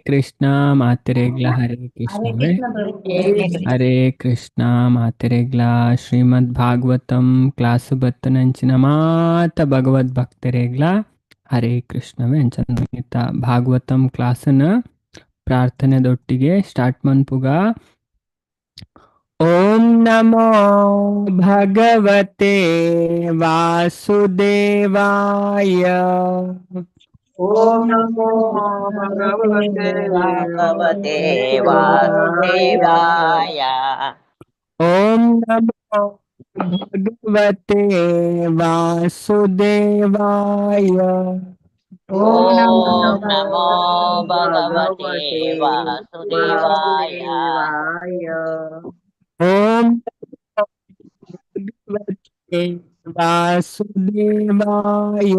Krishna ಮಾತೆರೆಗ್ಲ Hare Hare ಕೃಷ್ಣವೇ. Krishna ಪ್ರಭು. ಹರೇ ಕೃಷ್ಣ ಮಾತೆರೆಗ್ಲ ಶ್ರೀಮದ್ Bhagavatam class ಬತ್ತನಂಚಿನ ಮಾತ ಭಗವದ್ ಭಕ್ತರೆಗ್ಲ ಹರೇ ಕೃಷ್ಣವೇ. ಅಂಚ ಭಾಗವತಂ ಕ್ಲಾಸನ ಪ್ರಾರ್ಥನೆದೊಟ್ಟಿಗೆ ಸ್ಟಾರ್ಟ್ ಮನ್ಪುಗ. ಓಂ ನಮೋ ಭಗವತೆ ವಾಸುದೇವಾಯ. ಓಂ ನಮೋ ಭಗವತೆ ಭಗವತೆ ವಾಸುದೇವಾಯ. ಓಂ ನಮೋ ಭಗವತೆ ವಾಸುದೇವಾಯ. ಓಂ ಓಂ ನಮೋ ನಮೋ ಭಗವತೆ ಭಗವತೆ ವಾಸುದೇವಾಯ. ವಾಸುದೇವಾಯ. ಓಂ ಭಗವತೆ ವಾಸುದೇವಾಯ.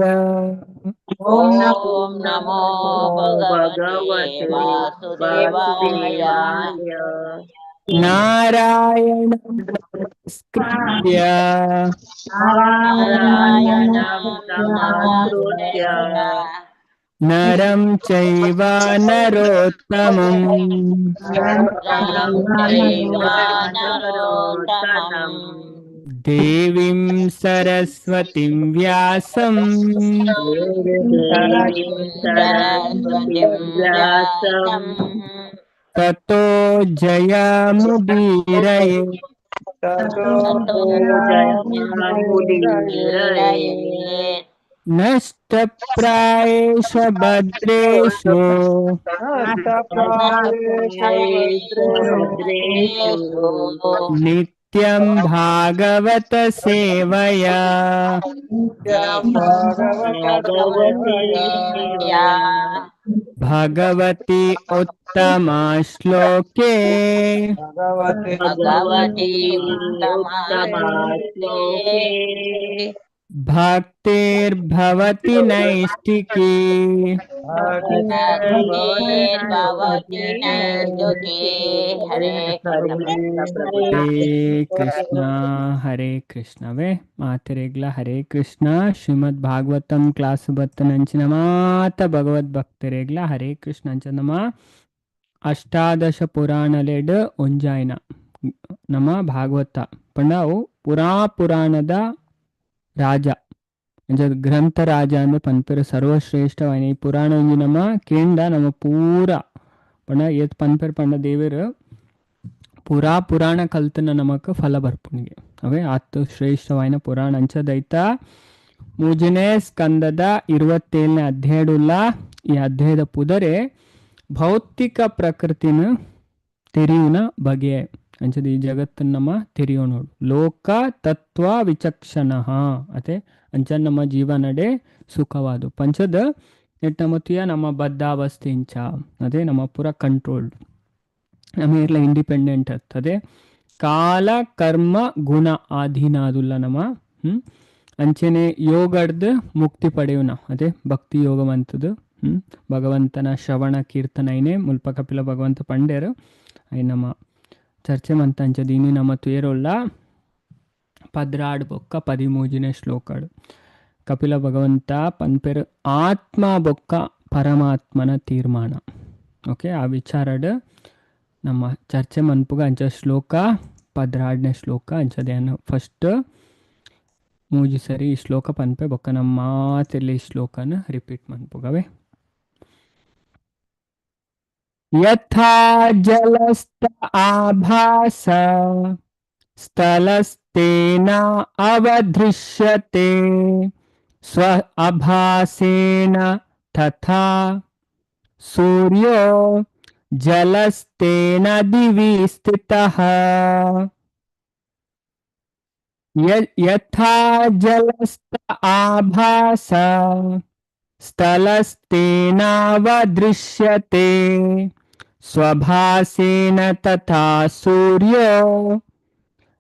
ಓಂ ಓಂ ನಮೋ ನಮೋ ಭಗವತೆ ಭಗವತೆ ವಾಸುದೇವಾಯ. ವಾಸುದೇವಾಯ. ನಾರಾಯಣ ನಮಸ್ಕೃತ್ಯ ನಾರಾಯಣ ನಾರಾಯಣಂ ನಮಸ್ಕೃತ್ಯ ನಮಸ್ಕೃತ್ಯ ನರಂ ಚೈವ ನರೋತ್ತಮಂ ನರಂ ನರಂ ಚೈವ ಚೈವ ನರೋತ್ತಮಂ ನರೋತ್ತಮಂ ದೇವೀಂ ಸರಸ್ವತಿಂ ವ್ಯಾಸಂ ದೇವೀಂ ದೇವೀಂ ಸರಸ್ವತಿಂ ಸರಸ್ವತಿಂ ವ್ಯಾಸಂ ವ್ಯಾಸಂ ತತೋ ಜಯಮುದೀರಯೇ. ತತೋ ತತೋ ಜಯಮುದೀರಯೇ. ಜಯಮುದೀರಯೇ. ನಷ್ಟಪ್ರಾಯೇಷು ಭದ್ರೇಷು ನಷ್ಟಪ್ರಾಯೇಷು ಭದ್ರೇಷು ನಿತ್ಯಂ ಭಾಗವತ ಸೇವಯಾ ಭಗವತಿ ಯಾ ಸೇವಯಾ ಭಗವತಿ ಉತ್ತಮ ಶ್ಲೋಕೆ ಭಗವತಿ ಭಗವತಿ ಉತ್ತಮ ಉತ್ತಮ ಶ್ಲೋಕೆ ಶ್ಲೋಕೆ ಭಕ್ತಿರ್ಭವತಿ ನೈಷ್ಟಿಕಿ. ಭಕ್ತಿರ್ಭವತಿ ನೈಷ್ಟಿಕಿ. ಹರೇ ಹರೇ ಕೃಷ್ಣ ಕೃಷ್ಣ ಪ್ರಭು. ಹರೇ ಕೃಷ್ಣ ಹರೇ ಕೃಷ್ಣವೇ ಮಾತೆರೆಗ್ಲ ಹರೇ ಕೃಷ್ಣ. ಶ್ರೀಮದ್ ಭಾಗವತಂ ಕ್ಲಾಸ್ ಬತ್ತನಂಚಿನ ಮಾತ ಭಗವದ್ ಭಕ್ತರೆಗ್ಲ ಹರೇ ಕೃಷ್ಣ. ಅಂಚ ನಮ್ಮ ಅಷ್ಟಾದಶ ಪುರಾಣಲೆಡ್ ಒಂಜಾಯ್ನ ನಮ್ಮ ಭಾಗವತ ಪಂಡ ಅವು ಪುರಾ ಪುರಾಣದ ರಾಜ ಅಂಚ ಗ್ರಂಥ ರಾಜ ಅಂದ್ರೆ ಪನ್ಪೆರು ಸರ್ವಶ್ರೇಷ್ಠವಾಯಿನ ಈ ಪುರಾಣ ಒಂಜಿ ನಮ್ಮ ಕೇಂದ್ರ ನಮ್ಮ ಪೂರ ಪಂಡ ಏತ್ ಪನ್ಪೆರ್ ಪಂಡ ದೇವರು ಪುರಾ ಪುರಾಣ ಕಲ್ತನ ನಮಕ್ ಫಲ ಬರ್ಪುನಿಗೆ ಅವೇ ಆತ್ ಶ್ರೇಷ್ಠವಾಯಿನ ಪುರಾಣ. ಅಂಚದೈತ ಮೂಜನೇ ಸ್ಕಂದದ 27ನೇ ಅಧ್ಯಾಯಡುಲ್ಲ. ಈ ಅಧ್ಯಾಯದ ಪುದರೆ ಭೌತಿಕ ಪ್ರಕೃತಿನ ತೆರೆಯುನ ಬಗೆ. ಅಂಚದ ಈ ಜಗತ್ತನ್ನು ನಮ್ಮ ತೆರೆಯೋ ನೋಡು ಲೋಕ ತತ್ವ ವಿಚಕ್ಷಣ ಅತೆ ಅಂಚ ನಮ್ಮ ಜೀವನಡೆ ಸುಖವಾದು ಪಂಚದ ನೆಟ್ಟಮತಿಯ ನಮ್ಮ ಬದ್ಧಾವಸ್ಥೆ ಇಂಚ ಅದೇ ನಮ್ಮ ಪೂರ ಕಂಟ್ರೋಲ್ಡ್ ನಮ್ಮ ಇರ್ಲ ಇಂಡಿಪೆಂಡೆಂಟ್ ಆಗ್ತದೆ. ಕಾಲ ಕರ್ಮ ಗುಣ ಆಧೀನ ಅದುಲ್ಲ ನಮ್ಮ ಅಂಚೆನೆ ಯೋಗಡ್ದು ಮುಕ್ತಿ ಪಡೆಯುನ ಅದೇ ಭಕ್ತಿ ಯೋಗವಂತದ್ದು ಭಗವಂತನ ಶ್ರವಣ ಕೀರ್ತನ ಐನೆ ಮುಲ್ಪ ಕಪಿಲ ಭಗವಂತ ಪಂಡೇರು I ನಮ್ಮ ಚರ್ಚೆ ಮಂತ ಅಂಚದ ಇನಿ ನಮ್ಮ ತುಯರುಳ್ಳ 12 ಬೊಕ್ಕ 13ನೇ ಶ್ಲೋಕಡು ಕಪಿಲ ಭಗವಂತ ಪನ್ಪೆರು ಆತ್ಮ ಬೊಕ್ಕ ಪರಮಾತ್ಮನ ತೀರ್ಮಾನ. ಓಕೆ, ಆ ವಿಚಾರಡ್ ನಮ್ಮ ಚರ್ಚೆ ಮನ್ಪುಗ. ಅಂಚ ಶ್ಲೋಕ 12ನೇ ಶ್ಲೋಕ ಅಂಚದೇನು ಫಸ್ಟ್ ಮೂಜಿ ಸರಿ ಈ ಶ್ಲೋಕ ಪನ್ಪೆ ಬೊಕ್ಕ ನಮ್ಮ ಮಾತೆಲ್ಲಿ ಈ ಶ್ಲೋಕನ ರಿಪೀಟ್ ಮನ್ಪುಗವೆ. ಯಥಾ ಜಲಸ್ಥ ಆಭಾಸ ಸ್ಥಲಸ್ತೇನ ಅವಧೃಶ್ಯತೆ ಸ್ವ ಅಭಾಸೇನ ತಥಾ ಸೂರ್ಯೋ ಜಲಸ್ತೇನ ದಿವಿ ಸ್ಥಿತಃ. ಯಥಾ ಜಲಸ್ಥ ಆಭಾಸ ಸ್ಥಲಸ್ತೇನಾವದೃಶ್ಯತೆ ಸ್ವಭಾಸೇನ ತಥಾ ಸೂರ್ಯೋ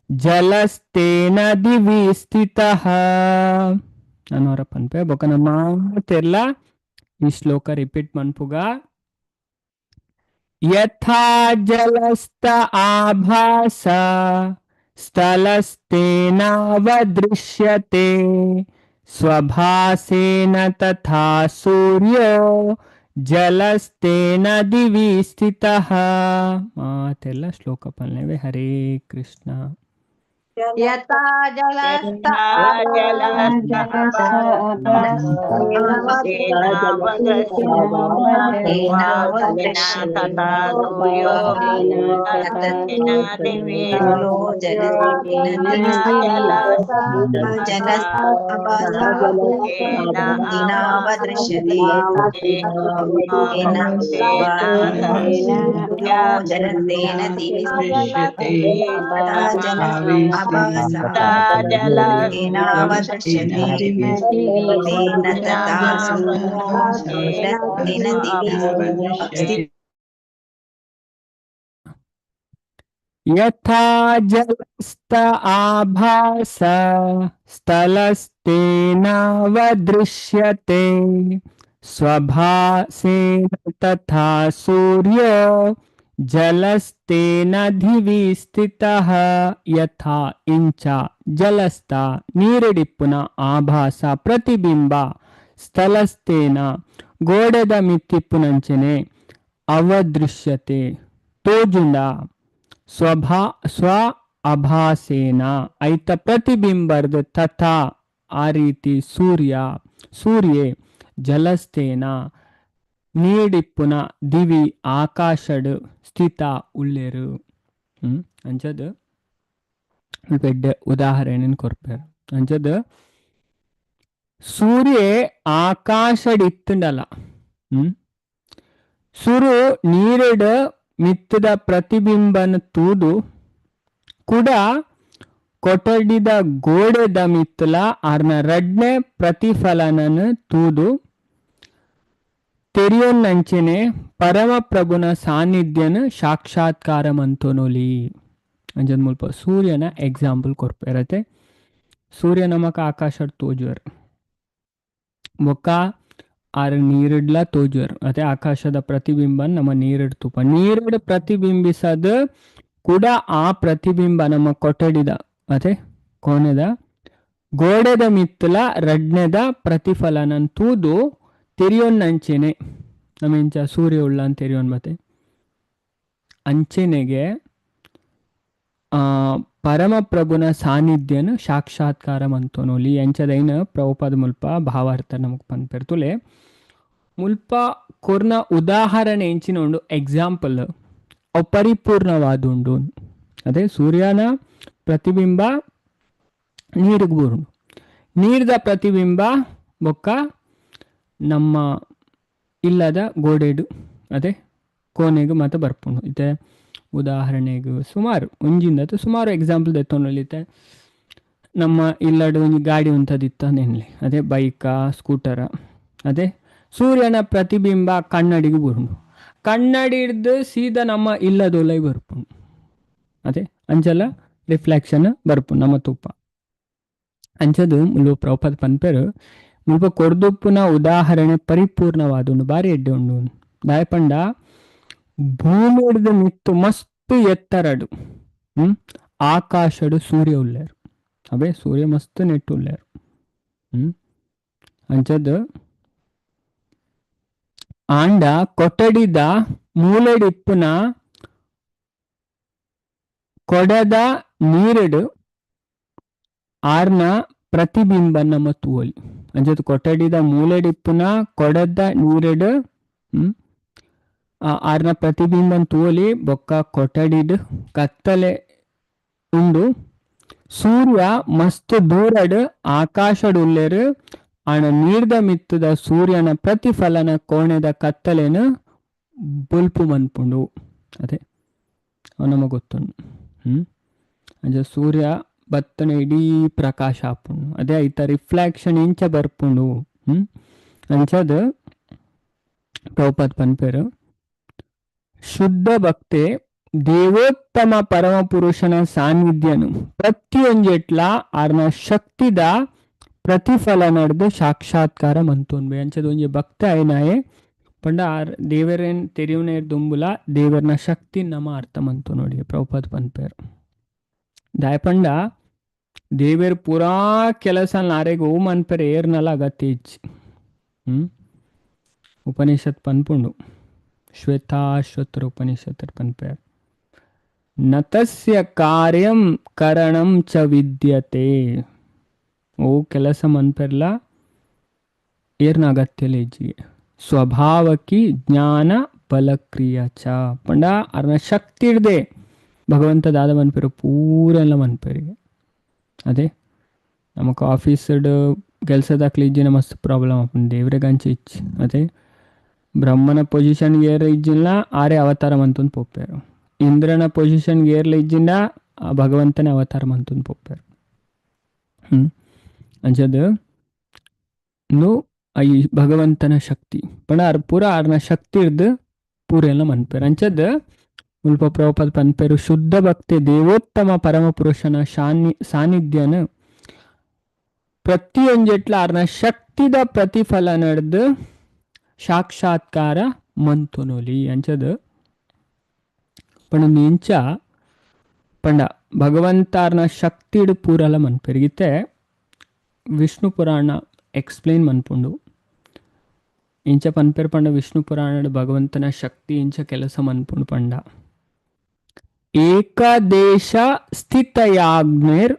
ಜಲಸ್ತೇನ ದಿವಿ ಸ್ಥಿತಃ. ನಾನು ಪನ್ಪೆ ಬೊಕ್ಕ ನಮ್ಮ ಮಾತೆಲ್ಲ ಈ ಶ್ಲೋಕ ರಿಪೀಟ್ ಮನ್ಪುಗ. ಯಥಾ ಜಲಸ್ಥ ಆಭಾಸ ಸ್ಥಲಸ್ತೇನಾವದೃಶ್ಯತೆ ಸ್ವಭಾಸೇನ ತಥಾ ಸೂರ್ಯೋ ಜಲಸ್ತೇನ ದಿವಿ ಸ್ಥಿತಃ. ಮಾತೆಲ್ಲ ಶ್ಲೋಕ ಪಲ್ನೇವೆ. ಹರೇ ಕೃಷ್ಣ. ಯಥಾ ಜಲಸ್ಥ ಯಥಾ ಜಲಸ್ಥ ಆಭಾಸ ಸ್ಥಲಸ್ತೇನಾವದೃಶ್ಯತೆ ಸ್ವಭಾಸೇನ ತಥಾ ಸೂರ್ಯ ಜಲಸ್ತೇನ ಧಿವಿ ಸ್ಥಿತಃ. ಯಥಾ ಇಂಚ ಜಲಸ್ಥ ನೀರಿಡಿಪ್ಪುನ ಆಭಾಸ ಪ್ರತಿಬಿಂಬ ಸ್ಥಲಸ್ತೇನ ಗೋಡೆದ ಮಿತ್ತಿಪ್ಪುನಂಚನೆ ಅವದೃಶ್ಯತೆ ತೋಜುಂಡ ಸ್ವಭಾ ಸ್ವ ಅಭಾಸೇನ ಐತ ಪ್ರತಿಬಿಂಬರ್ದ ತಥಾ ಆ ರೀತಿ ಸೂರ್ಯ ಸೂರ್ಯೆ ಜಲಸ್ತೇನ ನೀಡಿಪ್ಪುನ ದಿವಿ ಆಕಾಶಡ್ ಸ್ಥಿತ ಉಲ್ಲೇರು. ಅಂಚದ ಪೆಡ್ಡೆ ಉದಾಹರಣೆ ಕೊರ್ಪೇರು. ಅಂಚದ ಸೂರ್ಯೆ ಆಕಾಶಡ್ ಇತ್ತುಂಡಲ ಸುರು ನೀರಿಡ್ ಮಿತ್ತದ ಪ್ರತಿಬಿಂಬನ ತೂದು ಕೂಡ ಕೊಠಡಿದ ಗೋಡೆದ ಮಿತ್ತಲ ಆರ್ನ ರಡ್ನೆ ಪ್ರತಿಫಲನನ ತೂದು ತೆರಿಯೊನ್ನಂಚನೆ ಪರಮಪ್ರಭುನ ಸಾನ್ನಿಧ್ಯನ ಸಾಕ್ಷಾತ್ಕಾರ ಮಂತೊನೊಲಿ. ಅಂಜನ್ ಮುಲ್ಪ ಸೂರ್ಯನ ಎಕ್ಸಾಂಪಲ್ ಕೊರ್ಪೇರತೆ. ಸೂರ್ಯ ನಮಕ ಆಕಾಶಡ್ ತೋಜುವರು ಬೊಕ್ಕ ಆರ್ ನೀರಿಡ್ಲ ತೋಜುವರು. ಅದೇ ಆಕಾಶದ ಪ್ರತಿಬಿಂಬ ನಮ್ಮ ನೀರಿಡ್ ತೂಪ ನೀರಿಡ್ ಪ್ರತಿಬಿಂಬಿಸದ ಕೂಡ ಆ ಪ್ರತಿಬಿಂಬ ನಮ್ಮ ಕೊಠಡಿದ ಅದೇ ಕೋಣೆದ ಗೋಡೆದ ಮಿತ್ತಲ ರಡ್ನೆದ ಪ್ರತಿಫಲನ ತೂದು ತೆರಿಯೊನ್ನಂಚೆನೆ ನಮ್ಮ ಇಂಚ ಸೂರ್ಯ ಉಳ್ಳ ಅಂತ ತೆರಿಯೋನ್ ಮತ್ತೆ ಅಂಚೆನೆಗೆ ಆ ಪರಮಪ್ರಭುನ ಸಾನ್ನಿಧ್ಯನ ಸಾಕ್ಷಾತ್ಕಾರ ಮಂತೊನೊಲಿ. ಅಂಚದೈನ ಪ್ರಭುಪಾದ ಮುಲ್ಪ ಭಾವಾರ್ಥ ನಮಕ್ ಪನ್ಪೆರ್ತುಲೆ. ಮುಲ್ಪ ಕೊರ್ನ ಉದಾಹರಣೆ ಎಂಚಿನ ಉಂಡು ಎಕ್ಸಾಂಪಲ್ ಅವು ಪರಿಪೂರ್ಣವಾದುಂಡು. ಅದೇ ಸೂರ್ಯನ ಪ್ರತಿಬಿಂಬ ನೀರಿಗೆ ಬೂರುಂಡು, ನೀರ್ದ ಪ್ರತಿಬಿಂಬ ಬೊಕ್ಕ ನಮ್ಮ ಇಲ್ಲದ ಗೋಡೆಡು ಅದೇ ಕೋನೆಗೆ ಮತ್ತೆ ಬರ್ಪುಂಡು. ಇತ್ತೆ ಉದಾಹರಣೆಗೆ ಸುಮಾರು ಒಂಜಿಂದ ಸುಮಾರು ಎಕ್ಸಾಂಪಲ್ ದೆತ್ತೊಂಡೊಲಿತ್ತೆ. ನಮ್ಮ ಇಲ್ಲಡು ಒಂಜಿ ಗಾಡಿ ಉಂತದಿತ್ತ ನೆನ್ಲಿ, ಅದೇ ಬೈಕ ಸ್ಕೂಟರ, ಅದೇ ಸೂರ್ಯನ ಪ್ರತಿಬಿಂಬ ಕನ್ನಡಿಗೆ ಬರುಂಡು, ಕನ್ನಡಿ ಹಿಡ್ದು ಸೀದಾ ನಮ್ಮ ಇಲ್ಲದೊಲೈ ಬರ್ಪುಂಡು. ಅದೇ ಅಂಚಲ ರಿಫ್ಲೆಕ್ಷನ್ ಬರ್ಪುಂಡು ನಮ್ಮ ತುಪ್ಪ. ಅಂಚದು ಮುಲು ಪ್ರಭುಪಾದ ಪನ್ಪೆರು ಮುಲ್ಪ ಕೊರ್ದುಪ್ಪುನ ಉದಾಹರಣೆ ಪರಿಪೂರ್ಣವಾದುಂಡು, ಬಾರಿ ಎಡ್ಡೆ ಉಂಡು. ದಾಯ ಪಂಡ ಭೂಮಿ ಹಿಡ್ದು ಮಿತ್ತು ಮಸ್ತ್ ಎತ್ತರಡು ಆಕಾಶಡು ಸೂರ್ಯ ಉಲ್ಲೇರು, ಅವೇ ಸೂರ್ಯ ಮಸ್ತ್ ನೆಟ್ಟು ಉಲ್ಲೇರು. ಅಂಚದ ಆಂಡ ಕೊಠಡಿದ ಮೂಲೆಡಿಪ್ಪುನ ಕೊಡದ ನೀರಿಡು ಆರ್ನ ಪ್ರತಿಬಿಂಬ ನಮ್ಮ ತೂವೊಲಿ. ಅಂಚದ ಕೊಠಡಿದ ಮೂಲೆಡಿಪ್ಪುನ ಕೊಡದ ನೀರಿಡು ಆರ್ನ ಪ್ರತಿಬಿಂಬನ್ ತೂವೊಲಿ. ಬೊಕ್ಕ ಕೊಠಡಿಡ್ ಕತ್ತಲೆ ಉಂಡು, ಸೂರ್ಯ ಮಸ್ತ್ ದೂರಡ್ ಆಕಾಶಡ್ ಉಲ್ಲೇರು. ಆಣ ನೀರ್ದ ಮಿತ್ತದ ಸೂರ್ಯನ ಪ್ರತಿಫಲನ ಕೋಣೆದ ಕತ್ತಲೆನ ಬೊಲ್ಪು ಮನ್ಪುಂಡು. ಅದೇ ಅವು ನಮಗೆ ಗೊತ್ತುಂಡು. ಅಂಚ ಸೂರ್ಯ ಬತ್ತನ ಇಡೀ ಪ್ರಕಾಶ ಆಪುಂಡು, ಅದೇ ಐತ ರಿಫ್ಲೆಕ್ಷನ್ ಇಂಚ ಬರ್ಪುಂಡು. ಅಂಚದ ಪ್ರಭುಪಾದ ಪನ್ಪೆರು ಶುದ್ಧ ಭಕ್ತೆ ದೇವೋತ್ತಮ ಪರಮ ಪುರುಷನ ಸಾನ್ನಿಧ್ಯನು ಪ್ರತಿಯೊಂಜೆಟ್ಲ ಆರ್ನ ಶಕ್ತಿದ ಪ್ರತಿಫಲ ನಡೆದು ಸಾಕ್ಷಾತ್ಕಾರ ಮಂತೊನ್ಬೆ. ಅಂಚದ ಒಂಜಿ ಭಕ್ತ ಆಯ್ನಾಯೆ ಪಂಡ ಆರ್ ದೇವರೇನ್ ತೆರಿಯುನೇ ದುಂಬುಲ ದೇವರನ ಶಕ್ತಿ ನಮ ಅರ್ಥ ಮಂತು ನೋಡಿ ಪ್ರಭುಪಾದ ಪನ್ಪೇರು. ದಾಯ ಪಂಡ ದೇವೇರ್ ಪೂರಾ ಕೆಲಸ ನಾರೆಗ್ ಓ ಮನ್ಪೆರೆ ಏರ್ನಲ ಅಗತ್ಯ ಇಜ್ಜಿ. ಉಪನಿಷತ್ ಪನ್ಪುಂಡು ಶ್ವೇತಾಶ್ವತರ ಉಪನಿಷತ್ ಪನ್ಪೆ ನತಸ್ಯ ಕಾರ್ಯಂ ಕರಣಂ ಚ ವಿದ್ಯತೆ. ಓ ಕೆಲಸ ಮನ್ಪೆರ್ಲ ಏರ್ನ ಅಗತ್ಯ ಇಜ್ಜಿಗೆ ಸ್ವಭಾವಕ್ಕೆ ಜ್ಞಾನ ಬಲಕ್ರಿಯ ಚ ಪಂಡ ಅರ್ನ ಶಕ್ತಿ ಇರ್ದೆ ಭಗವಂತ ದಾದ ಮನ್ಪೆರು ಪೂರೆಲ್ಲ ಮನ್ಪೆರಿಗೆ. ಅದೇ ನಮಕ್ ಆಫೀಸ್ಡ್ ಕೆಲಸದಾಕ್ಲಿ ಇಜ್ಜಿನ ಮಸ್ತ್ ಪ್ರಾಬ್ಲಮ್ ಆಪುಂಡು ದೇವ್ರೆಗಂಚ ಇಚ್ಚಿ. ಅದೇ ಬ್ರಹ್ಮನ ಪೊಸಿಷನ್ ಏರ್ ಇಜ್ಜಿಲ್ಲ ಆರೇ ಅವತಾರ ಮಂತೊಂದು ಪೋಪೇರು, ಇಂದ್ರನ ಪೊಸಿಷನ್ ಏರ್ಲ ಇಜ್ಜಿಂಡ ಆ ಭಗವಂತನೇ ಅವತಾರ ಮಂತೊಂದು ಪೋಪೇರು. ಅಂಚದ ನು I ಭಗವಂತನ ಶಕ್ತಿ ಪಂಡ ಅರ್ ಪೂರ ಅರ್ನ ಶಕ್ತಿ ಇರ್ದು ಪೂರೆಲ್ಲ ಮನ್ಪೇರು. ಅಂಚದ ಮುಲ್ಪ ಪ್ರಭುಪಾದ ಪನ್ಪೇರು ಶುದ್ಧ ಭಕ್ತಿ ದೇವೋತ್ತಮ ಪರಮ ಪುರುಷನ ಸಾನ್ನಿಧ್ಯನ ಪ್ರತಿಯೊಂಜೆಟ್ಲ ಅರ್ನ ಶಕ್ತಿದ ಪ್ರತಿಫಲ ನಡೆದು ಸಾಕ್ಷಾತ್ಕಾರ ಮಂತುನೊಲಿ. ಅಂಚದ ಪಂಡ ಇಂಚ ಪಂಡ ಭಗವಂತಾರ್ನ ಶಕ್ತಿಡ್ ಪೂರಲ ಮನ್ಪೆರ್ಗಿತ್ತೆ ವಿಷ್ಣು ಪುರಾಣ ಎಕ್ಸ್ಪ್ಲೇನ್ ಮನ್ಪುಂಡು. ಇಂಚ ಪನ್ಪೆರ್ ಪಂಡ ವಿಷ್ಣು ಪುರಾಣಡ್ ಭಗವಂತನ ಶಕ್ತಿ ಇಂಚ ಕೆಲಸ ಮನ್ಪುಂಡು ಪಂಡ ಏಕದೇಶ ಸ್ಥಿತಯಾಗ್ನಿರ್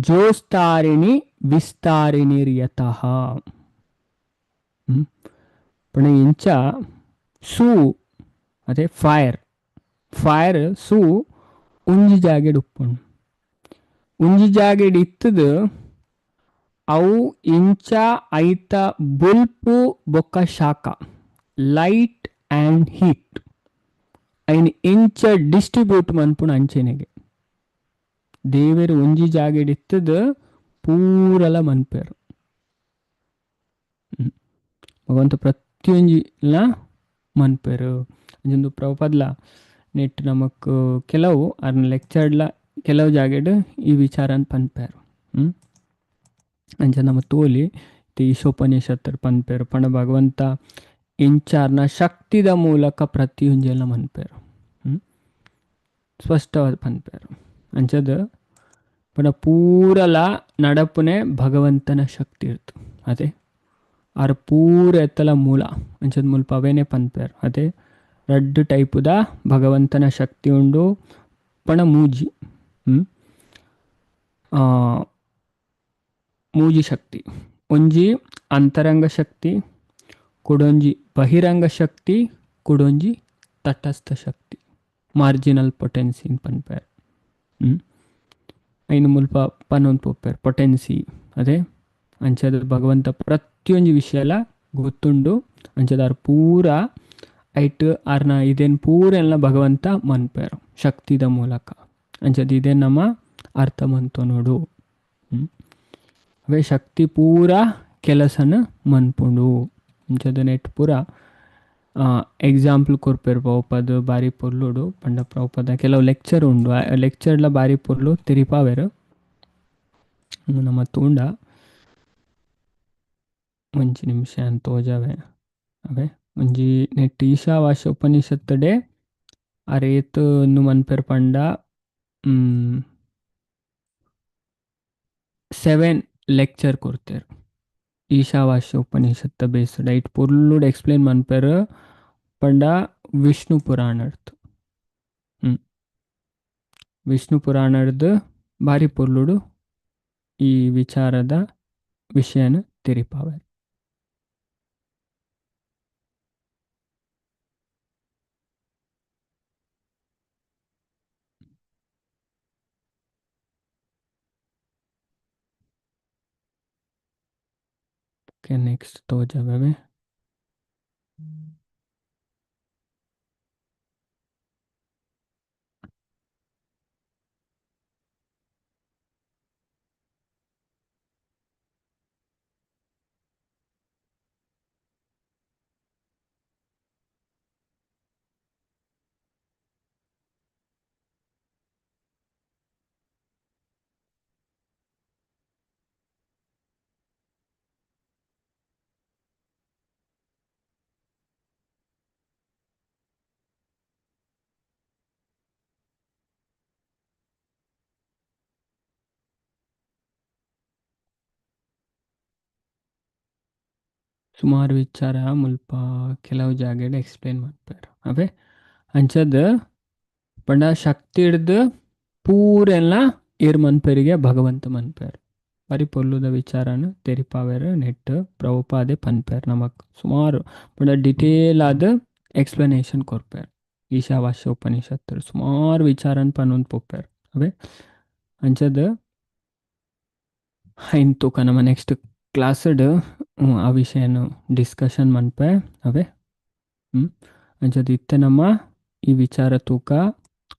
ಜೋಸ್ತಾರಿಣಿ ವಿಸ್ತಾರಿಣಿರ್ಯತಃ. ಪಂಡ ಇಂಚ ಸೂ ಅದೇ ಫೈರ್ ಫೈರ್ ಸೂ ಒಂಜಿ ಜಾಗೆಡ್ ಉಪ್ಪುಂಡು, ಒಂಜಿ ಜಾಗೆಡ್ ಇತ್ತದು ಅವು ಇಂಚ ಐತ ಬೊಲ್ಪು ಬೊಕ್ಕ ಶಾಖ ಲೈಟ್ ಆ್ಯಂಡ್ ಹೀಟ್ ಐನ್ ಇಂಚ ಡಿಸ್ಟ್ರಿಬ್ಯೂಟ್ ಮನ್ಪುಂಡು ಅಂಚೆನೆಗೆ. ದೇವೆರ್ ಒಂಜಿ ಜಾಗೆಡ್ ಇತ್ತದು ಪೂರಲ ಮನ್ಪೆರು ಭಗವಂತ ಪ್ರತಿಯೊಂಜಿಲ ಮನ್ಪೆರು. ಅಂಚೊಂದು ಪ್ರಭುಪಾದ್ಲ ನೆಟ್ ನಮಕ್ ಕೆಲವು ಅರ್ನ ಲೆಕ್ಚರ್ಡ್ಲ ಕೆಲವು ಜಾಗೆಡ್ ಈ ವಿಚಾರನ್ ಪನ್ಪೆರು. ಅಂಚ ನಮ್ಮ ತೋಲಿ ಈಶೋಪನಿಷತ್ತರ್ ಪನ್ಪೆರು ಪಂಡ ಭಗವಂತ ಇಂಚಾರ್ನ ಶಕ್ತಿದ ಮೂಲಕ ಪ್ರತಿಯೊಂಜೆಲ್ಲ ಮನ್ಪೆರು ಸ್ಪಷ್ಟವಾದ ಪನ್ಪೆರು. ಅಂಚದ ಪಂಡ ಪೂರಲ ನಡಪುನೆ ಭಗವಂತನ ಶಕ್ತಿ ಇರ್ತು. ಅದೇ ಆರ್ ಪೂರ ಎತ್ತಲ ಮೂಲ ಅಂಚದ ಮುಲ್ಪ ಅವೇನೆ ಪನ್ಪೆರು. ಅದೇ ರಡ್ಡು ಟೈಪುದ ಭಗವಂತನ ಶಕ್ತಿ ಉಂಡು ಪಣ ಮೂಜಿ ಮೂಜಿ ಶಕ್ತಿ, ಒಂಜಿ ಅಂತರಂಗ ಶಕ್ತಿ, ಕುಡೊಂಜಿ ಬಹಿರಂಗ ಶಕ್ತಿ, ಕುಡೊಂಜಿ ತಟಸ್ಥ ಶಕ್ತಿ ಮಾರ್ಜಿನಲ್ ಪೊಟೆನ್ಸಿ ಪನ್ಪೆರ್. ಐನು ಮುಲ್ಪ ಪನೊಂದು ಪೋಪೆರ್ ಪೊಟೆನ್ಸಿ. ಅದೇ ಅಂಚದ ಭಗವಂತ ಪ್ರತಿಯೊಂಜಿ ವಿಷಯಲ ಗೊತ್ತುಂಡು. ಅಂಚದಾರ್ ಪೂರ ಐಟ್ ಆರ್ನ ಇದೇನು ಪೂರ ಎಲ್ಲ ಭಗವಂತ ಮನ್ಪೆರು ಶಕ್ತಿದ ಮೂಲಕ. ಅಂಚದ ಇದೇ ನಮ್ಮ ಅರ್ಥ ಮಂತು ನೋಡು. ಅವೇ ಶಕ್ತಿ ಪೂರ ಕೆಲಸನ ಮನ್ಪುಂಡು. ಅಂಚದ ನೆಟ್ ಪೂರ ಎಕ್ಸಾಂಪಲ್ ಕೊರ್ಪೆರು ಪ್ರಭುಪಾದ ಬಾರಿ ಪೊರ್ಲುಡು ಪಂಡ ಪ್ರಭುಪಾದ ಕೆಲವು ಲೆಕ್ಚರ್ ಉಂಡು, ಆ ಲೆಕ್ಚರ್ಲ ಬಾರಿ ಪೊರ್ಲು ತೆರಿಪಾವೆರು. ನಮ್ಮ ತೂಂಡ ಒಂಜಿ ನಿಮಿಷ ಅಂತ ತೋಜಾವೆ. ಅವೇ ಒಂಜಿ ನೆಟ್ ಈಶಾವಾಸ್ಯ ಉಪನಿಷತ್ತಡೆ ಆ ರೇತು ಮನ್ಪೆರ್ ಪಂಡ 7 ಲೆಕ್ಚರ್ ಕೊರ್ತೆರ್ ಈಶಾವಾಸ್ಯ ಉಪನಿಷತ್ತ ಬೇಸ್ಡ್ ಐಟ್ ಪೊರ್ಲುಡ್ ಎಕ್ಸ್ಪ್ಲೇನ್ ಮನ್ಪೆರ್ ಪಂಡ ವಿಷ್ಣು ಪುರಾಣರ್ದು. ವಿಷ್ಣು ಪುರಾಣರ್ದು ಬಾರಿ ಪೊರ್ಲುಡು ಈ ವಿಚಾರದ ವಿಷಯನ ತೆರಿಪಾವೆ. ಓಕೆ, ನೆಕ್ಸ್ಟ್ ತೋಜಾವೆ. ಸುಮಾರು ವಿಚಾರ ಮುಲ್ಪ ಕೆಲವು ಜಾಗೆಡ್ ಎಕ್ಸ್ಪ್ಲೇನ್ ಮನ್ಪೆರ್. ಅವೇ ಅಂಚದ್ ಪಂಡ ಶಕ್ತಿ ಹಿಡ್ದು ಪೂರೆಲ್ಲ ಏರ್ ಮನ್ಪೆರಿಗೆ ಭಗವಂತ ಮನ್ಪೆರ್. ಬಾರಿ ಪೊರ್ಲುದ ವಿಚಾರನ ತೆರಿಪಾವೆರ್ ನೆಟ್ ಪ್ರಭುಪಾದೆ ಪನ್ಪೆರ್ ನಮಕ್ ಸುಮಾರು ಪಂಡ ಡಿಟೇಲ್ ಆದ್ ಎಕ್ಸ್ಪ್ಲನೇಷನ್ ಕೊರ್ಪೆರ್. ಈಶಾವಾಸ್ಯ ಉಪನಿಷತ್ತು ಸುಮಾರು ವಿಚಾರನ್ ಪನೊಂದು ಪೋಪೆರ್. ಅವೇ ಅಂಚದ್ ಐನ್ ತೂಕ ನಮ್ಮ ನೆಕ್ಸ್ಟ್ ಕ್ಲಾಸ್ಡ್ ಆ ವಿಷಯನ ಡಿಸ್ಕಷನ್ ಮನ್ಪೆ. ಅವೇ ಅಂಚದ್ ಇತ್ತೆ ನಮ್ಮ ಈ ವಿಚಾರ ತೂಕ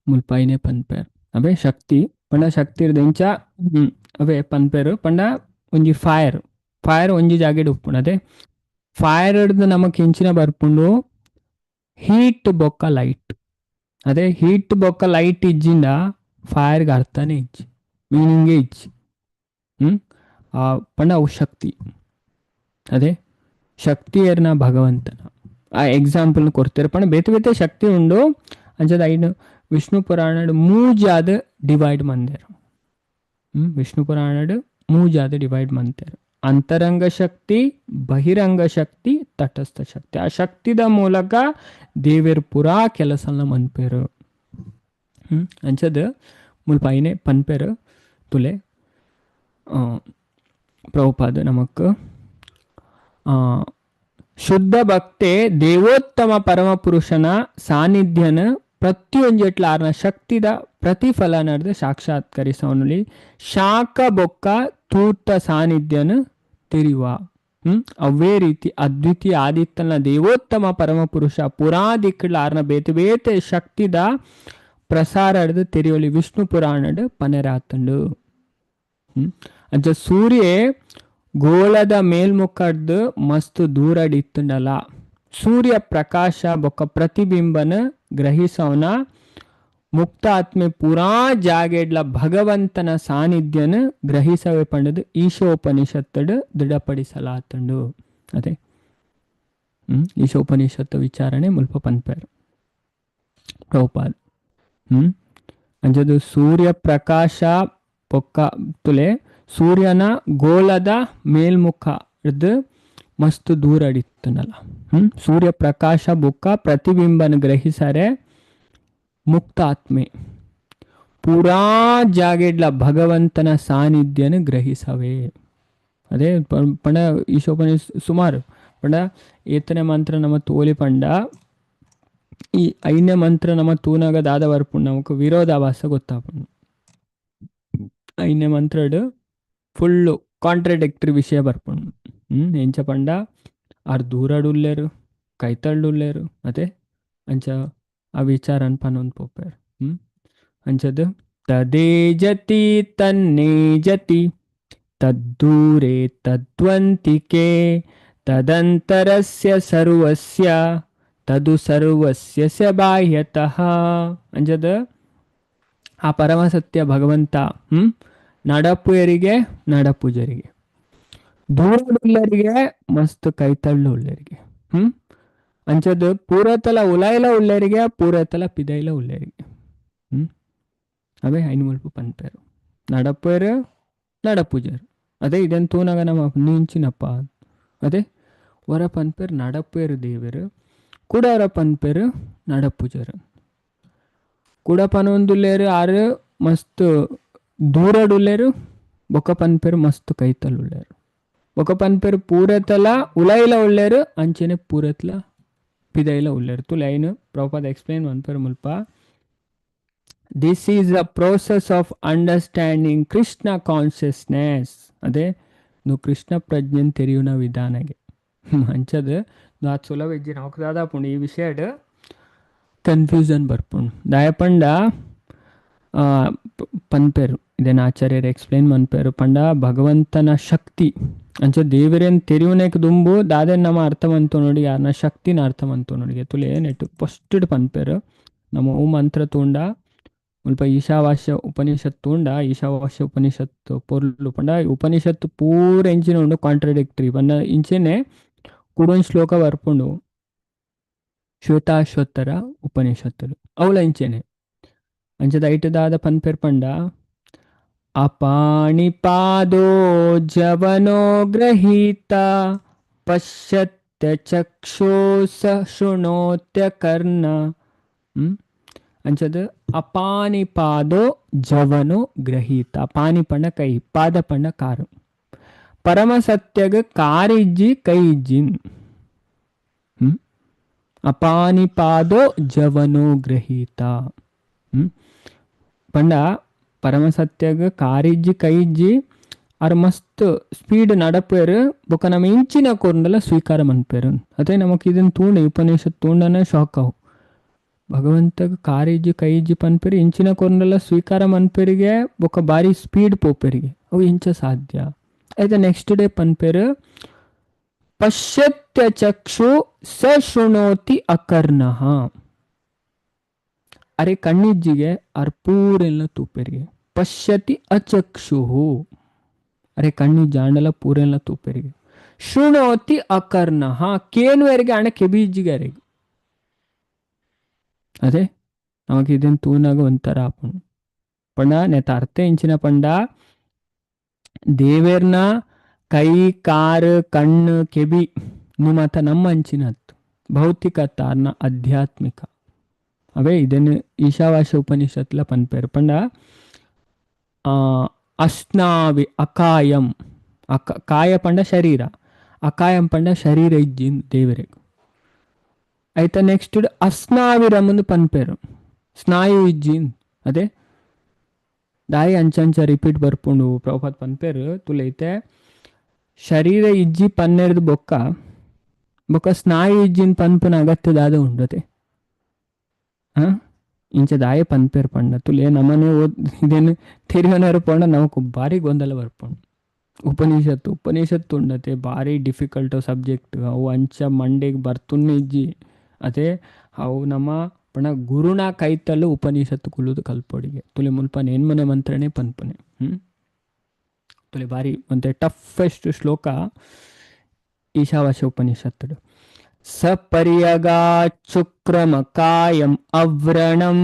ಮುಲ್ಪೈನೆ ಪನ್ಪೆರ್. ಅವೇ ಶಕ್ತಿ ಪಂಡ ಶಕ್ತಿ ಇಂಚ ಅವೇ ಪನ್ಪೆರ್ ಪಂಡ ಒಂಜಿ ಫೈರ್ ಫೈರ್ ಒಂಜಿ ಜಾಗೆಡ್ ಉಪ್ಪುಂಡು. ಅದೇ ಫೈರ್ ಹಿಡ್ದು ನಮಕ್ ಎಂಚಿನ ಬರ್ಪುಂಡು? ಹೀಟ್ ಬೊಕ್ಕ ಲೈಟ್. ಅದೇ ಹೀಟ್ ಬೊಕ್ಕ ಲೈಟ್ ಇಜ್ಜಿಂಡ ಫೈರ್ಗೆ ಅರ್ಥನೇ ಇಜ್ಜಿ, ಮೀನಿಂಗೇ ಇಜ್ಜಿ. ಆ ಪಂಡ ಅವು ಶಕ್ತಿ. ಅದೇ ಶಕ್ತಿ ಏರ್ನ ಭಗವಂತನ ಆ ಎಕ್ಸಾಂಪಲ್ ಕೊಡ್ತಾರೆ. ಪಂಡ ಬೇತೆ ಬೇತೆ ಶಕ್ತಿ ಉಂಡು. ಅಂಚದ ಐನು ವಿಷ್ಣು ಪುರಾಣಡ್ ಮೂಜಾದ್ ಡಿವೈಡ್ ಮಂದೆರ್. ವಿಷ್ಣು ಪುರಾಣಡ್ ಮೂಜಾದ್ ಡಿವೈಡ್ ಮಂತೆರ್. ಅಂತರಂಗ ಶಕ್ತಿ, ಬಹಿರಂಗ ಶಕ್ತಿ, ತಟಸ್ಥ ಶಕ್ತಿ. ಆ ಶಕ್ತಿದ ಮೂಲಕ ದೇವೆರ್ ಪೂರಾ ಕೆಲಸನ ಮನ್ಪೆರ್. ಅಂಚದ್ ಮುಲ್ಪ ಐನೆ ಪನ್ಪೆರ್ ತುಲೆ ಪ್ರಭುಪಾದ ನಮಕ್. ಶುದ್ಧ ಭಕ್ತೆ ದೇವೋತ್ತಮ ಪರಮಪುರುಷನ ಸಾನ್ನಿಧ್ಯನ ಪ್ರತಿಯೊಂಜೆಟ್ಲ ಆರ್ನ ಶಕ್ತಿದ ಪ್ರತಿಫಲ ನಡೆದು ಸಾಕ್ಷಾತ್ಕರಿಸವನುಲಿ ಶಾಖ ಬೊಕ್ಕ ತೂತ ಸಾನ್ನಿಧ್ಯನ ತೆರಿವ. ಅವೇ ರೀತಿ ಅದ್ವಿತೀಯ ಆದಿತ್ತನ ದೇವೋತ್ತಮ ಪರಮಪುರುಷ ಪುರಾ ದಿಕ್ಕುಲ ಆರ್ನ ಬೇತೆ ಬೇತೆ ಶಕ್ತಿದ ಪ್ರಸಾರ ಹಿಡ್ದು ತೆರಿಯೊಲಿ ವಿಷ್ಣು ಪುರಾಣಡ್ ಪನೆರಾತುಂಡು. ಅಂಚ ಸೂರ್ಯೆ ಗೋಳದ ಮೇಲ್ಮುಖಡ್ದು ಮಸ್ತ್ ದೂರಡ್ ಇತ್ತುಂಡಲ ಸೂರ್ಯ ಪ್ರಕಾಶ ಬೊಕ್ಕ ಪ್ರತಿಬಿಂಬನ ಗ್ರಹಿಸವನ ಮುಕ್ತ ಆತ್ಮೆ ಪೂರಾ ಜಾಗೆಡ್ಲ ಭಗವಂತನ ಸಾನ್ನಿಧ್ಯನ ಗ್ರಹಿಸವೆ ಪಂಡದು ಈಶೋಪನಿಷತ್ತಡು ದೃಢಪಡಿಸಲಾತುಂಡು. ಅದೇ ಈಶೋಪನಿಷತ್ತು ವಿಚಾರಣೆ ಮುಲ್ಪ ಪನ್ಪೆರ್ ಪ್ರಭುಪಾದ. ಅಂಚದು ಸೂರ್ಯ ಪ್ರಕಾಶ ಬೊಕ್ಕ ತುಲೆ ಸೂರ್ಯನ ಗೋಳದ ಮೇಲ್ಮುಖ ಹಿಡ್ದು ಮಸ್ತ್ ದೂರ ಇತ್ತುಂಡಲ ಸೂರ್ಯ ಪ್ರಕಾಶ ಬೊಕ್ಕ ಪ್ರತಿಬಿಂಬನ ಗ್ರಹಿಸರೆ ಮುಕ್ತ ಆತ್ಮೆ ಪೂರಾ ಜಾಗೆಡ್ಲ ಭಗವಂತನ ಸಾನ್ನಿಧ್ಯನ ಗ್ರಹಿಸವೆ. ಅದೇ ಪಂಡ ಈಶೋಪನಿ ಸುಮಾರು ಪಂಡ ಏತನೇ ಮಂತ್ರ ನಮ್ಮ ತೋಲಿ ಪಂಡ ಈ ಐನೇ ಮಂತ್ರ ನಮ್ಮ ತೂನಾಗ ದಾದ ಬರ್ಪುಂಡು ನಮಕ್ ವಿರೋಧಾಭಾಸ ಗೊತ್ತಾಪುಂಡು. ಐನೇ ಮಂತ್ರಡ್ ಫುಲ್ಲು ಕಾಂಟ್ರಡಿಕ್ಟರಿ ವಿಷಯ ಬರ್ಪುಂಡು. ಎಂಚ ಪಂಡ ಆರ್ ದೂರಡ್ ಉಲ್ಲೇರು ಕೈತಲ್ಡ್ ಉಲ್ಲೇರು ಅದೇ ಅಂಚ ಆ ವಿಚಾರನ್ ಪನೊಂದು ಪೋಪೆರ್. ಅಂಚದ್ ತದೇಜತಿ ತನ್ನೇಜತಿ ತದ್ದೂರೆ ತದ್ವಂತಿಕೆ ತದಂತರಸ್ಯ ಸರ್ವಸ್ಯ ತದು ಸರ್ವಸ್ಯ ಸ ಬಾಹ್ಯತಃ. ಅಂಚದ್ ಆ ಪರಮಸತ್ಯ ಭಗವಂತ ನಡಪುಯರಿಗೆ ನಡಪುಜರಿಗೆ ದೂರಡುಳ್ಳರಿಗೆ ಮಸ್ತ್ ಕೈತಳ್ಳು ಉಳ್ಳರಿಗೆ ಅಂಚದ್ ಪೂರತಲ ಉಲಾಯಿಲ ಉಳ್ಳರಿಗೆ ಪೂರತಲ ಪಿದೈಲ ಉಳ್ಳರಿಗೆ ಅವೇ ಐನು ಮುಲ್ಪ ಪನ್ಪೆರು ನಡಪುಯರು ನಡಪುಜರು. ಅದೇ ಇದನ್ ತೂನಾಗ ನಮ್ಮ ನಿಂಚಿನಪ್ಪ ಅದೇ ವರ ಪನ್ಪೆರು ನಡಪುಯರು ದೇವರು ಕುಡರ ಪನ್ಪೆರು ನಡಪುಜರು. ಕುಡ ಪನೊಂದುಲ್ಲೇರು ಆರು ಮಸ್ತ್ ದೂರಡುಲ್ಲೇರು ಬೊಕ್ಕ ಪನ್ಪೆರು ಮಸ್ತ್ ಕೈತಲುಲ್ಲೇರು ಬೊಕ್ಕ ಪನ್ಪೆರು ಪೂರತಲ ಉಲೈಲ ಉಳ್ಳೇರು ಅಂಚನೆ ಪೂರತಲ ಪಿದೈಲ ಉಳ್ಳೇರು. ತು ಲೈನ್ ಪ್ರಭುಪಾದ ಎಕ್ಸ್ಪ್ಲೇನ್ ಮನ್ಪೆರು ಮುಲ್ಪ. This is a process of understanding Krishna consciousness. ಅದೇ ನು ಕೃಷ್ಣ ಪ್ರಜ್ಞೆನ್ ತೆರಿಯುನ ವಿಧಾನಗೆ ಅಂಚದ್ ಆತ್ ಸುಲಭ ಇಜ್ಜಿ ನಮಕ್ ದಾದಾಪುಂಡು ಈ ವಿಷಯಡ್ ಕನ್ಫ್ಯೂಷನ್ ಬರ್ಪುಂಡು. ದಾಯೆ ಪಂಡ ಪನ್ಪೆರು ಇದೇನ ಆಚಾರ್ಯರು ಎಕ್ಸ್ಪ್ಲೇನ್ ಮನ್ಪೆರು ಪಂಡ ಭಗವಂತನ ಶಕ್ತಿ ಅಂಚ ದೇವರೇನ್ ತೆರಿಯುನೆಕ್ ದುಂಬು ದಾದೆನ್ ನಮ ಅರ್ಥ ಮಂತು ನೋಡಿ ಯಾರನ ಶಕ್ತಿನ ಅರ್ಥ ಮಂತು ನೋಡಿ ತುಲೆ ನೆಟ್ ಫಸ್ಟ್ ಪನ್ಪೆರು ನಮ್ಮ ಓ ಮಂತ್ರ ತೂಂಡ ಮುಲ್ಪ ಈಶಾವಾಸ್ಯ ಉಪನಿಷತ್ ತೂಂಡ ಈಶಾವಾಸ್ಯ ಉಪನಿಷತ್ತು ಪೊರ್ಲು ಪಂಡ ಉಪನಿಷತ್ತು ಪೂರ ಎಂಚಿನ ಉಂಡು ಕಾಂಟ್ರಡಿಕ್ಟರಿ ಪಂಡ ಇಂಚೆನೆ ಕುಡೊಂಜಿ ಶ್ಲೋಕ ಬರ್ಪುಂಡು ಶ್ವೇತಾಶ್ವತ್ತರ ಉಪನಿಷತ್ತುಲು ಅವುಲ ಇಂಚೆನೆ ಅಂಚದ ಐಟ್ ದಾದ ಪನ್ಪೆರ್ ಪಂಡ ಅಪಾಣಿಪಾದೋ ಜವನೋ ಗೃಹೀತ ಪಶ್ಯತ್ಯ ಚಕ್ಷು ಸ ಶೃಣೋತ್ಯ ಕರ್ಣ. ಅಂಚದ ಅಪಾನಿ ಪಾದೋ ಜವನೋ ಗ್ರಹೀತ. ಪಾನಿ ಪಂಡ ಕೈ, ಪಾದ ಪಂಡ ಕಾರು. ಪರಮ ಸತ್ಯಗ ಕಾರಿಜ್ಜಿ ಕೈ ಇಜ್ಜಿ. ಅಪಾನಿ ಪಾದೋ ಜವನೋ ಗ್ರಹೀತ. ಪಂಡ ಪರಮ ಸತ್ಯಗ ಕಾರಿಜ್ಜಿ ಕೈ ಇಜ್ಜಿ, ಆರ್ ಮಸ್ತ್ ಸ್ಪೀಡ್ ನಡಪೇರು ಬೊಕ ನಮ್ಮ ಇಂಚಿನ ಕೊರ್ಂಡಲ ಸ್ವೀಕಾರ ಮನ್ಪೇರು. ಅದೇ ನಮಕ್ ಇದನ್ನ ತೂಂಡ ಉಪನಿಷತ್ ತೂಂಡನೆ ಶಾಕ್ ಅವು. ಭಗವಂತಗ ಕಾರಿಜ್ಜಿ ಕೈಜ್ಜಿ ಪನ್ಪೇರು, ಇಂಚಿನ ಕೊರ್ಂಡಲ ಸ್ವೀಕಾರ ಮನ್ಪೇರಿಗೆ ಬೊಕ ಬಾರಿ ಸ್ಪೀಡ್ ಪೋಪೇರಿಗೆ ಅವು ಇಂಚ ಸಾಧ್ಯ. ಐತ ನೆಕ್ಸ್ಟ್ ಡೇ ಪನ್ಪೇರು ಪಶ್ಯತ್ಯ ಚಕ್ಷು ಸ ಶೃಣೋತಿ ಅಕರ್ಣಃ. ಅರೆ ಕಣ್ಣಿಜ್ಜಿಗೆ ಅರ್ ಪೂರೆಲ್ಲ ತೂಪೆರಿಗೆ. ಪಶ್ಯತಿ ಅಚಕ್ಷುಹು, ಅರೆ ಕಣ್ಣು ಜಾಂಡಲ ಪೂರೆಲ್ಲ ತೂಪೆರಿಗೆ. ಶೃಣೋತಿ ಅಕರ್ಣಃ, ಕೇನುವರೆಗೆ ಅಣ ಕೆಬಿಜ್ಜಿಗೆ ಅರೆಗೆ. ಅದೇ ನಮಗೆ ಇದನ್ನು ತೂನಾಗ ಒಂಥರ ಆಪುಂಡು. ಪಂಡ ನೆತ ಅರ್ಥ ಇಂಚಿನ ಪಂಡ ದೇವೇರ್ನ ಕೈ ಕಾರು ಕಣ್ಣು ಕೆಬಿ ಮಾತ ನಮ್ಮ ಅಂಚಿನ ಹತ್ತು ಭೌತಿಕ ತಾರ್ನ ಆಧ್ಯಾತ್ಮಿಕ ಅವೇ. ಇದನ್ನು ಈಶಾವಾಸ್ಯ ಉಪನಿಷತ್ಲ ಪನ್ಪೇರು. ಪಂಡ ಅಸ್ನಾವಿ ಅಕಾಯಂ, ಅಕ ಕಾಯ ಪಂಡ ಶರೀರ, ಅಕಾಯಂ ಪಂಡ ಶರೀರ ಇಜ್ಜಿ ದೇವರಿಗೆ. ಆಯ್ತಾ ನೆಕ್ಸ್ಟ್ ಅಸ್ನಾವಿರಮ್ ಪನ್ಪೇರು, ಸ್ನಾಯು ಇಜ್ಜಿ. ಅದೇ ದಾಯಿ ಅಂಚಂಚ ರಿಪೀಟ್ ಬರ್ಪುಂಡು ಪ್ರಭಾತ್ ಪನ್ಪೇರು ತುಲೈತೆ. ಶರೀರ ಇಜ್ಜಿ ಪನ್ನೆರ್ದು ಬೊಕ್ಕ ಬೊಕ್ಕ ಸ್ನಾಯು ಇಜ್ಜಿನ್ ಪನ್ಪುನ ಅಗತ್ಯ ದಾದ ಉಂಡತೆ. ಇಂಚ ದಾಯ ಪನ್ಪೇರು ಪಂಡ ತುಲೆ ನಮ್ಮನೆ ಓದ್ ಇದೇನು ತೆರಿಯೋನಾರು ಪಂಡ ನಮಕ್ ಭಾರಿ ಗೊಂದಲ ಬರ್ಪುಂಡು. ಉಪನಿಷತ್ತು ಉಪನಿಷತ್ತು ಉಂಡತೆ ಭಾರಿ ಡಿಫಿಕಲ್ಟ್ ಸಬ್ಜೆಕ್ಟ್, ಅವು ಅಂಚ ಮಂಡೆಗೆ ಬರ್ತುನ್ನೆ ಇಜ್ಜಿ. ಅದೇ ಅವು ನಮ್ಮ ಪಂಡ ಗುರುನ ಕೈತಲ್ಲು ಉಪನಿಷತ್ತು ಕುಲ್ಲುದು ಕಲ್ಪೊಡಿಗೆ ತುಲೆ ಮುಲ್ಪ ನೇನ್ಮನೆ ಮಂತ್ರನೇ ಪನ್ಪುನೆ. ತುಲೆ ಭಾರಿ ಒಂತೆ ಟಫೆಸ್ಟ್ ಶ್ಲೋಕ ಈಶಾವಾಸ್ಯ ಉಪನಿಷತ್ತು. ಸಪರ್ಯಗಾಚುಕ್ರಮಕಾಯಂ ಅವ್ರಣಂ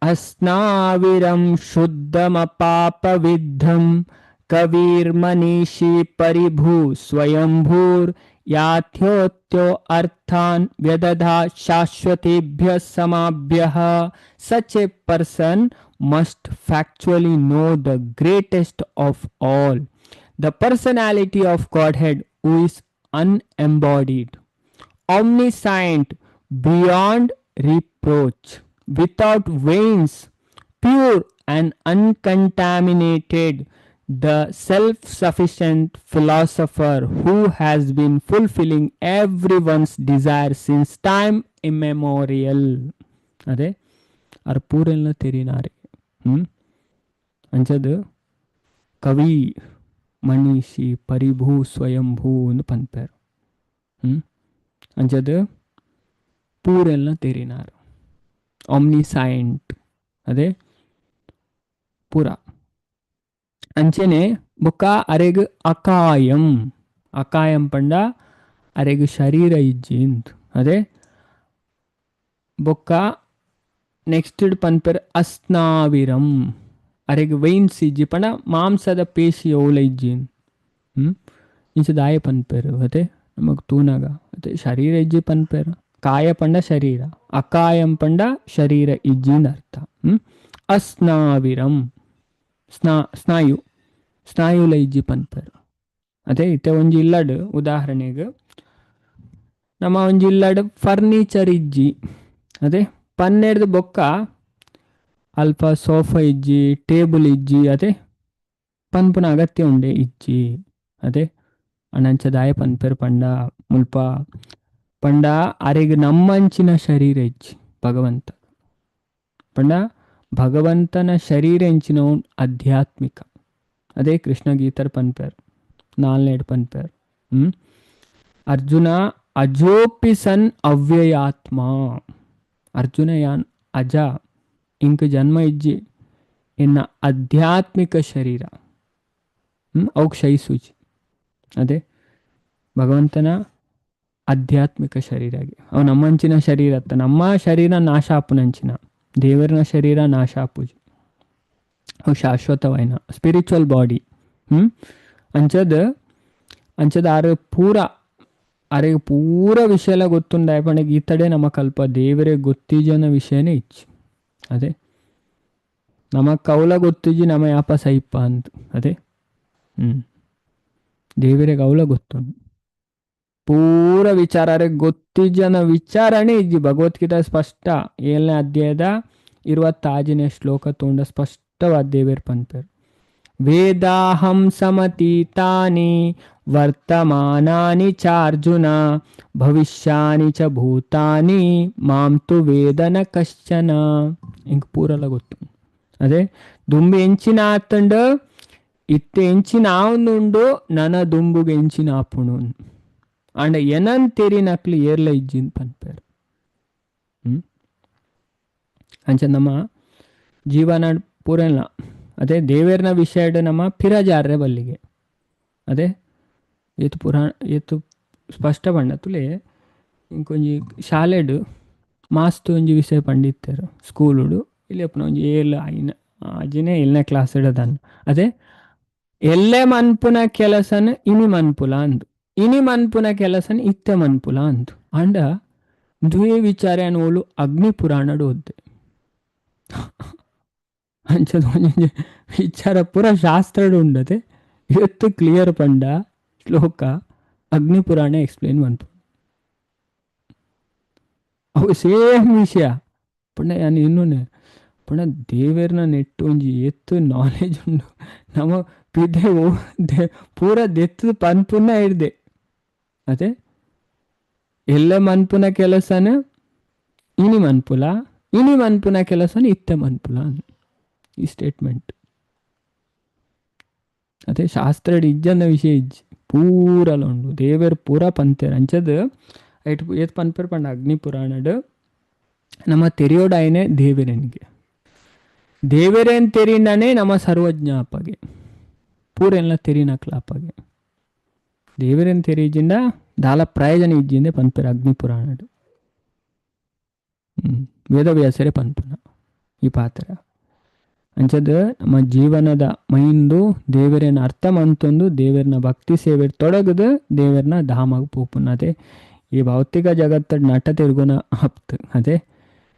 ಅಸ್ನಾವಿರಂ ಶುದ್ಧಮಪಾಪವಿದ್ಧಂ ಕವೀರ್ಮನೀಷಿ ಪರಿಭೂ ಸ್ವಯಂಭೂರ್ ಯಾಥ್ಯೋತ್ಯೋ ಅರ್ಥಾನ್ ವ್ಯದಧಾ ಶಾಶ್ವತೇಭ್ಯ ಸಮಾಭ್ಯಃ. Such a person must factually know the greatest of all, the personality of Godhead who is unembodied, omniscient, beyond reproach, without veins, pure and uncontaminated, the self-sufficient philosopher who has been fulfilling everyone's desire since time immemorial. ಅದೇ ಅರ್ ಪೂರೆಲ್ಲ ತೆರಿನಾರೆ. ಅಂಚದು ಕವಿ ಮನೀಷಿ ಪರಿಭೂ ಸ್ವಯಂಭೂ ಎಂದು ಪನ್ಪೇರು. ಅಂಚದು ಪೂರೆಲ್ಲ ತೆರಿನಾರು, ಆಮ್ನಿಸೈಂಟ್ ಅದೇ ಪೂರ. ಅಂಚನೆ ಬೊಕ್ಕ ಅರೆಗ್ ಅಕಾಯಂ, ಅಕಾಯಂ ಪಂಡ ಅರೆಗ್ ಶರೀರ ಇಜ್ಜಿ ಅಂತ. ಅದೇ ಬೊಕ್ಕ ನೆಕ್ಸ್ಟ್ ಪನ್ಪೆರ್ ಅಸ್ನಾವಿರಂ, ಅರೆಗ್ ವೈನ್ಸ್ ಇಜ್ಜಿ ಪಂಡ ಮಾಂಸದ ಪೇಶಿ ಓಲ ಇಜ್ಜಿ. ಇಂಚ ದಾಯ ಪನ್ಪೆರು. ಅದೇ ನಮಗ್ ತೂನಾಗ ಅದೇ ಶರೀರ ಇಜ್ಜಿ ಪನ್ಪೆರು. ಕಾಯ ಪಂಡ ಶರೀರ, ಅಕಾಯಂ ಪಂಡ ಶರೀರ ಇಜ್ಜಿ ಅಂತ ಅರ್ಥ. ಅಸ್ನಾವಿರಂ ಸ್ನಾಯು, ಸ್ನಾಯುಲ ಇಜ್ಜಿ ಪನ್ಪೆರು. ಅದೇ ಇತ್ತೆ ಒಂಜಿ ಇಲ್ಲಡ್ ಉದಾಹರಣೆಗೆ ನಮ್ಮ ಒಂಜಿ ಇಲ್ಲಡ್ ಫರ್ನಿಚರ್ ಇಜ್ಜಿ, ಅದೇ ಪನ್ನೆರ್ದು ಬೊಕ್ಕ ಅಲ್ಪ ಸೋಫಾ ಇಜ್ಜಿ ಟೇಬಲ್ ಇಜ್ಜಿ, ಅದೇ ಪನ್ಪುನ ಅಗತ್ಯ ಉಂಡೆ ಇಜ್ಜಿ. ಅದೇ ಅಣಂಚ ದಾಯ ಪನ್ಪೆರು ಪಂಡ ಮುಲ್ಪ ಪಂಡ ಅರೆಗ್ ನಮ್ಮಂಚಿನ ಶರೀರ ಇಜ್ಜಿ ಭಗವಂತ ಪಂಡ ಭಗವಂತನ ಶರೀರ ಎಂಚಿನ ಆಧ್ಯಾತ್ಮಿಕ. ಅದೇ ಕೃಷ್ಣ ಗೀತರ್ ಪನ್ಪೇರ್ ನಾಲ್ನೇಡ್ ಪನ್ಪೇರ್. ಅರ್ಜುನ ಅಜೋಪಿ ಸನ್ ಅವ್ಯಯಾತ್ಮ, ಅರ್ಜುನ ಯಾನ್ ಅಜ ಇಂಕ್ ಜನ್ಮ ಇಜ್ಜಿ ಎನ್ನ ಆಧ್ಯಾತ್ಮಿಕ ಶರೀರ ಅವು ಕ್ಷಯಿಸೂಚಿ. ಅದೇ ಭಗವಂತನ ಆಧ್ಯಾತ್ಮಿಕ ಶರೀರ ಆಗಿ ಅವು ನಮ್ಮಂಚಿನ ಶರೀರ ಅತ್ತ, ನಮ್ಮ ಶರೀರ ನಾಶ ಆಪುನಂಚಿನ ದೇವರನ ಶರೀರ ನಾಶ ಆಪುಜಿ, ಅವು ಶಾಶ್ವತವಾಯಿನ ಸ್ಪಿರಿಚುವಲ್ ಬಾಡಿ. ಅಂಚದ ಅಂಚದ ಆರು ಪೂರ ಅರೆಗೆ ಪೂರ ವಿಷಯ ಎಲ್ಲ ಗೊತ್ತುಂಡು ಪಂಡ ಈತಡೆ ನಮ್ಮ ಕಲ್ಪ ದೇವರೇ ಗೊತ್ತಿಜನ ವಿಷಯನೇ ಇಚ್ಚು. ಅದೇ ನಮ ಕೌಲ ಗೊತ್ತಿಜಿ ನಮ ಯಾಪ ಸೈಪ ಅಂತ. ಅದೇ ದೇವರಿಗೆ ಅವಲ ಗೊತ್ತುಂಡು ಪೂರ ವಿಚಾರ ಗೊತ್ತಿಜನ ವಿಚಾರಣೆ ಇಜ್ಜಿ. ಭಗವದ್ಗೀತಾ ಸ್ಪಷ್ಟ 7ನೇ ಅಧ್ಯಾಯದ 26ನೇ ಶ್ಲೋಕ ತೋಂಡ ಸ್ಪಷ್ಟವಾದ ದೇವೇರ್ ಪನ್ಪೇರು. ವೇದಾಹಂ ಸಮತೀತಾನಿ ವರ್ತಮಾನಾನಿ ಚಾರ್ಜುನ ಭವಿಷ್ಯಾನಿ ಚ ಭೂತಾನಿ ಮಾಂ ತು ವೇದನ ಕಶ್ಚನ. ಇಂಕ ಪೂರಲ ಗೊತ್ತು. ಅದೇ ದುಂಬಿ ಎಂಚಿನ ಆತಂಡು ಇತ್ತೆ ಎಂಚಿನ ಆವೊಂದುಂಡು ನನ ದುಂಬುಗೆ ಎಂಚಿನ ಆಪುಣು ಅಂಡ ಎನನ್ ತೆರಿನಕ್ಲು ಏರ್ಲ ಇಜ್ಜಿನ್ ಪನ್ಪೇರು. ಅಂಚ ನಮ್ಮ ಜೀವನ ಪೂರಲ್ಲ ಅದೇ ದೇವೇರ್ನ ವಿಷಯ ನಮ್ಮ ಪಿರಜಾರ್ರೆ ಬಲ್ಲಿಗೆ. ಅದೇ ಏತು ಪುರಾಣ ಏತು ಸ್ಪಷ್ಟ ಪಂಡ ತುಲೆ ಇಂಕೊಂಜಿ ಶಾಲೆಡು ಮಾಸ್ತು ಒಂಜಿ ವಿಷಯ ಪಂಡಿತ್ತೇರು ಸ್ಕೂಲುಡು ಇಲ್ಲಿ ಅಪ್ಪನ ಒಂಜಿ ಏಳು ಐನ ಅಜಿನೇ 7ನೇ ಕ್ಲಾಸ್ ಇಡದನ್. ಅದೇ ಎಲ್ಲೆ ಮನ್ಪುನ ಕೆಲಸನ ಇನಿ ಮನ್ಪುಲ ಅಂದು, ಇನಿ ಮನ್ಪುನ ಕೆಲಸನ ಇತ್ತೆ ಮನ್ಪುಲ ಅಂದು. ಅಂಡ ದ್ವೇ ವಿಚಾರ ಓಲು ಅಗ್ನಿ ಪುರಾಣಡು ಓದ್ದೆ. ಅಂಚದ ಒಂಜಿ ವಿಚಾರ ಪೂರ ಶಾಸ್ತ್ರಡು ಉಂಡತೆ ಎತ್ತು ಕ್ಲಿಯರ್ ಪಂಡ ಶ್ಲೋಕ ಅಗ್ನಿ ಪುರಾಣ ಎಕ್ಸ್ಪ್ಲೇನ್ ಬಂತು. ಅವು ಸೇಮ್ ವಿಷಯ ಪಂಡ ಯಾನ್ ಇನ್ನೊಂದು ಪಂಡ ದೇವೇರ್ನ ನೆಟ್ಟು ಒಂಜಿ ಎತ್ತು ನಾಲೆಜ್ ಉಂಡು ನಮ್ಮ ಪಿದೆ ಪೂರ ದೆತ್ತು ಪನ್ಪುನ ಇರ್ದೆ. ಅದೇ ಎಲ್ಲ ಮನ್ಪುನ ಕೆಲಸನ ಇನಿ ಮನ್ಪುಲ, ಇನಿ ಮನ್ಪುನ ಕೆಲಸನ ಇತ್ತೆ ಮನ್ಪುಲ ಈ ಸ್ಟೇಟ್ಮೆಂಟ್. ಅದೇ ಶಾಸ್ತ್ರ ಇಜ್ಜನ್ನ ವಿಷಯ ಇಜ್ಜಿ ಪೂರಲ ಉಂಡು ದೇವೇರ್ ಪೂರ ಪಂತೇರ್. ಅಂಚದ ಐಟ್ ಏತ್ ಪನ್ಪೇರ್ ಪಂಡ ಅಗ್ನಿ ಪುರಾಣಡ್ ನಮ್ಮ ತೆರಿಯೋಡಾಯನೆ ದೇವೇರನಿಗೆ, ದೇವೇರೇನ್ ತೆರಿನನೇ ನಮ್ಮ ಸರ್ವಜ್ಞ ಅಪ್ಪಗೆ ಪೂರೆಲ್ಲ ತೆರಿನಕ್ಲ ಅಪ್ಪಗೆ. ದೇವೇರೇನ್ ತೆರಿಜಿಂದ ದಾಲ ಪ್ರಯೋಜನ ಇಜ್ಜಿಂದೆ ಪನ್ಪೇರ್ ಅಗ್ನಿ ಪುರಾಣಡ್. ವೇದವ್ಯಾಸರೇ ಪನ್ಪುನ ಈ ಪಾತ್ರ. ಅಂಚದ ನಮ್ಮ ಜೀವನದ ಮೈಂದು ದೇವರೇನ ಅರ್ಥ ಮಂತೊಂದು ದೇವರನ ಭಕ್ತಿ ಸೇವೆ ತೊಡಗದು ದೇವರನ ಧಾಮಗ್ ಪೋಪುನ. ಅದೇ ಈ ಭೌತಿಕ ಜಗತ್ತ ನಟ ತಿರುಗುನ ಹಪ್ತು. ಅದೇ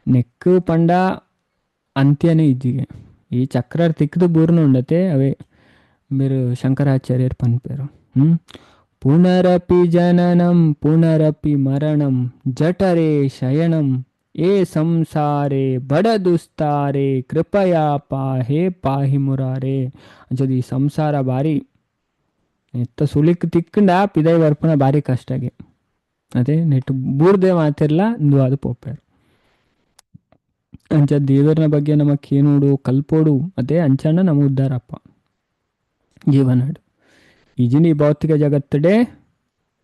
ನೆಕ್ಕು ಪಂಡ ಅಂತ್ಯನೇ ಇಜ್ಜಿಗೆ ಈ ಚಕ್ರ ತಿಕ್ಕದು ಬೂರ್ನ ಉಂಡತೆ. ಅವೇ ಬೇರು ಶಂಕರಾಚಾರ್ಯರು ಪನ್ಪೇರು. ಪುನರಪಿ ಜನನಂ ಪುನರಪಿ ಮರಣಂ ಜಠರೇ ಶಯನಂ ಏ ಸಂಸಾರೇ ಬಡದುಸ್ತಾರೆ ಕೃಪಯಾ ಪಾಹೇ ಪಾಹಿ ಮುರಾರೇ. ಅಂಚದ ಈ ಸಂಸಾರ ಬಾರಿ ಎತ್ತ ಸುಳಿಕ್ ತಿಕ್ಕಂಡ ಪಿದೈ ಬರ್ಪುನ ಬಾರಿ ಕಷ್ಟಗೆ. ಅದೇ ನೆಟ್ಟು ಬೂರ್ದೆ ಮಾತಿರ್ಲ ಇಂದು ಅದು ಪೋಪೇರು. ಅಂಚ ದೇವರನ ಬಗ್ಗೆ ನಮ್ಮ ಕೇನೋಡು ಕಲ್ಪೋಡು ಅದೇ ಅಂಚಣ್ಣ ನಮ್ಮ ಉದ್ಧಾರಪ್ಪ ಜೀವನಾಡು. ಈಜಿನ ಈ ಭೌತಿಕ ಜಗತ್ತಡೆ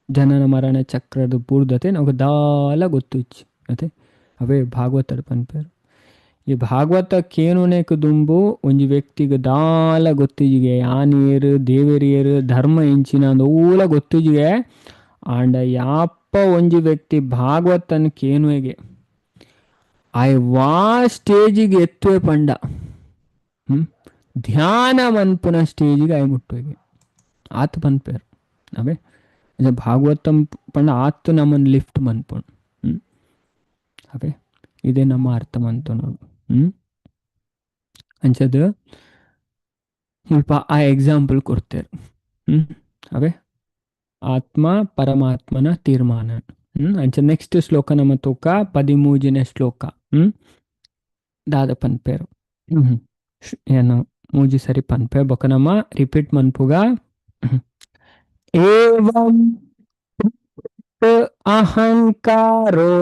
ಜನನ ಮರಣ ಚಕ್ರದ ಬೂರ್ದತೆ ನಮಗೆ ದಾಲ ಗೊತ್ತು ಇಚ್ಚಿ. ಅದೇ ಅವೇ ಭಾಗವತರು ಪನ್ಪೇರು. ಈ ಭಾಗವತ ಕೇನುನೇಕ ದುಂಬು ಒಂಜಿ ವ್ಯಕ್ತಿಗೆ ದಾಲ ಗೊತ್ತಿಜಿಗೆ ಯಾನೇರು ದೇವರಿಯರು ಧರ್ಮ ಎಂಚಿನ ಓಲ ಗೊತ್ತಿಜಿಗೆ. ಆಂಡ ಯಾಪ ಒಂಜಿ ವ್ಯಕ್ತಿ ಭಾಗವತನ ಕೇನುವೆಗೆ ಆಯ್ ವಾ ಸ್ಟೇಜಿಗೆ ಎತ್ತುವೆ ಪಂಡ ಧ್ಯಾನ ಮನ್ಪುನ ಸ್ಟೇಜಿಗೆ ಆಯ್ ಮುಟ್ಟುವೆಗೆ ಆತ ಪನ್ಪೇರು. ಅವೇ ಭಾಗವತಂ ಪಂಡ ಆತು ನಮ್ಮನ್ನು ಲಿಫ್ಟ್ ಮನ್ಪುಣ್. ಅವೇ ಇದೇ ನಮ್ಮ ಅರ್ಥ ಮಂತು ನೋಡು. ಅಂಚದ ಮುಲ್ಪ ಆ ಎಕ್ಸಾಂಪಲ್ ಕೊಡ್ತೇರು. ಅವೇ ಆತ್ಮ ಪರಮಾತ್ಮನ ತೀರ್ಮಾನ. ಅಂಚ ನೆಕ್ಸ್ಟ್ ಶ್ಲೋಕ ನಮ್ಮ ತೂಕ 13ನೇ ಶ್ಲೋಕ. ದಾದ ಪನ್ಪೇರು ಏನು ಮೂಜಿ ಸರಿ ಪನ್ಪೆ ಬೊಕ ನಮ್ಮ ರಿಪೀಟ್ ಮನ್ಪುಗ. ಏವಂ ಅಹಂಕಾರೋ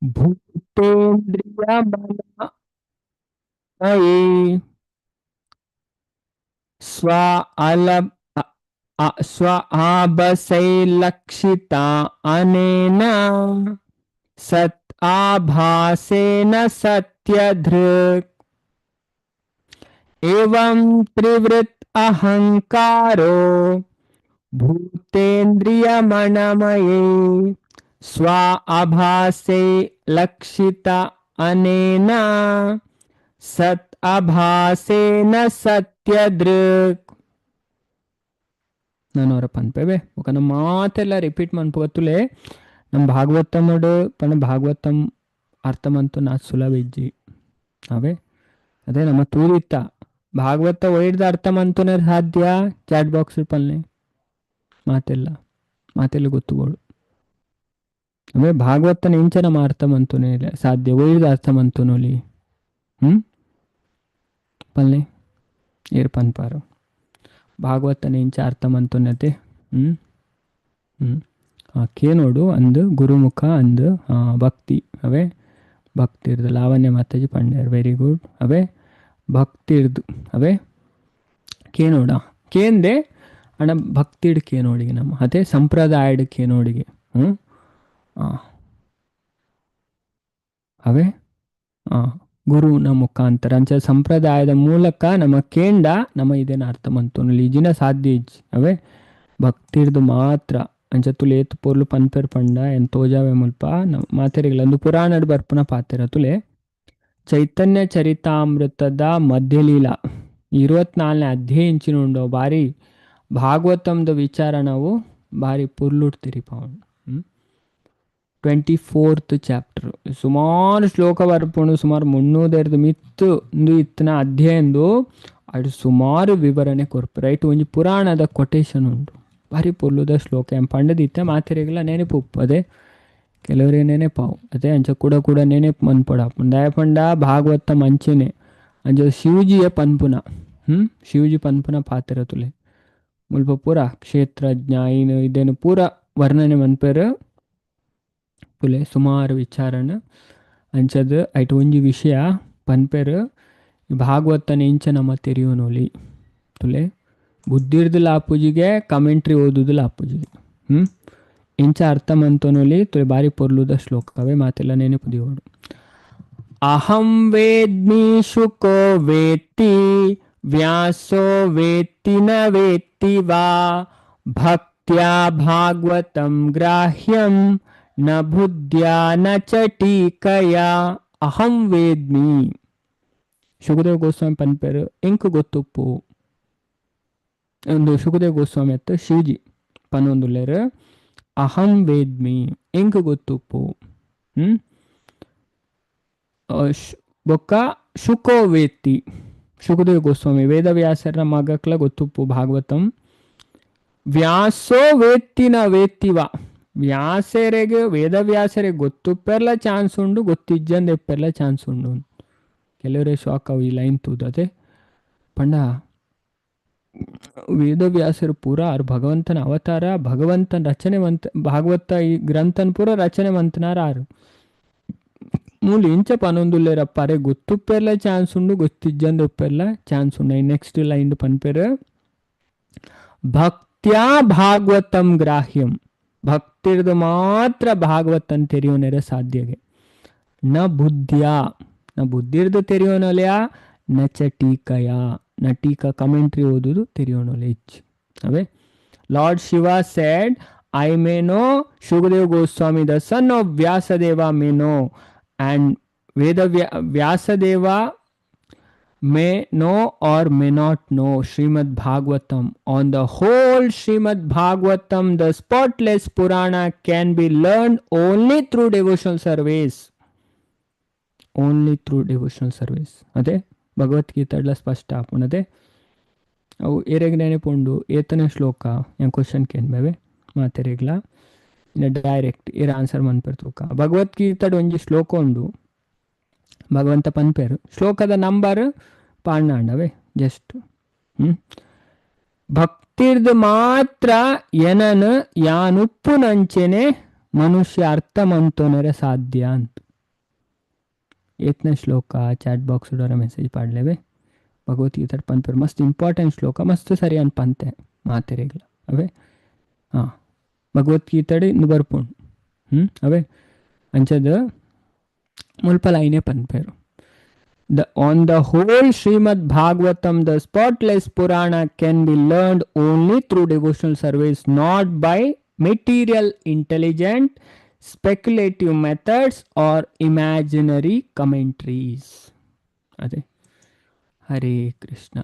ಭೂತೇಂದ್ರಿಯ ಮನಮಯೇ ಸ್ವ ಅಲ ಸ್ವ ಆಭಸೈಲಕ್ಷಿತ ಅನೇನ ಸತ್ ಆಭಾಸೇನ ಸತ್ಯಧೃಕ್. ಏವಂ ತ್ರಿವೃತ್ ಅಹಂಕಾರೋ ಭೂತೇಂದ್ರಿಯ ಮನಮಯೇ ಸ್ವ ಆಭಾಸೆ ಲಕ್ಷಿತ ಅನೇನ ಸತ್ ಆಭಾಸೇನ ಸತ್ಯದೃಕ್. ನಾನು ಅವರ ಪನ್ಪೆವೆ ఒక ನಮ್ಮ ಮಾತೆಲ್ಲ ರಿಪೀಟ್ ಮನ್ಪುಗತ್ತುಲೆ. ನಮ್ಮ ಭಾಗವತಮಡು ಪಣ ಭಾಗವತಂ ಅರ್ಥಮಂತು ನಾ ಸುಲಭ ಇಜ್ಜಿ ಅವೇ. ಅದೇ ನಮ್ಮ ತೂರಿತ್ತ ಭಾಗವತ ಒಯ್ದ ಅರ್ಥ ಮಂತುನ ಸಾಧ್ಯ ಚಾಟ್ ಬಾಕ್ಸ್ ಪಲ್ನೆ ಮಾತೆಲ್ಲ ಮಾತೆಲ್ಲ ಗೊತ್ತುಗಳು. ಅವೇ ಭಾಗವತನ ಇಂಚ ನಮ್ಮ ಅರ್ಥ ಮಂತುನೇ ಸಾಧ್ಯ ಒಯ್ದ ಅರ್ಥ ಮಂತುನೊಲಿ ಪಲ್ನೆ ಏರ್ ಪನ್ಪಾರು ಭಾಗವತನ ಇಂಚ ಅರ್ಥ ಮಂತುನತೆ. ಹ್ಮ್ ಹ್ಮ್ ಕೇನೋಡು ಅಂದು ಗುರುಮುಖ ಅಂದು ಭಕ್ತಿ ಅವೇ ಭಕ್ತಿ ಇರ್ದು. ಲಾವಣ್ಯ ಮಾತಾಜಿ ಪಂಡ್ಯರ್ ವೆರಿ ಗುಡ್. ಅವೇ ಭಕ್ತಿ ಇರ್ದು ಅವೇ ಕೇನೋಡ ಕೇಂದೆ ಅಣ್ಣ ಭಕ್ತಿಡ್ ಕೇನೋಡಿಗೆ ನಮ್ಮ ಅದೇ ಸಂಪ್ರದಾಯಡ್ ಕೇನೋಡಿಗೆ. ಹ್ಞೂ ಅವೇ ಗುರುವಿನ ಮುಖಾಂತರ ಅಂಚ ಸಂಪ್ರದಾಯದ ಮೂಲಕ ನಮ್ಮ ಕೇಂಡ ನಮ್ಮ ಇದೇನ ಅರ್ಥ ಮಂತು ಈಜಿನ ಸಾಧ್ಯ ಇಜ್ಜಿ. ಅವೇ ಭಕ್ತಿರ್ದು ಮಾತ್ರ ಅಂಚ ತುಲೆ ಏತ್ ಪೊರ್ಲು ಪನ್ಪೆರ್ ಪಂಡ ಎನ್ ತೋಜಾವೆ ಮುಲ್ಪ ಮಾತೆರಿಗ್ಲ ಒಂದು ಪುರಾಣಡ್ ಬರ್ಪುನ ಪಾತೆರ ತುಲೆ. ಚೈತನ್ಯ ಚರಿತಾಮೃತದ ಮಧ್ಯಲೀಲಾ 24ನೇ ಅಧ್ಯಾಯ ಇಂಚಿನ ಉಂಡು. ಬಾರಿ ಭಾಗವತಂದ ವಿಚಾರ ನಾವು ಬಾರಿ ಪೊರ್ಲುಡ್ತಿರಿ ಪಾವನ್. 24th chapter ಸುಮಾರು ಶ್ಲೋಕ ಬರ್ಪುಂಡು, ಸುಮಾರು 300 ಮಿತ್ತು ಇಂದು ಇತ್ತಿನ ಅಧ್ಯಾಯಂದು ಅಡು ಸುಮಾರು ವಿವರಣೆ ಕೊರ್ಪು ರೈಟ್. ಒಂಜಿ ಪುರಾಣದ ಕೊಟೇಶನ್ ಉಂಟು ಭಾರಿ ಪೊರ್ಲುದ ಶ್ಲೋಕ ಎಂ ಪಂಡದಿತ್ತೆ ಮಾತೆರೆಗ್ಲ ನೆನಪು ಉಪ್ಪು. ಅದೇ ಕೆಲವರಿಗೆ ನೆನಪಾವು ಅದೇ ಅಂಚ ಕೂಡ ಕೂಡ ನೆನಪು ಮನ್ಪೊಡ ದಾಯ ಪಂಡ ಭಾಗವತ ಮಂಚೆನೆ ಅಂಚ ಶಿವಜಿಯ ಪನ್ಪುನ ಶಿವಜಿ ಪನ್ಪುನ ಪಾತೆರ ತುಲೆ ಮುಲ್ಪ ಪೂರ ಕ್ಷೇತ್ರಜ್ಞ ಇನು ಇದೇನು ಪೂರ ವರ್ಣನೆ ಮನ್ಪೆರ್ ತುಲೆ ಸುಮಾರು ವಿಚಾರಣ ಅಂಚದ ಐಟ್ ಒಂಜಿ ವಿಷಯ ಪನ್ಪೆರ್ ಭಾಗವತನ ಇಂಚ ನಮ್ಮ ತೆರಿಯೋನೊಲಿ ತುಲೆ ಬುದ್ಧಿರ್ದು ಲಾಪುಜಿಗೆ ಕಮೆಂಟ್ರಿ ಓದುದು ಲಾಪುಜಿಗೆ ಇಂಚ ಅರ್ಥ ಮಂತನೊಲಿ ತುಲೆ ಬಾರಿ ಪೊರ್ಲುದ ಶ್ಲೋಕವೇ ಮಾತೆಲ್ಲ ನೆನಪು ದಿಯೋಡು. ಅಹಂ ವೇದ್ಮಿ ಶುಕೋ ವೇತ್ತಿ ವ್ಯಾಸೋ ವೇತ್ತಿ ನ ವೇತ್ತಿ ವಾ ಭಕ್ತ್ಯಾ ಭಾಗವತಂ ಗ್ರಾಹ್ಯಂ ನ ಬುದ್ಧ್ಯಾ ನ ಚ ಟೀಕಯಾ. ಅಹಂ ವೇದ್ಮಿ ಶುಕದೇವ ಗೋಸ್ವಾಮಿ ಪನ್ಪೆರು ಎಂಕ್ ಗೊತ್ತುಪ್ಪು ಒಂದು ಶುಕದೇವ ಗೋಸ್ವಾಮಿ ಅತ್ತ ಶಿವಜಿ ಪನ್ನೊಂದುಲ್ಲೇರು ಅಹಂ ವೇದ್ಮಿ ಎಂಕ್ ಗೊತ್ತುಪ್ಪು ಬೊಕ್ಕ ಶುಕೋ ವೇತ್ತಿ ಶುಕದೇವ ಗೋಸ್ವಾಮಿ ವೇದವ್ಯಾಸರ ಮಗಕ್ಲ ಗೊತ್ತುಪ್ಪು ಭಾಗವತಂ. ವ್ಯಾಸೋ ವೇತ್ತಿನ ವೇತ್ತಿವ ವ್ಯಾಸರಿಗೆ ವೇದವ್ಯಾಸರಿಗೆ ಗೊತ್ತುಪ್ಪೆರ್ಲ ಚಾನ್ಸ್ ಉಂಡು ಗೊತ್ತಿಜ್ಜಂದ ಎಪ್ಪೆರ್ಲ ಚಾನ್ಸ್ ಉಂಡು. ಕೆಲವರೇ ಶಾಕ್ ಅವು ಈ ಲೈನ್ ತೂದತೆ ಪಂಡ ವೇದವ್ಯಾಸರು ಪೂರ ಆರ್ ಭಗವಂತನ ಅವತಾರ ಭಗವಂತನ ರಚನೆ ಮಂತ ಭಾಗವತ ಈ ಗ್ರಂಥನ್ ಪೂರ ರಚನೆ ಮಂತನಾರ ಆರು ಮೂಲು ಇಂಚ ಪನೊಂದುಲ್ಲೇರಪ್ಪ ಅರೆ ಗೊತ್ತುಪ್ಪೆರ್ಲ ಚಾನ್ಸ್ ಉಂಡು ಗೊತ್ತಿಜ್ಜಂದ ಉಪ್ಪೆರ್ಲ ಚಾನ್ಸ್ ಉಂಡು. ನೆಕ್ಸ್ಟ್ ಲೈನ್ ಪನ್ಪೆರು ಭಕ್ತ್ಯಾ ಭಾಗವತಂ ಗ್ರಾಹ್ಯಂ ಭಕ್ತಿರ್ದು ಮಾತ್ರ ಭಾಗವತನ್ ತೆರಿಯೋನೆರ ಸಾಧ್ಯಗೆ ನ ಬುದ್ಧಿಯ ನ ಬುದ್ಧಿರ್ದು ತೆರಿಯೋನೊಲೆಯ ನ ಚ ಟೀಕಯ ನ ಟೀಕಾ ಕಮೆಂಟ್ರಿ ಓದುದು ತೆರಿಯೋನೊಲೆ ಇಚ್ಚು. ಅವೇ Lord Shiva said I may know Shukadev Goswami the son of Vyasadeva may know and Veda Vyasadeva may know or may not know Srimad Bhagavatam. On the whole, Srimad Bhagavatam, the spotless Purana, can be learned only through devotional service. Only through devotional service. ಅದೇ ಭಗವದ್ಗೀತೆ ಸ್ಪಷ್ಟ ಆಪುಣದೆ ಅವು ಏರೆಗ್ ನೆನಪುಂಡು ಏತನೇ ಶ್ಲೋಕ ಏನ್ question ಕೇನ್ಬೇವೆ ಮಾತೆರೆಗ್ಲ ಇನ್ನು direct ಏರ್ answer ಮನ್ಪೆರ್ ತೂಕ. ಭಗವದ್ಗೀತೆಡ್ ಒಂಜಿ ಶ್ಲೋಕ ಉಂಡು ಭಗವಂತ ಪನ್ಪೇರು ಶ್ಲೋಕದ ನಂಬರ್ ಪಾಂಡಾಂಡವೇ ಜಸ್ಟ್ ಭಕ್ತಿರ್ದು ಮಾತ್ರ ಏನನು ಯಾನುಪ್ಪುನಂಚೆನೆ ಮನುಷ್ಯ ಅರ್ಥ ಮಂತೋನರೆ ಸಾಧ್ಯ ಅಂತ. ಏತ್ನ ಶ್ಲೋಕ ಚಾಟ್ ಬಾಕ್ಸ್ ಉಡೋರ ಮೆಸೇಜ್ ಪಾಡ್ಲೇವೆ ಭಗವದ್ಗೀತೆ ಪನ್ಪೇರು ಮಸ್ತ್ ಇಂಪಾರ್ಟೆಂಟ್ ಶ್ಲೋಕ ಮಸ್ತ್ ಸರಿ ಅನ್ಪಂತೆ ಮಾತೆರೆಗ್ಲ ಅವೇ. ಹಾಂ ಭಗವದ್ಗೀತೆಡ್ ಇಂದು ಬರ್ಪುಂಡು ಅವೇ ಅಂಚದ ಮುಲ್ಪ ಲೈನೇ ಪನ್ಪೇರು. The on the whole Srimad Bhagavatam, the spotless Purana, can be learned only through devotional service, not by material intelligent, speculative methods or imaginary commentaries. ಅದೇ ಹರೇ ಕೃಷ್ಣ.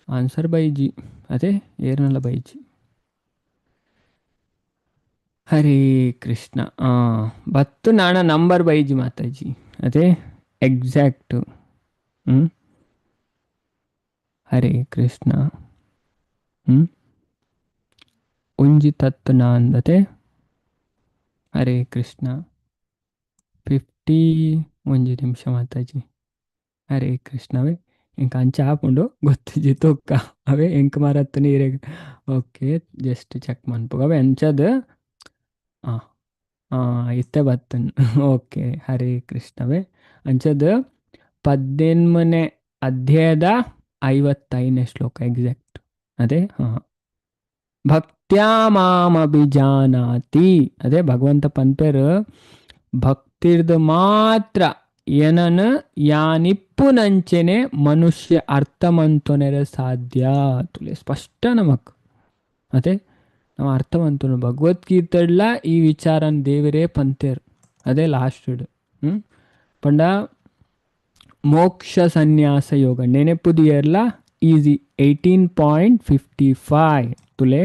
Answer ಬೈಜಿ ಅದೇ ಏರ್ನಲ್ಲ ಬೈಜಿ. ಹರೇ ಕೃಷ್ಣ. ಬತ್ತು ನಾಣ ನಂಬರ್ ಬೈಜಿ ಮಾತಾಜಿ ಅದೇ ಎಕ್ಸಾಕ್ಟ್. ಹ್ಮ್ ಹರೇ ಕೃಷ್ಣ. ಹ್ಮ್ ಒಂಜಿ ತತ್ತು ನಾಂದತೆ. ಹರೇ ಕೃಷ್ಣ. 50 ಒಂಜಿ ನಿಮಿಷ ಮಾತಾಜಿ. ಹರೇ ಕೃಷ್ಣವೇ ಎಂಕ ಅಂಚ ಆಪುಂಡು ಗೊತ್ತಿಜಿ ತೂಕ ಅವೇ ಎಂಕ್ ಮಾರತ್ತು ನೀರೆಗ್. Okay just check ಮನ್ಪುಗ ಅವೆ ಅಂಚದ್. ಆ ಆ ಇತ್ತೆ ಬತ್ತನ್. ಓಕೆ ಹರೇ ಕೃಷ್ಣವೇ. ಅಂಚದ್ 18ನೇ ಅಧ್ಯಾಯದ 55ನೇ ಶ್ಲೋಕ ಎಕ್ಸಾಕ್ಟ್ ಅದೇ. ಹಾ ಭಕ್ತ್ಯಾ ಮಾಮಭಿಜಾನಾತಿ. ಅದೇ ಭಗವಂತ ಪನ್ಪೆರ್ ಭಕ್ತಿರ್ದು ಮಾತ್ರ ಏನನ ಯಾನಿಪ್ಪುನಂಚೆನೆ ಮನುಷ್ಯ ಅರ್ಥಮಂತೊನೆರೆ ಸಾಧ್ಯ. ತುಲೆ ಸ್ಪಷ್ಟ ನಮಕ್ ಅದೇ ನಮ್ಮ ಅರ್ಥವಂತನು ಭಗವದ್ಗೀತೆಡ್ಲ ಈ ವಿಚಾರನ್ ದೇವರೇ ಪಂತೇರ್ ಅದೇ ಲಾಸ್ಟ್. ಹ್ಮ್ ಪಂಡ ಮೋಕ್ಷ ಸನ್ಯಾಸ ಯೋಗ ನೆನೆಪುದಿಯರ್ಲ ಈಸಿ 18.55 ತುಲೆ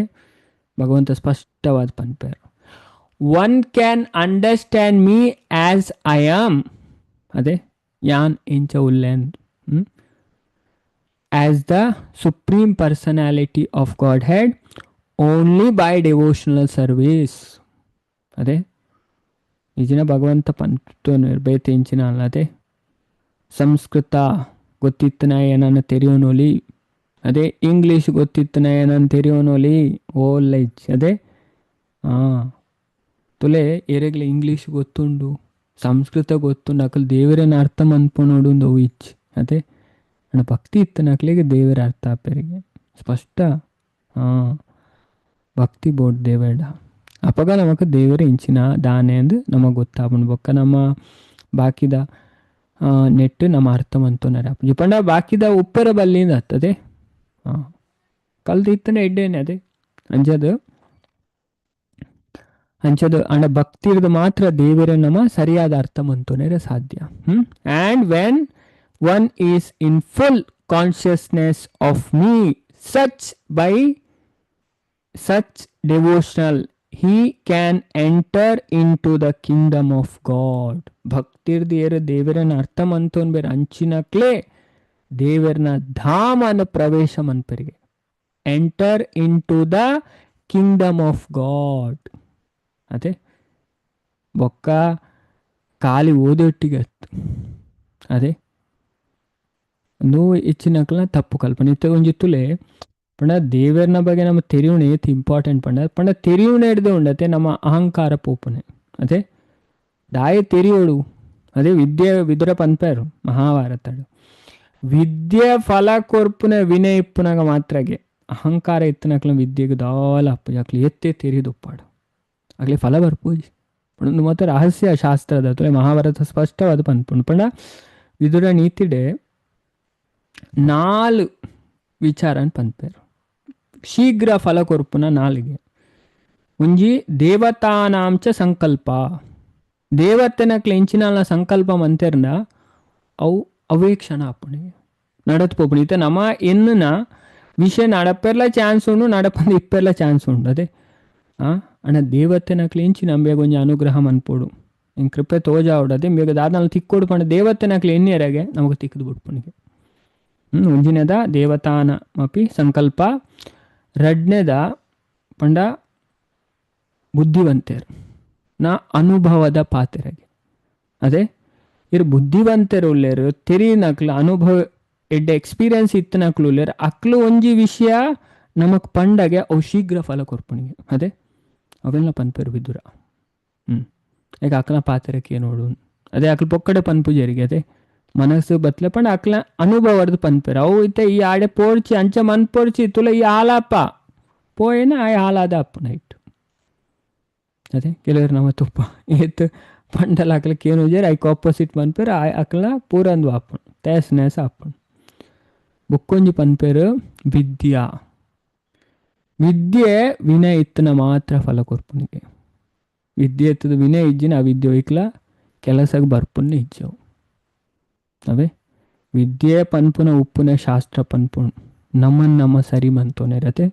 ಭಗವಂತ ಸ್ಪಷ್ಟವಾದ ಪನ್ಪೇರ್. One can understand me as I am. ಅದೇ ಯಾನ್ ಇಂಚ ಉಲ್ಲೇನ್ as the supreme personality of Godhead only by devotional service. ಅದೇ ನಿಜನ ಭಗವಂತ ಪಂತೋನು ಬೇತೆ ಇಂಚಿನ ಅಲ್ಲದೆ ಸಂಸ್ಕೃತ ಗೊತ್ತಿತ್ತನ ಏನನ್ನ ತೆರಿಯೋನೊಲಿ ಅದೇ ಇಂಗ್ಲೀಷ್ ಗೊತ್ತಿತ್ತನ ಏನನ್ನ ತೆರಿಯೋನೊಲಿ ಓಲೈಜ್ ಅದೇ. ತುಲೆ ಎರೆಗ್ಲ ಇಂಗ್ಲೀಷ್ ಗೊತ್ತುಂಡು ಸಂಸ್ಕೃತ ಗೊತ್ತುಂಡು ಅಕಲ್ ದೇವರನ್ನ ಅರ್ಥ ಮನ್ಪೊನೋಡು ಅವು ಇಚ್ ಅದೇ. ಅಣ್ಣ ಭಕ್ತಿ ಇತ್ತನಕ್ಲಿಗೆ ದೇವರ ಅರ್ಥ ಆಪೆರಿಗೆ ಸ್ಪಷ್ಟ. ಹಾಂ ಭಕ್ತಿ ಬೋರ್ಡ್ ದೇವೇಡ ಅಪಗ ನಮಕ್ ದೇವರ ಇಂಚಿನ ದಾನೆ ಅಂದ್ ನಮಗ್ ಗೊತ್ತಾಪುಂಡು. ಬೊಕ್ಕ ನಮ್ಮ ಬಾಕಿದ ನೆಟ್ ನಮ್ಮ ಅರ್ಥ ಮಂತೊನರೆ ಆಪುಜಿ ಪಂಡ ಬಾಕಿದ ಉಪ್ಪರ ಬಲ್ಲಿಂದ ಅತ್ತದೆ. ಹಾಂ ಕಲ್ದು ಇತ್ತನೆ ಎಡ್ಡೇನೆ ಅದೇ ಅಂಚದು ಅಂಚದು ಅಂಡ ಭಕ್ತಿರ್ದು ಮಾತ್ರ ದೇವರ ನಮ್ಮ ಸರಿಯಾದ ಅರ್ಥ ಮಂತೊನರೆ ಸಾಧ್ಯ. And when one is in full consciousness of me such by such devotional he can enter into the kingdom of God. ಭಕ್ತಿರ್ದು ಏರು ದೇವರನ್ನ ಅರ್ಥ ಮಂತೋನ್ ಬೇರೆ ಅಂಚಿನಕ್ಲೇ ದೇವರನ ಧಾಮನ ಪ್ರವೇಶ ಮನ್ಪರಿಗೆ enter into the kingdom of God. ಅದೇ ಬೊಕ್ಕ ಖಾಲಿ ಓದೊಟ್ಟಿಗೆ ಅತ್ತು ಅದೇ ನೋವು ಹೆಚ್ಚಿನಕ್ಲ ತಪ್ಪು ಕಲ್ಪನೆ ಇತ್ತೆ ಒಂಜಿ ತುಲೆ ಪಂಡ ದೇವರನ ಬಗ್ಗೆ ನಮ್ಮ ತೆರಿಯುಣೆ ಏತ್ ಇಂಪಾರ್ಟೆಂಟ್ ಪಂಡ ಪಂಡ ತೆರಿಯುಣೆ ಹಿಡ್ದು ಉಂಡತೆ ನಮ್ಮ ಅಹಂಕಾರ ಪೋಪನೆ ಅದೇ ದಾಯ ತೆರಿಯೋಡು. ಅದೇ ವಿದ್ಯೆ ವಿದುರ ಪನ್ಪೇರು ಮಹಾಭಾರತಡು ವಿದ್ಯೆ ಫಲ ಕೊರ್ಪುನ ವಿನಯ ಇಪ್ಪುನಾಗ ಮಾತ್ರಗೆ ಅಹಂಕಾರ ಇತ್ತನಕ್ಲ ವಿದ್ಯೆಗೆ ದಾಲ ಅಪ್ಪು ಅಕ್ಲು ಎತ್ತೆ ತೆರಿದೊಪ್ಪಾಡು ಅಗ್ಲಿ ಫಲ ಬರ್ಪೂಜಿ ಪಂಡ ಮಾತ್ರ ರಹಸ್ಯ ಶಾಸ್ತ್ರದ ತುಲೆ ಮಹಾಭಾರತ ಸ್ಪಷ್ಟವಾದ ಪನ್ಪುಂಡು. ಪಂಡ ವಿದುರ ನೀತಿಡೆ 4 ವಿಚಾರನ್ ಪನ್ಪೇರು ಶೀಘ್ರ ಫಲ ಕೊರ್ಪುನ ನಾಲಿಗೆ. ಒಂಜಿ ದೇವತಾನಾಂಚ ಸಂಕಲ್ಪ ದೇವತೆನಕ್ಲೆ ಇಂಚಿನಾಲ್ನ ಸಂಕಲ್ಪ ಮಂತೆರ್ನ ಅವು ಅವೇ ಕ್ಷಣ ಅಪ್ಪಣಿಗೆ ನಡತ್ ಪೋಪುಣಿ. ಇತ್ತೆ ನಮ ಎನ್ನುನ ವಿಷಯ ನಡಪೆರ್ಲ ಚಾನ್ಸ್ ಉಂಡು ನಡಪಂದು ಇಪ್ಪೆರ್ಲ ಚಾನ್ಸ್ ಉಂಡು ಅದೇ. ಅಣ್ಣ ದೇವತೆನಕ್ಲೆ ಇಂಚಿನ ಅಂಬೇಗ ಒಂಜಿ ಅನುಗ್ರಹ ಮನ್ಪೋಡು ಎಂಕ್ ಕೃಪೆ ತೋಜಾವಡು ಅದೇ ಬೇಗ ದಾದನ ತಿಕ್ಕೋಡು ಪಂಡ ದೇವತೆನಕ್ಲೆ ಎನ್ನಿಯರಾಗೆ ನಮಗ ತಿಕ್ಕದು ಬಿಡ್ಪುಣಿಗೆ. ಒಂಜಿನೇದ ದೇವತಾನ ಮಪಿ ಸಂಕಲ್ಪ. ರಡ್ನೇದ ಪಂಡ ಬುದ್ಧಿವಂತೆರ್ ನಾ ಅನುಭವದ ಪಾತೆರಗೆ ಅದೇ ಇರ್ ಬುದ್ಧಿವಂತೆರ್ ಉಲ್ಲೇರು ತೆರಿನಕ್ಲು ಅನುಭವ ಎಡ್ಡೆ ಎಕ್ಸ್ಪೀರಿಯನ್ಸ್ ಇತ್ತನಕ್ಲು ಉಲ್ಲೇರು ಅಕ್ಲು ಒಂಜಿ ವಿಷಯ ನಮಕ್ ಪಂಡಗೆ ಅವು ಶೀಘ್ರ ಫಲ ಕೊರ್ಪಣಿಗೆ ಅದೇ ಅವೆಲ್ಲ ಪನ್ಪೆರು ವಿದುರ. ಈಗ ಅಕ್ಲ ಪಾತೆರಕ್ಕೆ ನೋಡು ಅದೇ ಅಕ್ಲು ಪೊಕ್ಕಡೆ ಪನ್ಪುಜರಿಗೆ ಅದೇ ಮನಸ್ಸು ಬತ್ಲೆ ಪಂಡ ಅಕ್ಲ ಅನುಭವದ ಪನ್ಪೆರು ಅವು ಇತ್ತೆ ಈ ಆಡೆ ಪೋಡ್ಚಿ ಅಂಚ ಮನ್ ಪೋಡ್ಚಿ ತುಲ ಈ ಆಲಾಪ ಪೋಯೇನ ಆಯ್ ಹಾಲಾದ ಅಪ್ಪು ನೈಟ್ ಅದೇ ಕೆಲವರು ನಮ್ಮ ತುಪ್ಪ ಏತ್ ಪಂಡಲ ಅಕ್ಲಕ್ಕೆ ಏನು ಉಜೇರ್ ಐಕ್ ಆಪೋಸಿಟ್ ಮನ್ಪೇರು ಆಯ್ ಅಕ್ಲ ಪೂರಂದು ಆಪುಂಡು ತೇಸ್ ನೇಸ ಆಪುಂಡು. ಬುಕ್ಕೊಂಜಿ ಪನ್ಪೇರು ವಿದ್ಯಾ ವಿದ್ಯೆ ವಿನಯ ಇತ್ತನ ಮಾತ್ರ ಫಲ ಕೊರ್ಪುನಿಗೆ ವಿದ್ಯೆ ಇತ್ತದ ವಿನಯ ಇಜ್ಜಿನ ಆ ವಿದ್ಯೆ ಒಯ್ಕ್ಲ ಕೆಲಸಕ್ಕೆ ಬರ್ಪುನ್ನ ಇಜ್ಜವು. ಅವೇ ವಿದ್ಯೆ ಪನ್ಪುನ ಉಪ್ಪುನ ಶಾಸ್ತ್ರ ಪನ್ಪುಣು ನಮ್ಮನ್ನು ನಮ್ಮ ಸರಿ ಮಂತೋನಿರತ್ತೆ.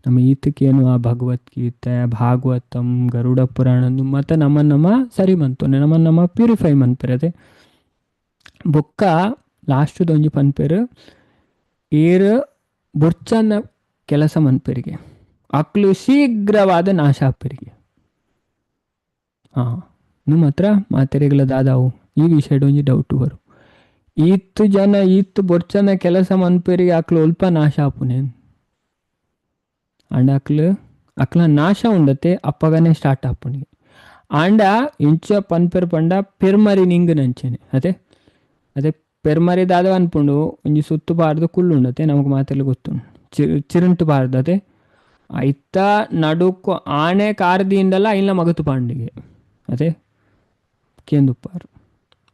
ನಮ್ಮ ಈತಕ್ಕೇನು ಆ ಭಗವದ್ಗೀತೆ, ಭಾಗವತಂ, ಗರುಡ ಪುರಾಣ ಮತ್ತು ನಮ್ಮನ್ನು ನಮ್ಮ ಸರಿ ಮಂತೋನೆ, ನಮ್ಮನ್ನು ನಮ್ಮ ಪ್ಯೂರಿಫೈ ಮನ್ಪಿರತ್ತೆ. ಬೊಕ್ಕ ಲಾಸ್ಟ್ದ ಒಂಜಿ ಪನ್ಪೆರ್ ಏರ್ ಬೊರ್ಚನ್ನ ಕೆಲಸ ಮನ್ಪೆರಿಗೆ ಅಕ್ಲು ಶೀಘ್ರವಾದ ನಾಶ ಆಪೆರಿಗೆ. ಹಾಂ, ನಿಮ್ಮ ಹತ್ರ ಮಾತೆರೆಗಳ ದಾದಾವು ಈ ವಿಷಯಡ್ ಒಂಜಿ ಡೌಟ್ ಬರು. ಈತ್ ಜನ ಈತ್ ಬೊರ್ಚನ ಕೆಲಸ ಮನ್ಪೆರಿಗೆ ಅಕ್ಲು ಒಲ್ಪ ನಾಶ ಆಪುನೆ ಅಂಡ ಅಕ್ಲು ಅಕ್ಲ ನಾಶ ಉಂಡತೆ ಅಪ್ಪಗನೆ ಸ್ಟಾರ್ಟ್ ಆಪುನಿಗೆ. ಆಂಡ ಇಂಚ ಪನ್ಪೆರ್ ಪಂಡ ಪೆರ್ಮರಿ ನಿಂಗ್ ನಂಚೆನೆ ಅದೇ ಅದೇ ಪೆರ್ಮರಿ ದಾದ ಅನ್ಪುಂಡು ಒಂಜಿ ಸುತ್ತು ಪಾಡ್ದು ಕುಲ್ಲುಂಡತೆ ನಮಕ್ ಮಾತೆರ್ಲ ಗೊತ್ತುಂಡು ಚಿರುಂಟು ಪಾಡ್ದತೆ ಐತ ನಡುಕು ಆಣೆ ಕಾರ್ದಿಂಡಲ ಐನ್ಲ ಮಗತು ಪಾಂಡಿಗೆ ಅದೇ ಕೇಂದುಪ್ಪಾರು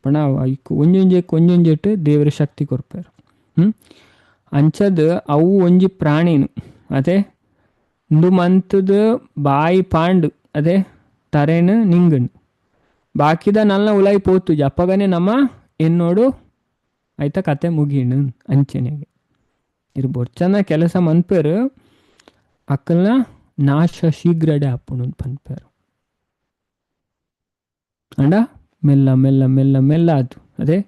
ಪಂಡ ಐಕ್ ಒಂಜೊಂಜೆಕ್ ಒಂಜೊಂಜೆಟ್ ದೇವರ ಶಕ್ತಿ ಕೊರ್ಪೆರ್. ಅಂಚದ್ ಅವು ಒಂಜಿ ಪ್ರಾಣಿನು ಅದೇ ಉಂದು ಮಂತುದು ಬಾಯಿ ಪಾಂಡು ಅದೇ ತರೆನು ನಿಂಗಣ್ ಬಾಕಿದ ನಲ್ಲ ಉಲಾಯಿ ಪೋತುಜಿ ಅಪ್ಪಗನೆ ನಮ್ಮ ಎನ್ನೋಡು ಆಯ್ತಾ ಕತೆ ಮುಗೀಣು ಅಂಚೆನೆಗೆ. ಇರ್ ಬೊರ್ಚನ ಕೆಲಸ ಮನ್ಪೆರ್ ಅಕ್ಕಲ್ನ ನಾಶ ಶೀಘ್ರಡೆ ಆಪುಂಡು ಪನ್ಪೆರ್. ಅಂಡ ಮೆಲ್ಲ ಮೆಲ್ಲ ಮೆಲ್ಲ ಮೆಲ್ಲ ಆತು ಅದೇ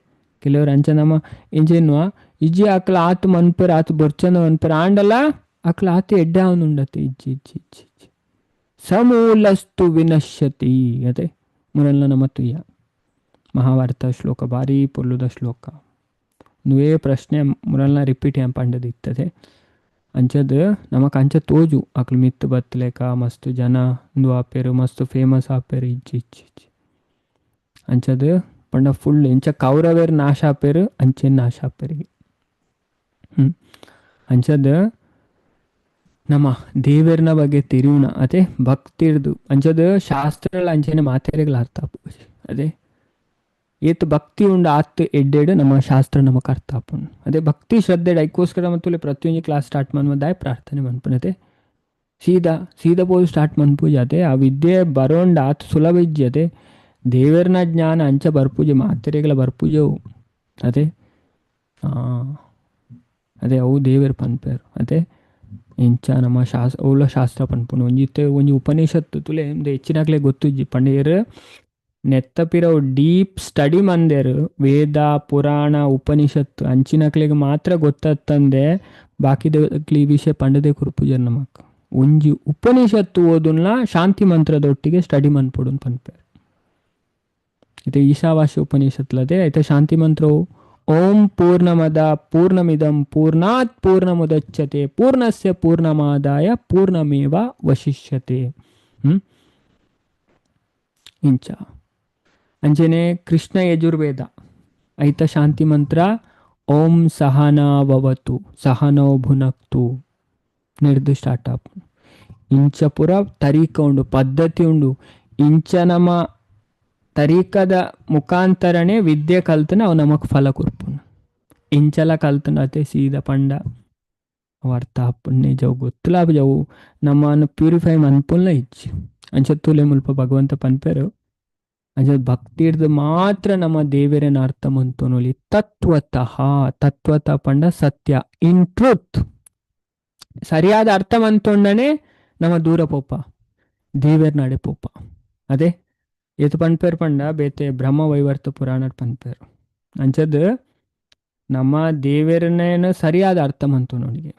ಕೆಲವರು ಅಂಚ ನಮ್ಮ ಇಂಚೆನ್ನುವ ಇಜ್ಜಿ ಅಕ್ಲ ಆತು ಮನ್ಪೆರ್ ಆತು ಬೊರ್ಚನ ಮನ್ಪೆರ್ ಆಂಡಲ ಅಕ್ಲ ಆತು ಎಡ್ಡೆ ಅವನುಂಡತೆ ಇಜ್ಜಿ ಇಜ್ಜಿ ಇಜ್ಜಿ ಇಜ್ಜಿ ಸಮೂಲಸ್ತು ವಿನಶ್ಯತಿ ಅದೇ ಮುರಲ್ಲ ನಮ್ಮ ತುಯ್ಯ ಮಹಾಭಾರತ ಶ್ಲೋಕ ಭಾರಿ ಪೊರ್ಲುದ ಶ್ಲೋಕ. ನುವೇ ಪ್ರಶ್ನೆ ಮುರಲ್ನ ರಿಪೀಟ್ ಏನ್ ಪಂಡದ ಇತ್ತದೆ ಅಂಚದ್ ನಮಕ್ ಅಂಚ ತೋಜು ಅಕ್ಲು ಮಿತ್ತು ಬತ್ತಲೇಕ ಮಸ್ತ್ ಜನ ಉಂದು ಆಪೆರು ಮಸ್ತ್ ಫೇಮಸ್ ಆಪೆರು ಇಜ್ಜಿ ಇಜ್ಜಿ ಇಜ್ಜಿ ಅಂಚದ್ ಪಂಡ ಫುಲ್ ಇಂಚ ಕೌರವೇರ್ ನಾಶ ಆಪೆರು ಅಂಚೆನ್ ನಾಶ ಆಪೆರಿಗೆ. ಅಂಚದ್ ನಮ್ಮ ದೇವೆರ್ನ ಬಗ್ಗೆ ತೆರಿಯುನ ಅದೇ ಭಕ್ತಿರ್ದು ಅಂಚದ್ ಶಾಸ್ತ್ರಗಳ ಅಂಚೆನೆ ಮಾತೆರೆಗಳ ಅರ್ಥ ಆಪುಜಿ. ಅದೇ ಏತ್ ಭಕ್ತಿ ಉಂಡು ಆತ್ ಎಡ್ಡೆಡ್ ನಮ್ಮ ಶಾಸ್ತ್ರ ನಮಕ್ ಅರ್ಥ ಆಪುಂಡು. ಅದೇ ಭಕ್ತಿ ಶ್ರದ್ಧೆ ಐಕೋಸ್ಕರ ಮತ್ತು ಪ್ರತಿಯೊಂಜಿ ಕ್ಲಾಸ್ ಸ್ಟಾರ್ಟ್ ಮನ್ಮದಾಯ್ ಪ್ರಾರ್ಥನೆ ಮನ್ಪುನತೆ ಸೀದಾ ಸೀದಾ ಪೋದು ಸ್ಟಾರ್ಟ್ ಮನ್ಪೂಜೆ. ಅದೇ ಆ ವಿದ್ಯೆ ಬರೋಂಡ ಆತ್ ಸುಲಭ ಇಜ್ಜಿ. ಅದೇ ದೇವೆರ್ನ ಜ್ಞಾನ ಅಂಚ ಬರ್ಪೂಜೆ ಮಾತೆರೆಗಳ ಬರ್ಪೂಜೆವು. ಅದೇ ಅದೇ ಅವು ದೇವೆರ್ ಪನ್ಪೆರ್. ಅದೇ ಇಂಚ ನಮ್ಮ ಓಲ ಶಾಸ್ತ್ರ ಪನ್ಪುಂಡು ಒಂಜಿ ಇತ್ತೆ ಒಂಜಿ ಉಪನಿಷತ್ತು ತುಲೆ ಹೆಚ್ಚಿನಕ್ಲೆ ಗೊತ್ತುಜ್ಜಿ ಪಂಡೇರ್ ನೆತ್ತ ಪಿರವು ಡೀಪ್ ಸ್ಟಡಿ ಮಂದೆರ್ ವೇದ ಪುರಾಣ ಉಪನಿಷತ್ತು ಅಂಚಿನಕ್ಲೆಗ್ ಮಾತ್ರ ಗೊತ್ತತ್ತಂದೆ ಬಾಕಿದಕ್ಲೆ ಈ ವಿಷಯ ಪಂಡದೆ ಕೊರ್ಪುಜೆರ್ ನಮಕ್. ಒಂಜಿ ಉಪನಿಷತ್ತು ಓದುನ್ಲ ಶಾಂತಿ ಮಂತ್ರದೊಟ್ಟಿಗೆ ಸ್ಟಡಿ ಮನ್ಪೊಡು ಪನ್ಪೆರ್. ಇತ್ತೆ ಈಶಾವಾಸ್ಯ ಉಪನಿಷತ್ಲದೆ ಐತ ಶಾಂತಿ ಮಂತ್ರವು ಓಂ ಪೂರ್ಣಮದ ಪೂರ್ಣಮಿದಂ ಪೂರ್ಣಾತ್ ಪೂರ್ಣಮುದಚ್ಯತೆ ಪೂರ್ಣಸ್ಯ ಪೂರ್ಣಮಾದಾಯ ಪೂರ್ಣಮೇವ ವಶಿಷ್ಯತೆ. ಇಂಚ ಅಂಚನೆ ಕೃಷ್ಣ ಯಜುರ್ವೇದ ಐತ ಶಾಂತಿ ಮಂತ್ರ ಓಂ ಸಹನಾವವತು ಸಹನೋ ಭುನಕ್ತು ನಿರ್ದು ಸ್ಟಾರ್ಟ್ ಆಪುಂಡು. ಇಂಚ ಪೂರ ತರೀಕ ಉಂಡು ಪದ್ಧತಿ ಉಂಡು. ಇಂಚ ನಮ್ಮ ತರೀಕದ ಮುಖಾಂತರನೇ ವಿದ್ಯೆ ಕಲ್ತನ ಅವು ನಮಕ್ ಫಲ ಕೊರ್ಪುನು. ಇಂಚಲ ಕಲ್ತನ ಅತೆ ಸೀದಾ ಪಂಡ ಅವು ಅರ್ಥ ಆಪುಂಡು ಜವು ಗೊತ್ತುಲ ಜವು ನಮ್ಮನ್ನು ಪ್ಯೂರಿಫೈ ಮನ್ಪುನ್ಲ ಇಜ್ಜಿ. ಅಂಚ ತೂಲೆ ಮುಲ್ಪ ಭಗವಂತ ಪನ್ಪೆರು ಅಂಚ ಭಕ್ತಿರ್ದು ಮಾತ್ರ ನಮ್ಮ ದೇವೆರೆನ ಅರ್ಥ ಮಂತೊನೊಲಿ. ತತ್ವತಃ ತತ್ವತಃ ಪಂಡ ಸತ್ಯ ಇನ್ ಟ್ರೂತ್ ಸರಿಯಾದ ಅರ್ಥ ಮಂತೊಂಡನೆ ನಮ್ಮ ದೂರ ಪೋಪ ದೇವೆರ್ ನಡೆ ಪೋಪ. ಅದೇ ಏತು ಪನ್ಪೇರ್ ಪಂಡ ಬೇತೆ ಬ್ರಹ್ಮ ವೈವರ್ತ ಪುರಾಣ ಪನ್ಪೇರು. ಅಂಚದ್ ನಮ್ಮ ದೇವೆರ್ನೇನು ಸರಿಯಾದ ಅರ್ಥ ಮಂತೊನೊಲಿಗೆ.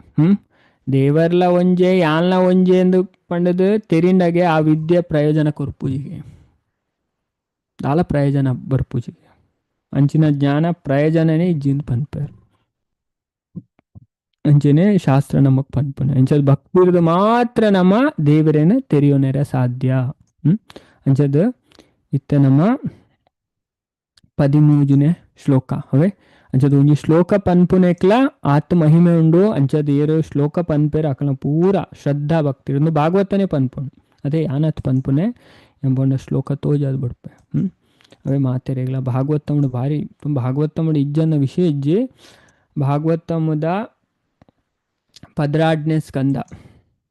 ದೇವರ್ಲ ಒಂಜೆ ಯಾನ್ಲ ಒಂಜೆ ಎಂದು ಪಂಡದು ತೆರಿಂಡಗೆ ಆ ವಿದ್ಯೆ ಪ್ರಯೋಜನ ಕೊರ್ಪೂಜಿಗೆ ದಾಲ ಪ್ರಯೋಜನ ಬರ್ಪೂಜಿಗೆ ಅಂಚಿನ ಜ್ಞಾನ ಪ್ರಯೋಜನನೇ ಇಜ್ಜಿಂದ್ ಪನ್ಪೇರು. ಅಂಚನೆ ಶಾಸ್ತ್ರ ನಮಕ್ ಪನ್ಪುನೆ ಅಂಚದ್ ಭಕ್ತಿರ್ದು ಮಾತ್ರ ನಮ್ಮ ದೇವರೇನ ತೆರಿಯೋನೆರ ಸಾಧ್ಯ. ಅಂಚದ್ ಇತ್ತೆ ನಮ್ಮ 13ನೇ ಶ್ಲೋಕ ಅವೇ. ಅಂಚದ್ ಒಂಜಿ ಶ್ಲೋಕ ಪನ್ಪುನೆಕ್ಲ ಆತ್ ಮಹಿಮೆ ಉಂಡು. ಅಂಚದ್ ಏರು ಶ್ಲೋಕ ಪನ್ಪೆರ್ ಅಕಲ್ನ ಪೂರ ಶ್ರದ್ಧಾ ಭಕ್ತಿ ಉಂದು ಭಾಗವತನೇ ಪನ್ಪುಂಡು. ಅದೇ ಯಾನತ್ ಪನ್ಪುನೆ ಎಂಬೊಂಡ ಶ್ಲೋಕ ತೋಜಾದ್ ಬುಡ್ಪೆ. ಅವೇ ಮಾತೆರೆಗ್ಲ ಭಾಗವತముడు ಭಾರಿ ಭಾಗವತముడు ಇಜ್ಜನ್ನ ವಿಷಯ ಇಜ್ಜಿ. ಭಾಗವತముದ 12ನೇ ಸ್ಕಂದ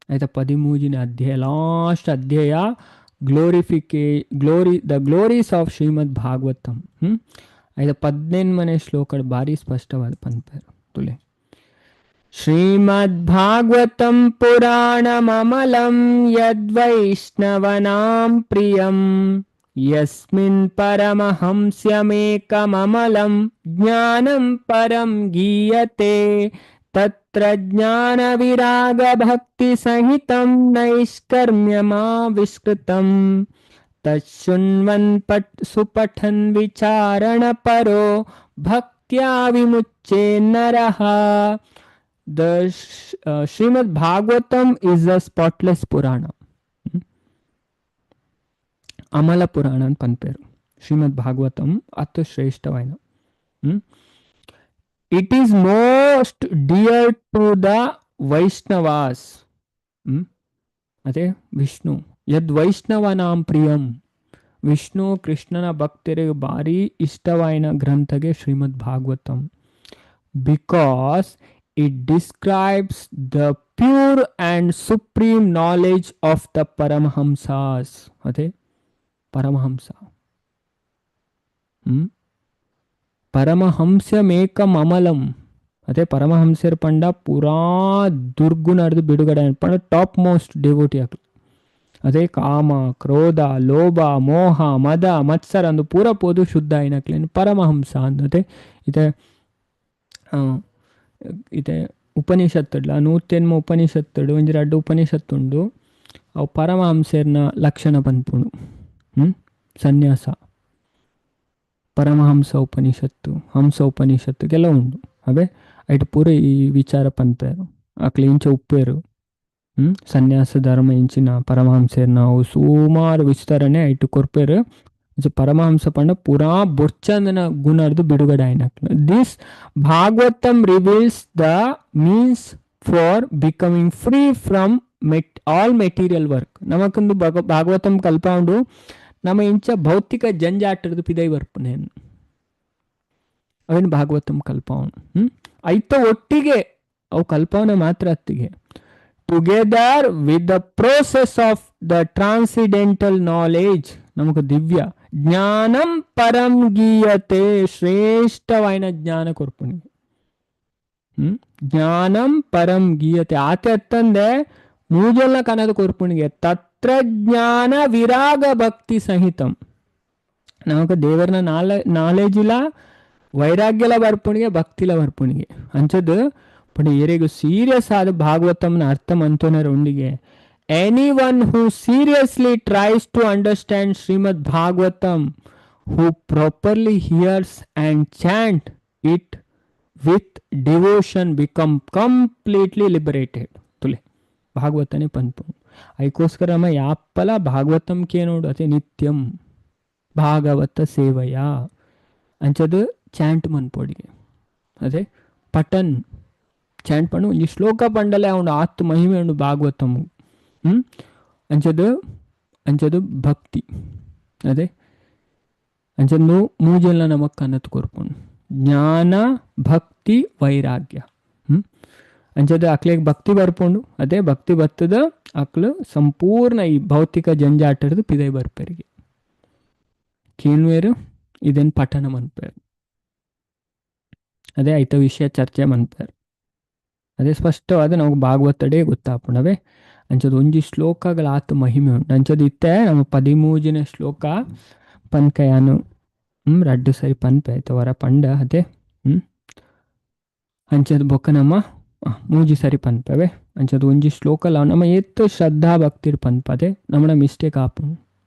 ಆಯ್ತಾ 13ನೇ ಅಧ್ಯಾಯ ಲಾಸ್ಟ್ ಅಧ್ಯಾಯ the glories of Shrimad Bhagavatam. ಆಯ್ತಾ 18ನೇ ಶ್ಲೋಕ ಭಾರಿ ಸ್ಪಷ್ಟವಾದ ಪನ್ಪೆರ್ ತುಲೆ. Srimad Bhagavatam ಪುರಾಣಮಮಲಂ ಯದ್ವೈಷ್ಣವನಾಂ ಪ್ರಿಯಂ ಯಸ್ಮಿನ್ ಪರಮಹಂಸ್ಯಮೇಕಮಮಲಂ ಜ್ಞಾನಂ ಪರಂ ಗೀಯತೆ ತತ್ರ ಜ್ಞಾನವಿರಾಗಭಕ್ತಿಸಹಿತಂ ನೈಷ್ಕರ್ಮ್ಯಮಾವಿಷ್ಕೃತಂ ತತ್ಶೃಣ್ವನ್ ಸುಪಠನ್ ವಿಚಾರಣಪರೋ ಭಕ್ತ್ಯಾ ವಿಮುಚ್ಯೇ ನರಃ. The Srimad Bhagavatam is a spotless Purana. Amala ಪುರಾಣ ಅಂತ ಪನ್ಪೇರು ಶ್ರೀಮದ್ ಭಾಗವತಂ ಅತಿ ಶ್ರೇಷ್ಠವಾಯಿನ. It is most dear to the Vaishnavas. ಅದೇ ವಿಷ್ಣು ಯದ್ ವೈಷ್ಣವನಾಂ ಪ್ರಿಯಂ. ವಿಷ್ಣು ಕೃಷ್ಣನ ಭಕ್ತರಿಗೆ ಭಾರಿ ಇಷ್ಟವಾಯಿನ ಗ್ರಂಥಗೆ ಶ್ರೀಮದ್ Bhagavatam. Because it describes the pure and supreme knowledge of the Paramahamsas. ಅದೇ ಪರಮಹಂಸ. ಪರಮಹಂಸ್ಯಮೇಕಂ ಅಮಲಂ. ಅದೇ ಪರಮಹಂಸರ ಪಂಡ ಪೂರಾ ದುರ್ಗುಣರ್ದು ಬಿಡುಗಡೆ ಪಂಡ top most devotee ಆಗ್ಲಿ. ಅದೇ ಕಾಮ ಕ್ರೋಧ ಲೋಭ ಮೋಹ ಮದ ಮತ್ಸರ ಅಂದು ಪೂರ ಪೋದು ಶುದ್ಧ అయినట్లేನು ಪರಮಹಂಸ ಅಂದತೆ. ಇದೆ ಇದೆ ಉಪನಿಷತ್ತುಡ್ಲ ನೂತೆನ್ಮ ಉಪನಿಷತ್ತುಡು ಒಂಜಿ ರಡ್ಡು ಉಪನಿಷತ್ತುಂಡು ಅವು ಪರಮಹಂಸರ್ನ ಲಕ್ಷಣ ಪನ್ಪುಂಡು. ಸನ್ಯಾಸ ಪರಮಹಂಸ ಉಪನಿಷತ್ತು ಹಂಸ ಉಪನಿಷತ್ತು ಕೆಲವು ಉಂಡು. ಅವೇ ಐಟ್ ಪೂರ ಈ ವಿಚಾರ ಪನ್ಪೇರು ಅಕ್ಲೆ ಇಂಚ ಉಪ್ಪೇರು. ಸನ್ಯಾಸ ಧರ್ಮ ಇಂಚಿನ ಪರಮಹಂಸರ್ನ ಅವು ಸುಮಾರು ವಿಸ್ತರಣೆ ಐಟು ಕೊರ್ಪೇರು. ಪರಮಹಂಸ ಪಂಡ ಪೂರಾ ಬೊರ್ಚಂದನ ಗುಣರ್ದು ಬಿಡುಗಡೆ ಆಯ್ನಕ್ಲು. This Bhagavatam reveals the means for becoming free from all material work. ನಮಕೊಂದು Bhagavatam ಕಲ್ಪಾಂಡು ನಮ್ಮ ಇಂಚ ಭೌತಿಕ ಜಂಜಾಟದ ಪಿದೈ ಬರ್ಪುನೇನು ಅವೇನು ಭಾಗವತಂ ಕಲ್ಪಾವನು. ಐತ ಒಟ್ಟಿಗೆ ಅವು ಕಲ್ಪವನ ಮಾತ್ರ ಅತ್ತಿಗೆ together with the process of the transcendental knowledge. ನಮಗ ದಿವ್ಯ ಜ್ಞಾನಂ ಪರಂ ಗೀಯತೆ ಶ್ರೇಷ್ಠವಾಯಿನ ಜ್ಞಾನ ಕೊರ್ಪುನಿ. ಜ್ಞಾನಂ ಪರಂ ಗೀಯತೆ ಆತೆ ಅತ್ತಂದೆ ಮೂಜಲ್ನ ಕನದ ಕೊರ್ಪುಣಿಗೆ ತತ್ರ ಜ್ಞಾನ ವಿರಾಗ ಭಕ್ತಿ ಸಹಿತಂ. ನಮಗ ದೇವರನ ನಾಲೆಜ್ ಇಲ್ಲ ವೈರಾಗ್ಯಲ ಬರ್ಪುಣಿಗೆ ಭಕ್ತಿಲ ಬರ್ಪುಣಿಗೆ ಅಂಚದು. ಪಂಡ ಏರೆಗು ಸೀರಿಯಸ್ ಆದ ಭಾಗವತಂನ ಅರ್ಥ ಮಂತೋನರ ಉಂಡಿಗೆ. Anyone who seriously tries to understand Srimad Bhagavatam, who properly hears and chant it with devotion, become completely liberated. ತುಲೆ ಭಾಗವತನೇ ಪನ್ಪು. ಅದಕ್ಕೋಸ್ಕರ ನಮ್ಮ ಯಾಪ್ಪಲ ಭಾಗವತಂಕೆ ನೋಡು ಅದೇ ನಿತ್ಯಂ ಭಾಗವತ ಸೇವಯ ಅಂಚದು ಚಾಂಟ್ ಮನ್ಪೋಡಿಗೆ. ಅದೇ ಪಠನ್ ಚಾಂಟ್ ಪಂಡು ಒಂಜಿ ಶ್ಲೋಕ ಪಂಡಲೆ ಅವನು ಆತ್ ಮಹಿಮೆ ಉಂಡು ಭಾಗವತಮ್. ಅಂಚದು ಅಂಚದು ಭಕ್ತಿ. ಅದೇ ಅಂಚಂದು ಮೂಜೆಲ್ಲ ನಮಕ್ ಕನತ್ ಕೊರ್ಪುಂಡು ಜ್ಞಾನ ಭಕ್ತಿ ವೈರಾಗ್ಯ. ಅಂಚದು ಅಕ್ಲೆಗ್ ಭಕ್ತಿ ಬರ್ಪುಂಡು. ಅದೇ ಭಕ್ತಿ ಬತ್ತದ ಅಕ್ಲು ಸಂಪೂರ್ಣ ಈ ಭೌತಿಕ ಜಂಜಾಟದ ಪಿದೈ ಬರ್ಪೆರಿಗೆ ಕೇಳುವೇರು ಇದೇನು ಪಠಣ ಮನ್ಪೇರು. ಅದೇ ಐತ ವಿಷಯ ಚರ್ಚೆ ಮನ್ಪೇರು. ಅದೇ ಸ್ಪಷ್ಟವಾದ ನಮಗೆ ಭಾಗವತಡೇ ಗೊತ್ತಾಪುಂಡವೆ. ಅಂಚದು ಒಂಜಿ ಶ್ಲೋಕಗಳ ಆತ ಮಹಿಮೆ ಉಂಟು. ಅಂಚದು ಇತ್ತೆ ನಮ್ಮ ಪದಿಮೂಜಿನ ಶ್ಲೋಕ ಪನ್ಕಯಾನು ರಡ್ಡು ಸರಿ ಪನ್ಪೆ ಆಯ್ತು ವರ ಪಂಡ ಅದೇ. ಅಂಚದು ಬೊಕ್ಕ ನಮ್ಮ ಮೂಜಿ ಸರಿ ಪನ್ಪವೆ. ಅಂಚದು ಒಂಜಿ ಶ್ಲೋಕಲ ನಮ್ಮ ಎತ್ತು ಶ್ರದ್ಧಾ ಭಕ್ತಿರ್ ಪನ್ಪದೆ ನಮ್ಮಡ ಮಿಸ್ಟೇಕ್ ಆಪು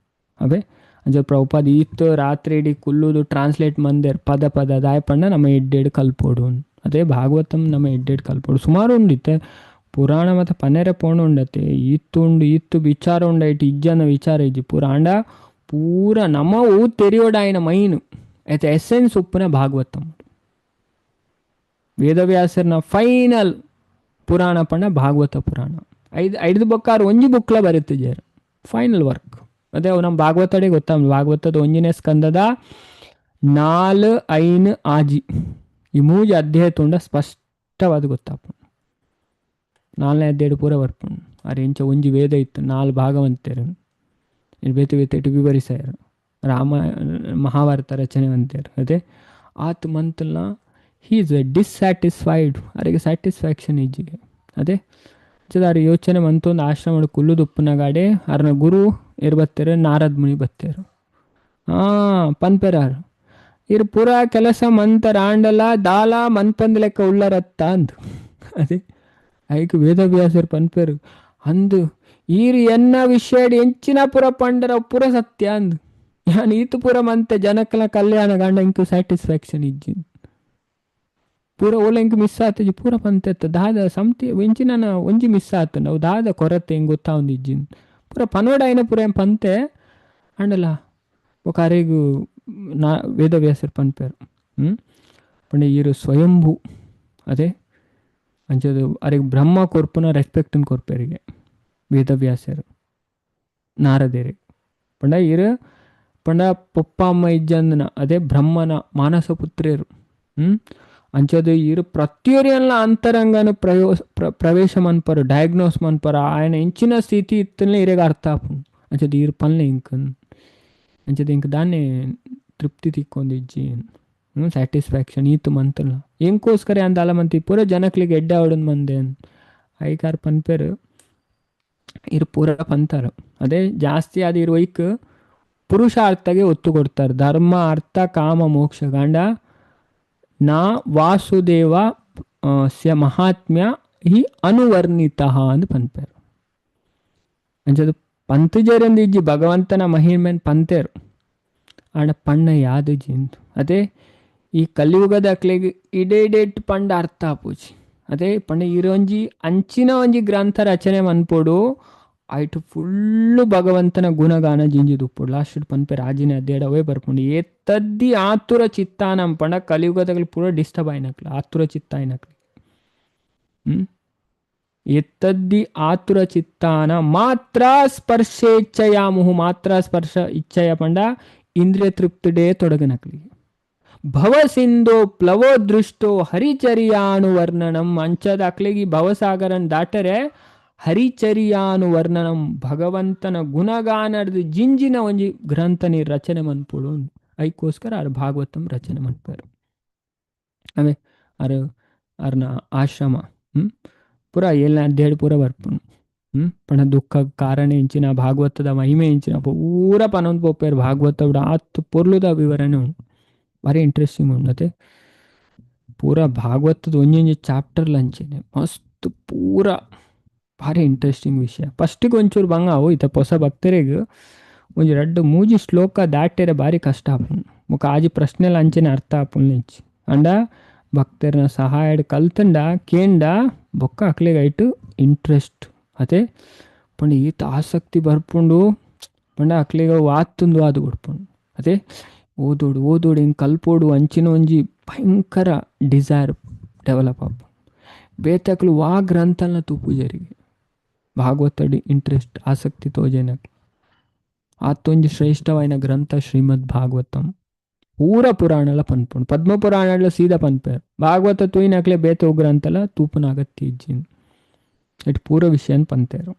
ಅವೇ. ಅಂಚ ಪ್ರಭುಪಾದ ಇತ್ತು ರಾತ್ರಿ ಇಡೀ ಕುಲ್ಲುದು ಟ್ರಾನ್ಸ್ಲೇಟ್ ಮಂದೇರ್ ಪದ ಪದ ದಾಯ ಪಂಡ ನಮ್ಮ ಎಡ್ಡೆಡ್ ಕಲ್ಪೋಡು. ಅದೇ ಭಾಗವತಂ ನಮ್ಮ ಎಡ್ಡೆಡ್ ಕಲ್ಪೋಡು ಸುಮಾರು ಉಂಡಿತ್ತೆ ಪುರಾಣ ಮತ್ತು ಪನೆರೆ ಪೋಣ ಉಂಡತೆ ಈತ್ತು ಉಂಡು ಈತ್ತು ವಿಚಾರ ಉಂಡೈಟ್ ಇಜ್ಜನ ವಿಚಾರ ಇಜ್ಜಿ ಪುರಾಣ ಪೂರ ನಮ್ಮವು ತೆರಿಯೋಡಾಯಿನ ಮೈನು ಐತೆ ಎಸೆನ್ಸ್ ಉಪ್ಪುನ ಭಾಗವತಂ. ವೇದವ್ಯಾಸರ್ನ ಫೈನಲ್ ಪುರಾಣ ಪಂಡ ಭಾಗವತ ಪುರಾಣ. ಐದು ಐದು ಬೊಕ್ಕಾರು ಒಂಜಿ ಬುಕ್ಲ ಬರೀತಿದ್ದಾರೆ ಫೈನಲ್ ವರ್ಕ್. ಅದೇ ಅವು ನಮ್ಮ ಭಾಗವತಡೆ ಗೊತ್ತ ಭಾಗವತದ ಒಂಜಿನೇ ಸ್ಕಂದದ 4 5 6 ಈ ಮೂಜಿ ಅಧ್ಯಾಯ ತುಂಡ ಸ್ಪಷ್ಟವಾದ ಗೊತ್ತಾಪ. 4ನೇ ಅಧ್ಯಾಯ ಪೂರ ಬರ್ಪುಂಡು. ಅರೆ ಇಂಚ ಒಂಜಿ ವೇದ ಇತ್ತು 4 ಭಾಗವಂತೇರು ಬೇತೆ ಬೇತೆ ಇಟ್ಟು ವಿವರಿಸಾಯರು ರಾಮ ಮಹಾಭಾರತ ರಚನೆ ಅಂತೇರು. ಅದೇ ಆತ ಮಂತಲ್ನ He is dissatisfied. ಅರೆಗೆ satisfaction ಇಜ್ಜಿಗೆ. ಅದೇ ಆರು ಯೋಚನೆ ಮಂತೊಂದು ಆಶ್ರಮ ಕುಲ್ಲುದು ಉಪ್ಪುನಗಾಡೆ ಅರ್ನ ಗುರು ಏರ್ ಬತ್ತೇರು, ನಾರದ್ ಮುನಿ ಬತ್ತೇರು. ಪನ್ಪೆರಾರು ಇರ್ ಪೂರಾ ಕೆಲಸ ಮಂತರ ಆಂಡಲ ದಾಲ ಮನ್ಪಂದ ಲೆಕ್ಕ ಉಳ್ಳರತ್ತ ಅಂದು. ಅದೇ ಐಕ್ ವೇದವ್ಯಾಸರು ಪನ್ಪೆರು ಅಂದು ಈರ್ ಎನ್ನ ವಿಷಯ ಎಂಚಿನ ಪುರ ಪಂಡರ ಪೂರ ಸತ್ಯ ಅಂದು. ಯಾನ್ ಈತು ಪೂರ ಮಂತೆ ಜನಕಲ ಕಲ್ಯಾಣ ಗಾಂಡ ಇಂಕು ಸ್ಯಾಟಿಸ್ಫ್ಯಾಕ್ಷನ್ ಇಜ್ಜಿ ಪೂರ ಓಲ ಇಂಕ್ ಮಿಸ್ ಆತಜಿ ಪೂರ ಪಂತೆತ್ತ ದಾದ ಸಮತಿ ಎಂಚಿನ ಒಂಜಿ ಮಿಸ್ ಆತು ನಾವು ದಾದ ಕೊರತೆ ಹೆಂಗೆ ಗೊತ್ತಾವಂದು ಇಜ್ಜಿ ಪೂರ ಪನೋಡ ಐನ ಪೂರ ಏನ್ ಪಂತೆ ಅಂಡಲ ಬೊಕ ಅರೆಗು ನಾ ವೇದವ್ಯಾಸರು ಪನ್ಪೆರು. ಪಂಡ ಈರು ಸ್ವಯಂಭೂ. ಅದೇ ಅಂಚದು ಅರೆಗ್ ಬ್ರಹ್ಮ ಕೊರ್ಪುನ ರೆಸ್ಪೆಕ್ಟ್ ಕೊರ್ಪೆರಿಗೆ ವೇದವ್ಯಾಸರು ನಾರದೇರಿ. ಪಂಡ ಈರು ಪಂಡ ಪೊಪ್ಪ ಅಮ್ಮ ಇಜ್ಜಂದನ ಅದೇ ಬ್ರಹ್ಮನ ಮಾನಸ ಪುತ್ರೇರು. ಅಂಚದು ಈರು ಪ್ರತಿಯೊರಿಯಲ್ಲ ಅಂತರಂಗನ ಪ್ರವೇಶ ಮನ್ಪರು, ಡಯಾಗ್ನೋಸ್ ಮನ್ಪರ, ఆయన ಇಂಚಿನ ಸ್ಥಿತಿ ಇತ್ತಲೇ ಇರೆಗ್ ಅರ್ಥ ಆಪುಂಡು. ಅಂಚದು ಈರು ಪನ್ಲೆ ಇಂಕ್ ಅಂಚದು ಇಂಕ್ ದಾನೆ ತೃಪ್ತಿ ತಿಕ್ಕೊಂದು ಇಜ್ಜಿ, ಸ್ಯಾಟಿಸ್ಫ್ಯಾಕ್ಷನ್ ಈತು ಮಂತಲ್ಲ ಎಂಕೋಸ್ಕರ ಅಂದಾಲ ಮಂತಿ ಪೂರ ಜನಕ್ಲಿಗೆ ಎಡ್ಡೆ ಆವಡನ್ ಮಂದೆ ಐಕಾರ್ ಪನ್ಪೆರು. ಇರು ಪೂರ ಪಂತಾರು. ಅದೇ ಜಾಸ್ತಿ ಅದು ಇರು ಐಕ್ ಪುರುಷಾರ್ಥಗೆ ಒತ್ತು ಕೊಡ್ತಾರೆ, ಧರ್ಮ ಅರ್ಥ ಕಾಮ ಮೋಕ್ಷ ಗಾಂಡ ನಾ ವಾಸುದೇವ ಸ್ಯ ಮಹಾತ್ಮ್ಯ ಹಿ ಅನುವರ್ಣಿತ ಅಂದ್ ಪನ್ಪೆರು. ಅಂಚದು ಪಂತುಜರಂದು ಇಜ್ಜಿ ಭಗವಂತನ ಮಹಿಮೆನ್ ಪಂತೇರು ಆಂಡ ಪಣ್ಣ ಯಾದು ಜಿಂದು. ಅದೇ ಈ ಕಲಿಯುಗದ ಅಕ್ಲೆಗ್ ಇಡೇಡೇಟ್ ಪಂಡ ಅರ್ಥ ಆಪುಜಿ. ಅದೇ ಪಂಡ ಇರೊಂಜಿ ಅಂಚಿನ ಒಂಜಿ ಗ್ರಂಥ ರಚನೆ ಮನ್ಪೊಡು ಐಟು ಫುಲ್ಲು ಭಗವಂತನ ಗುಣಗಾನ ಜಿಂಜಿದುಪ್ಪೊಡು. ಲಾಸ್ಟ್ ಪನ್ಪೆರು ಆಜಿನ ಅಧ್ಯಾಯಡ್ ಅವೇ ಬರ್ಪುಂಡು. ಏತದ್ದಿ ಆತುರ ಚಿತ್ತಾನಂ ಪಂಡ ಕಲಿಯುಗದಗಲು ಪೂರ ಡಿಸ್ಟರ್ಬ್ ಆಯ್ನಕ್ಲು ಆತುರ ಚಿತ್ತ ಆಯ್ನಕ್ಲು. ಏತದ್ದಿ ಆತುರ ಚಿತ್ತಾನ ಮಾತ್ರ ಸ್ಪರ್ಶೇಚ್ಛಯಾಮುಹು ಮಾತ್ರ ಸ್ಪರ್ಶ ಇಚ್ಛಯ ಪಂಡ ಇಂದ್ರಿಯ ತೃಪ್ತಿಡೇ ತೊಡಗನಕ್ಲಿಗೆ. ಭವಸಿಂಧು ಪ್ಲವೋ ದೃಷ್ಟೋ ಹರಿಚರ್ಯಾನುವರ್ಣನಂ ಅಂಚದ ಅಕ್ಲಿಗೆ ಭವಸಾಗರನ್ ದಾಟರೆ ಹರಿಚರ್ಯಾನುವರ್ಣನಂ ಭಗವಂತನ ಗುಣಗಾನದ ಜಿಂಜಿನ ಒಂಜಿ ಗ್ರಂಥ ನೀರು ರಚನೆ ಮನ್ಪೊಡು. ಐಕೋಸ್ಕರ ಆರ್ ಭಾಗವತಂ ರಚನೆ ಮನ್ಪರು. ಅವೇ ಆರ್ ಅರ್ನ ಆಶ್ರಮ ಪೂರ ಏಳನೇ ಅಧ್ಯಾಯ ಪೂರ ಬರ್ಪುಂಡು. ಪಂಡ ದುಃಖ ಕಾರಣ ಇಂಚಿನ ಭಾಗವತದ ಮಹಿಮೆ ಇಂಚಿನ ಪೂರ ಪನೊಂದು ಪೋಪೇರು ಭಾಗವತ ಆತ್ ಪೊರ್ಲುದ ವಿವರಣೆ ಉಂಡು, ಭಾರಿ ಇಂಟ್ರೆಸ್ಟಿಂಗ್ ಉಂಡು. ಮತ್ತೆ ಪೂರ ಭಾಗವತದ ಒಂಜೊಂಜಿ ಚಾಪ್ಟರ್ ಲಂಚನೆ ಮಸ್ತ್ ಪೂರ ಭಾರಿ ಇಂಟ್ರೆಸ್ಟಿಂಗ್ ವಿಷಯ. ಫಸ್ಟಿಗೆ ಒಂಚೂರು ಬಂಗ ಅವು ಇತ್ತ ಹೊಸ ಭಕ್ತರಿಗೆ ಒಂಜಿ ರಡ್ಡು ಮೂಜಿ ಶ್ಲೋಕ ದಾಟೆರೆ ಭಾರಿ ಕಷ್ಟ ಆಪುಂಡು. ಬೊಕ ಆಜಿ ಪ್ರಶ್ನೆಲ ಅಂಚನೆ ಅರ್ಥ ಆಪುಂಡು ಇಜ್ಜಿ. ಅಂಡ ಭಕ್ತರನ ಸಹಾಯಡ್ ಕಲ್ತಂಡ ಕೇಂಡ ಬೊಕ್ಕ ಅಕ್ಲೆಗ್ ಐಟು ಇಂಟ್ರೆಸ್ಟ್ ಅದೇ ಪಂಡ ಈತ ಆಸಕ್ತಿ ಬರ್ಪುಂಡು. ಪಂಡ ಅಕ್ಲೆಗ್ ಅವು ಆತುಂದು ಆದ್ ಕೊಡ್ಪುಂಡು. ಅದೇ ಓದೋಡು ಓದೋಡು ಹಿಂಗೆ ಕಲ್ಪೋಡು ಅಂಚಿನ ಒಂಜಿ ಭಯಂಕರ ಡಿಸೈರ್ ಡೆವಲಪ್ ಆಪುಂಡು. ಬೇತಕ್ಲು ವಾ ಗ್ರಂಥನ ತೂಪುಜರಿಗೆ ಭಾಗವತಡಿ ಇಂಟ್ರೆಸ್ಟ್ ಆಸಕ್ತಿ ತೋಜೇನಕ್ಲು. ಆತೊಂಜಿ ಶ್ರೇಷ್ಠವಾಯಿನ ಗ್ರಂಥ ಶ್ರೀಮದ್ ಭಾಗವತಂ. ಪೂರ ಪುರಾಣಲ ಪನ್ಪುಂಡು, ಪದ್ಮ ಪುರಾಣಲ ಸೀದಾ ಪನ್ಪೇರು. ಭಾಗವತ ತೂಯಿನಕ್ಲೆ ಬೇತೆ ಗ್ರಂಥಲ ತೂಪುನ ಅಗತ್ಯ ಇಜ್ಜಿ. It ಪೂರ ವಿಷಯನ್ ಪಂತೇರು.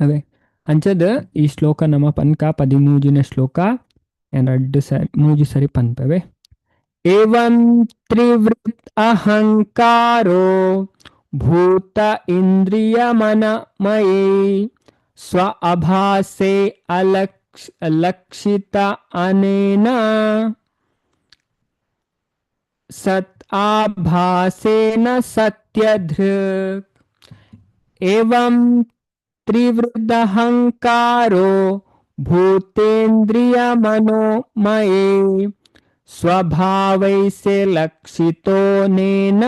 ಅವೇ ಅಂಚದ ಈ ಶ್ಲೋಕ ನಮ್ಮ ಪನ್ಕ 13ನೇ ಶ್ಲೋಕ ಏನ್ ರಡ್ಡು ಸರಿ ಮೂಜಿ ಸರಿ ಪನ್ಪವೆ. ಏವಂ ತ್ರಿವೃತ್ ಅಹಂಕಾರೋ ಭೂತ ಇಂದ್ರಿಯ ಮನಮಯೇ ಸ್ವ ಅಭಾಸೆ ಲಕ್ಷಿತ ಅನೇನ ಸತ್ ಆಭಾಸೇನ ಸತ್ಯಧೃಕ್. ಏವಂ ತ್ರಿವೃದಹಂಕಾರೋ ಭೂತೇಂದ್ರಿಯ ಮನೋಮಯೇ ಸ್ವಭಾವೈಸೆ ಲಕ್ಷಿತೋನೇನ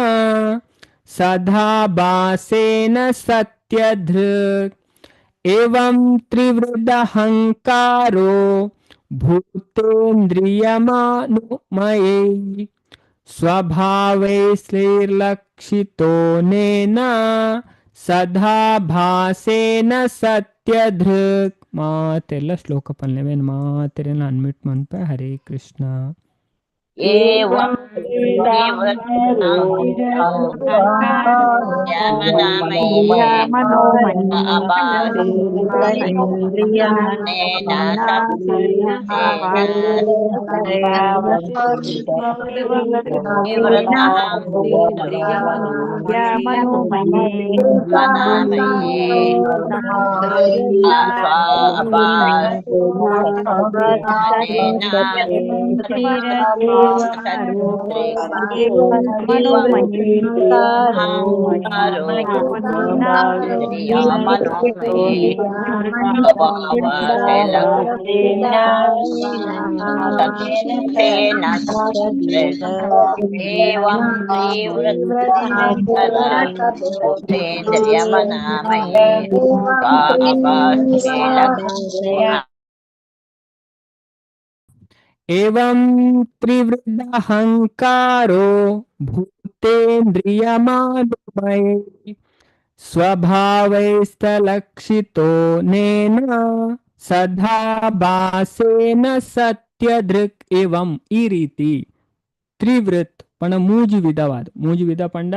ಸದಾ ಭಾಸೇನ ಸತ್ಯಧೃಕ್. ಏವಂ ತ್ರಿವೃದಹಂಕಾರೋ ಭೂತೇಂದ್ರಿಯಮಾನುಮಯೇ ಸ್ವಭಾವೈಸ್ಲಕ್ಷಿತೋನೇನ ಸದಾ ಭಾಸೇನ ಸತ್ಯಧೃಕ್. ಮಾತೆಲ್ಲ ಶ್ಲೋಕ ಪಲ್ಲೆವೇನು ಮಾತೆಲ್ಲ ಅನ್ಮಿಟ್ ಮನ್ಪ. ಹರೇ ಕೃಷ್ಣ. एवं एवं त्रिवृदहंकारो भूतेन्द्रियमानुमये स्वभावैस्तलक्षितो नेन ಸದಾ ಭಾಸೇನ ಸತ್ಯದೃಕ್ ಎವಂ. ಈ ರೀತಿ ತ್ರಿವೃತ್ ಪಂಡ ಮೂಜಿ ವಿಧವಾದ, ಮೂಜಿ ವಿಧ ಪಂಡ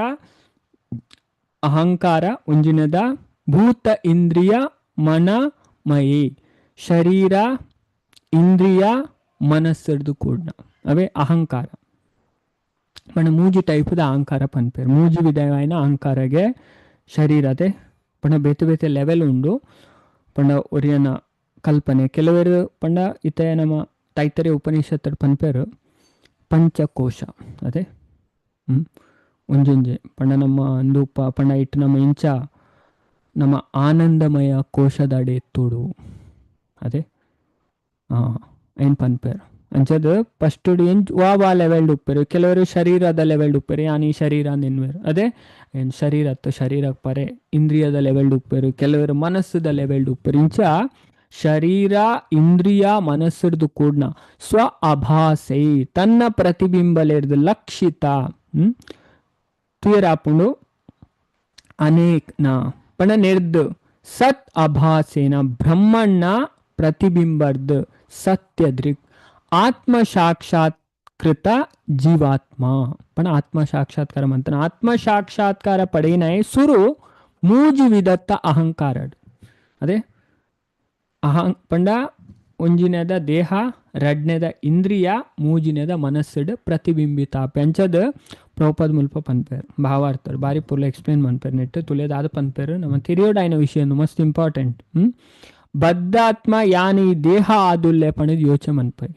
ಅಹಂಕಾರ ಒಂಜಿನದ ಭೂತ ಇಂದ್ರಿಯ ಮನಮಯಿ, ಶರೀರ ಇಂದ್ರಿಯ ಮನಸ್ಸರ್ದು ಕೂಡ ಅವೇ ಅಹಂಕಾರ. ಪಂಡ ಮೂಜಿ ಟೈಪ್ದ ಅಹಂಕಾರ ಪನ್ಪೇರು, ಮೂಜಿ ವಿಧವಾಯಿನ ಅಹಂಕಾರಗೆ ಶರೀರತೆ ಪಂಡ ಬೇತೆ ಬೇತೆ ಲೆವೆಲ್ ಉಂಡು. ಪಂಡ ಒರಿಯನ ಕಲ್ಪನೆ ಕೆಲವರು ಪಂಡ ಇತ್ತೆ ನಮ್ಮ ತೈತರೆ ಉಪನಿಷತ್ತು ಪನ್ಪೇರು ಪಂಚಕೋಶ ಅದೇ ಒಂಜೊಂಜೆ ಪಂಡ ನಮ್ಮ ಅಂದು ಪಂಡ ಇಟ್ಟು ನಮ್ಮ ಇಂಚ ನಮ್ಮ ಆನಂದಮಯ ಕೋಶದಡೆ ಎತ್ತೋಡು ಅದೇ ಏನ್ ಪನ್ಪೇರು ಅಂಚದ ಫಸ್ಟ್ ಎಂಚ್ ವಾ ವಾ ಲೆವೆಲ್ ಉಪ್ಪೇರು. ಕೆಲವರು ಶರೀರದ ಲೆವೆಲ್ ಉಪ್ಪೇರು, ಯಾನಿ ಶರೀರ ಅಂದ್ ಅದೇ ಏನ್ ಶರೀರ ಅತ್ತು ಶರೀರ ಪರೆ ಇಂದ್ರಿಯದ ಲೆವೆಲ್ ಉಪ್ಪೇರು, ಕೆಲವರು ಮನಸ್ಸುದ ಲೆವೆಲ್ ಉಪ್ಪೇರು. ಇಂಚ ಶರೀರ ಇಂದ್ರಿಯ ಮನಸ್ಸುಡ್ದು ಕೂಡ್ನ ಸ್ವ ಅಭಾಸೆ ತನ್ನ ಪ್ರತಿಬಿಂಬಲೇರ್ದು ಲಕ್ಷಿತ ತುಯರಾಪುಂಡು ಅನೇಕ್ ನ ಪಣ ನೆರ್ದು ಸತ್ ಅಭಾಸೇನ ಬ್ರಹ್ಮಣ್ಣ ಪ್ರತಿಬಿಂಬರ್ದು ಸತ್ಯದೃಕ್ ಆತ್ಮ ಸಾಕ್ಷಾತ್ಕೃತ ಜೀವಾತ್ಮ. ಪಣ ಆತ್ಮ ಸಾಕ್ಷಾತ್ಕಾರ ಮಂತನ ಆತ್ಮ ಸಾಕ್ಷಾತ್ಕಾರ ಪಡೆಯಿನ ಸುರು ಮೂಜಿ ವಿಧತ್ತ ಅಹಂಕಾರ ಅದೇ ಅಹಂ ಪಂಡ ಒಂಜಿನದ ದೇಹ, ರಡ್ನೆದ ಇಂದ್ರಿಯ, ಮೂಜಿನೆದ ಮನಸ್ಸುಡ್ ಪ್ರತಿಬಿಂಬಿತ ಪೆಂಚದ ಪ್ರಭುಪಾದ ಮುಲ್ಪ ಪನ್ಪೇರು ಭಾವಾರ್ಥರು ಬಾರಿ ಪುರ್ಲ ಎಕ್ಸ್ಪ್ಲೇನ್ ಮನ್ಪೇರು ನೆಟ್ಟು ತುಳಿಯದಾದ ಪನ್ಪೇರು ನಮ್ಮ ತಿರಿಯೋಡಾಯಿನ ವಿಷಯ ಮಸ್ತ್ ಇಂಪಾರ್ಟೆಂಟ್. ಬದ್ಧಾತ್ಮ ಯಾನಿ ದೇಹ ಆದುಲ್ಲೆ ಪಣದ್ ಯೋಚನೆ ಮನ್ಪೇರು,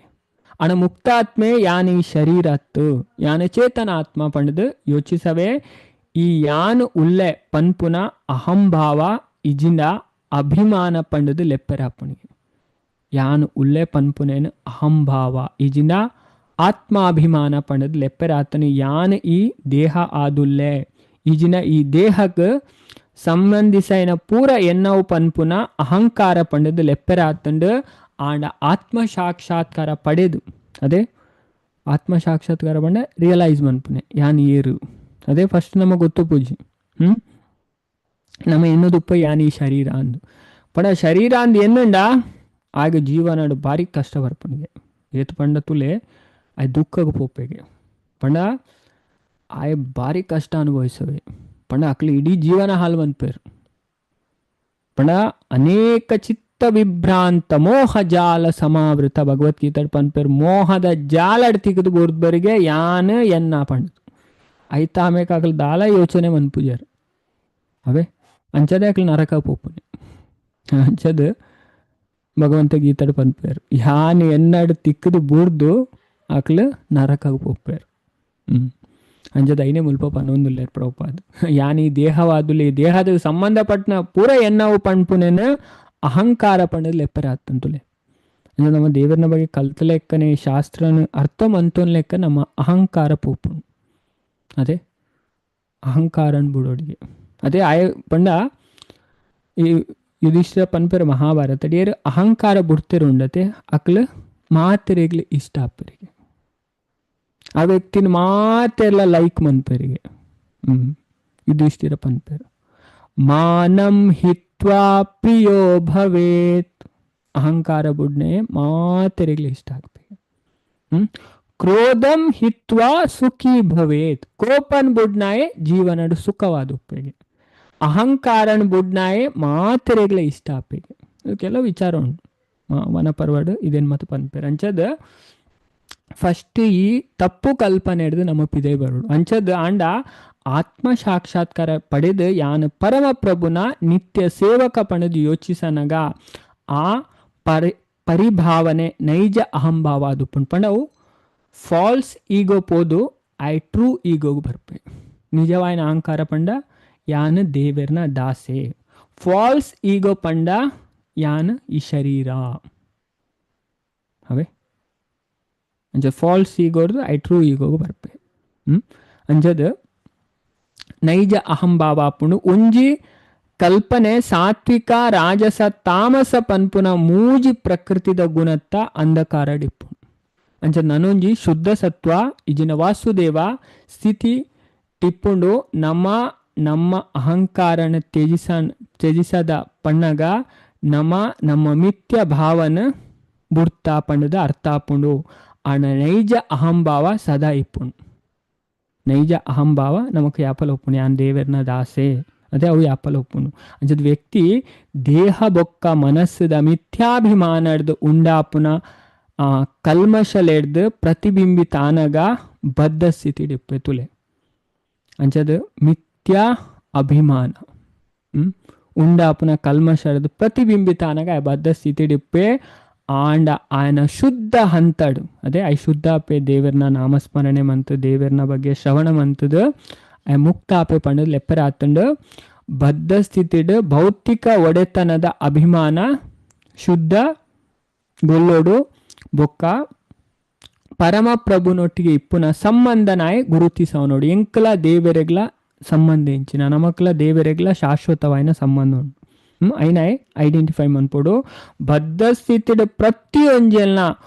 ಅಣ ಮುಕ್ತಾತ್ಮೆ ಯಾನಿ ಶರೀರತ್ತು ಯಾನ ಚೇತನ ಆತ್ಮ ಪಣದು ಯೋಚಿಸವೇ ಈ ಯಾನು ಉಲ್ಲೆ ಪನ್ಪುನ ಅಹಂಭಾವ ಇಜಿಂದ ಅಭಿಮಾನ ಪಂಡದು ಲೆಪ್ಪರಾಪಣಿಗೆ. ಯಾನು ಉಲ್ಲೆ ಪನ್ಪುನೇನು ಅಹಂಭಾವ ಇಜಿಂದ ಆತ್ಮಾಭಿಮಾನ ಪಂಡದು ಲೆಪ್ಪರಾತನು ಯಾನು ಈ ದೇಹ ಆದುಲ್ಲೆ ಈಜಿನ ಈ ದೇಹಕ್ಕೆ ಸಂಬಂಧಿಸೈನ ಪೂರ ಎನ್ನವು ಪನ್ಪುನ ಅಹಂಕಾರ ಪಂಡದು ಲೆಪ್ಪರಾತಂಡು ಆಂಡ ಆತ್ಮ ಸಾಕ್ಷಾತ್ಕಾರ ಪಡೆದು ಅದೇ ಆತ್ಮ ಸಾಕ್ಷಾತ್ಕಾರ ಪಂಡ ರಿಯಲೈಸ್ ಮನ್ಪುನೆ ಯಾನ್ ಏರು ಅದೇ ಫಸ್ಟ್ ನಮಗೆ ಗೊತ್ತು ಪೂಜಿ ನಮ್ಮ ಎನ್ನದುಪ್ಪ ಯಾನ್ ಈ ಶರೀರ ಅಂದು ಪಂಡ ಶರೀರ ಅಂದು ಎನ್ನುಂಡ ಆಗ ಜೀವನಾಡು ಭಾರಿ ಕಷ್ಟ ಬರ್ಪಣಿಗೆ ಏತು ಪಂಡ ತುಲೆ ಆಯ್ ದುಃಖಕ್ಕೆ ಪೋಪೆಗೆ ಪಂಡ ಆಯ್ ಭಾರಿ ಕಷ್ಟ ಅನುಭವಿಸವೆ ಪಂಡ ಅಕ್ಲು ಇಡೀ ಜೀವನ ಹಾಲು ಮನ್ಪೇರು ಪಂಡ ಅನೇಕ ಚಿತ್ತ ವಿಭ್ರಾಂತ ಮೋಹ ಜಾಲ ಸಮಾವೃತ ಭಗವದ್ಗೀತೆ ಪನ್ಪೇರು ಮೋಹದ ಜಾಲಡ್ ತಿಕ್ಕದು ಬೋರ್ದ್ಬರಿಗೆ ಯಾನ್ ಎನ್ನ ಪಂಡದು ಐತ ಆಮೇಕ ಅಕ್ಲು ದಾಲ ಯೋಚನೆ ಮನ್ಪುಜಾರು ಅವೇ ಅಂಚದೆ ಅಕ್ಲು ನರಕ ಪೋಪುನೆ ಅಂಚದ ಭಗವಂತ ಗೀತಡ್ ಪನ್ಪೇರು ಯಾನ್ ಎನ್ನಡ್ ತಿಕ್ಕದು ಬೂರ್ದು ಅಕ್ಲು ನರಕ ಪೋಪೇರು. ಅಂಚದ ಐನೇ ಮುಲ್ಪ ಪನೊಂದುಲ್ಲೇರ್ ಪ್ರಭುಪಾದ ಯಾನ್ ಈ ದೇಹವಾದುಲ್ಲ ಈ ದೇಹದ ಸಂಬಂಧಪಟ್ಟನ ಪೂರ ಎನ್ನವು ಪನ್ಪುನೇನ ಅಹಂಕಾರ ಪಂಡದ್ ಲೆಪ್ಪರೆ ಆತಂತುಲೆ. ಅಂದ್ರೆ ನಮ್ಮ ದೇವರನ ಬಗ್ಗೆ ಕಲ್ತ ಲೆಕ್ಕನೆ ಶಾಸ್ತ್ರನ ಅರ್ಥ ಮಂತೋನ್ ಲೆಕ್ಕ ನಮ್ಮ ಅಹಂಕಾರ ಪೋಪುಂಡು ಅದೇ ಅಹಂಕಾರನ್ ಬುಡೋಡಿಗೆ ಅದೇ ಆಯ ಪಂಡ ಈ ಯುಧಿಷ್ಠಿರ ಪನ್ಪೆರ ಮಹಾಭಾರತ ಏರು ಅಹಂಕಾರ ಬುಡ್ತಿರುಂಡತೆ ಅಕ್ಲು ಮಾತೆರೆಗ್ಲು ಇಷ್ಟ ಆಪರಿಗೆ ಆ ವ್ಯಕ್ತಿನ ಮಾತೆಲ್ಲ ಲೈಕ್ ಮನ್ಪೆರಿಗೆ. ಯುಧಿಷ್ಠಿರ ಪನ್ಪೆರು ಮಾನಂ ಹಿತ್ವಾ ಪ್ರಿಯೋ ಭವೇತ್ ಅಹಂಕಾರ ಬುಡ್ನೆ ಮಾತೆರೆಗ್ಲು ಇಷ್ಟ ಆಗ್ಬೇಕು. ಕ್ರೋಧಂ ಹಿತ್ವಾ ಸುಖಿ ಭವೇತ್. ಕೋಪನ್ ಬುಡ್ನಾಯೆ ಜೀವನಡು ಸುಖವಾದ ಉಪ್ಪೆಗೆ, ಅಹಂಕಾರನ್ ಬುಡ್ನಾಯೆ ಮಾತೆರೆಗ್ಲ ಇಷ್ಟ ಆಪೆಗೆ. ಕೆಲವು ವಿಚಾರ ಉಂಟು ವನಪರ್ವಡು ಇದೇನು ಮತ್ತು ಪನ್ಪೇರು. ಅಂಚದ ಫಸ್ಟ್ ಈ ತಪ್ಪು ಕಲ್ಪನೆ ಹಿಡ್ದು ನಮ್ಮ ಪಿದೆ ಬರೋಡು. ಅಂಚದ ಆಂಡ ಆತ್ಮ ಸಾಕ್ಷಾತ್ಕಾರ ಪಡೆದು ಯಾನು ಪರಮ ಪ್ರಭುನ ನಿತ್ಯ ಸೇವಕ ಪಣದು ಯೋಚಿಸನಗ ಆ ಪರಿಭಾವನೆ ನೈಜ ಅಹಂಭಾವ ಅದು ಪಂಡವು ಫಾಲ್ಸ್ ಈಗೋ ಪೋದು I true ಈಗೋಗು ಬರ್ಪೆ. ನಿಜವಾಯಿನ ಅಹಂಕಾರ ಪಂಡ ಯಾನು ದೇವೆರ್ನ ದಾಸೆ, ಫಾಲ್ಸ್ ಈಗೋ ಪಂಡ ಯಾನು ಈ ಶರೀರ ಅವೇ. ಅಂಚ ಫಾಲ್ಸ್ ಈಗೋರ್ದು I true ಈಗೋಗು ಬರ್ಪೆ. ಅಂಚದ ನೈಜ ಅಹಂಭಾವ ಅಪ್ಪುಂಡು ಒಂಜಿ ಕಲ್ಪನೆ ಸಾತ್ವಿಕ ರಾಜಸ ತಾಮಸ ಪನ್ಪುನ ಮೂಜಿ ಪ್ರಕೃತಿದ ಗುಣತ್ತ ಅಂಧಕಾರ ಡಿಪ್ಪು. ಅಂಚ ನನೊಂಜಿ ಶುದ್ಧ ಸತ್ವ ಇಜಿನ ವಾಸುದೇವ ಸ್ಥಿತಿ ಟಿಪ್ಪುಂಡು ನಮ್ಮ ನಮ್ಮ ಅಹಂಕಾರನ ತ್ಯಜಿಸದ ಪಣ್ಣಗ ನಮ್ಮ ನಮ್ಮ ಮಿಥ್ಯ ಭಾವನ ಬುಡ್ತಾ ಪಂಡದ ಅರ್ಥ ಆಪುಂಡು. ಆಣ ನೈಜ ಅಹಂಭಾವ ಸದಾ ಇಪ್ಪುಂಡು. ನೈಜ ಅಹಂಭಾವ ನಮಕ್ ಯಾಪಲ ಒಪ್ಪುಂಡು, ಯಾನ್ ದೇವೆರ್ನ ದಾಸೆ ಅದೇ ಅವು ಯಾಪಲ ಒಪ್ಪುಂಡು. ಅಂಚದ ವ್ಯಕ್ತಿ ದೇಹ ಬೊಕ್ಕ ಮನಸ್ಸುದ ಮಿಥ್ಯಾಭಿಮಾನಡ್ದು ಉಂಡಾಪುನ ಕಲ್ಮಶಲೆಡ್ದು ಪ್ರತಿಬಿಂಬಿತ ಆನಗ ಬದ್ಧ ಸ್ಥಿತಿ ಡಿಪ್ಪೆ ತುಲೆ. ಅಂಚದ ಮಿಥ್ಯಾ ಅಭಿಮಾನ ಉಂಡಾಪುನ ಕಲ್ಮಶಡ್ದು ಪ್ರತಿಬಿಂಬಿತ ಆನಗ ಬದ್ಧ ಸ್ಥಿತಿ ಡಿಪ್ಪೆ. ಆಂಡ ಆಯನ ಶುದ್ಧ ಹಂತಡು ಅದೇ I ಶುದ್ಧ ಆಪೆ ದೇವರ್ನ ನಾಮಸ್ಮರಣೆ ಮಂತು ದೇವರ್ನ ಬಗ್ಗೆ ಶ್ರವಣ ಮಂತದ ಆಯ್ ಮುಕ್ತ ಆಪೆ ಪಂಡದು ಲೆಪ್ಪರ ಆತಂಡು. ಬದ್ಧ ಸ್ಥಿತಿಡು ಭೌತಿಕ ಒಡೆತನದ ಅಭಿಮಾನ ಶುದ್ಧ ಗೊಲ್ಲೋಡು ಬೊಕ್ಕ ಪರಮ ಪ್ರಭುನೊಟ್ಟಿಗೆ ಇಪ್ಪುನ ಸಂಬಂಧನಾಯ ಗುರುತಿಸವ ನೋಡಿ. ಎಂಕಲ ದೇವರೆಗ್ಲ ಸಂಬಂಧ ಎಂಚಿನ ನಮಕ್ಲ ದೇವರೆಗ್ಲ ಶಾಶ್ವತವಾಯಿನ ಸಂಬಂಧ ಉಂಟು ಐನಾಯ್ ಐಡೆಂಟಿಫೈ ಮನ್ಪೊಡು. ಬದ್ಧ ಸ್ಥಿತಿಡ್ ಪ್ರತಿಯೊಂಜೆಲ್ನ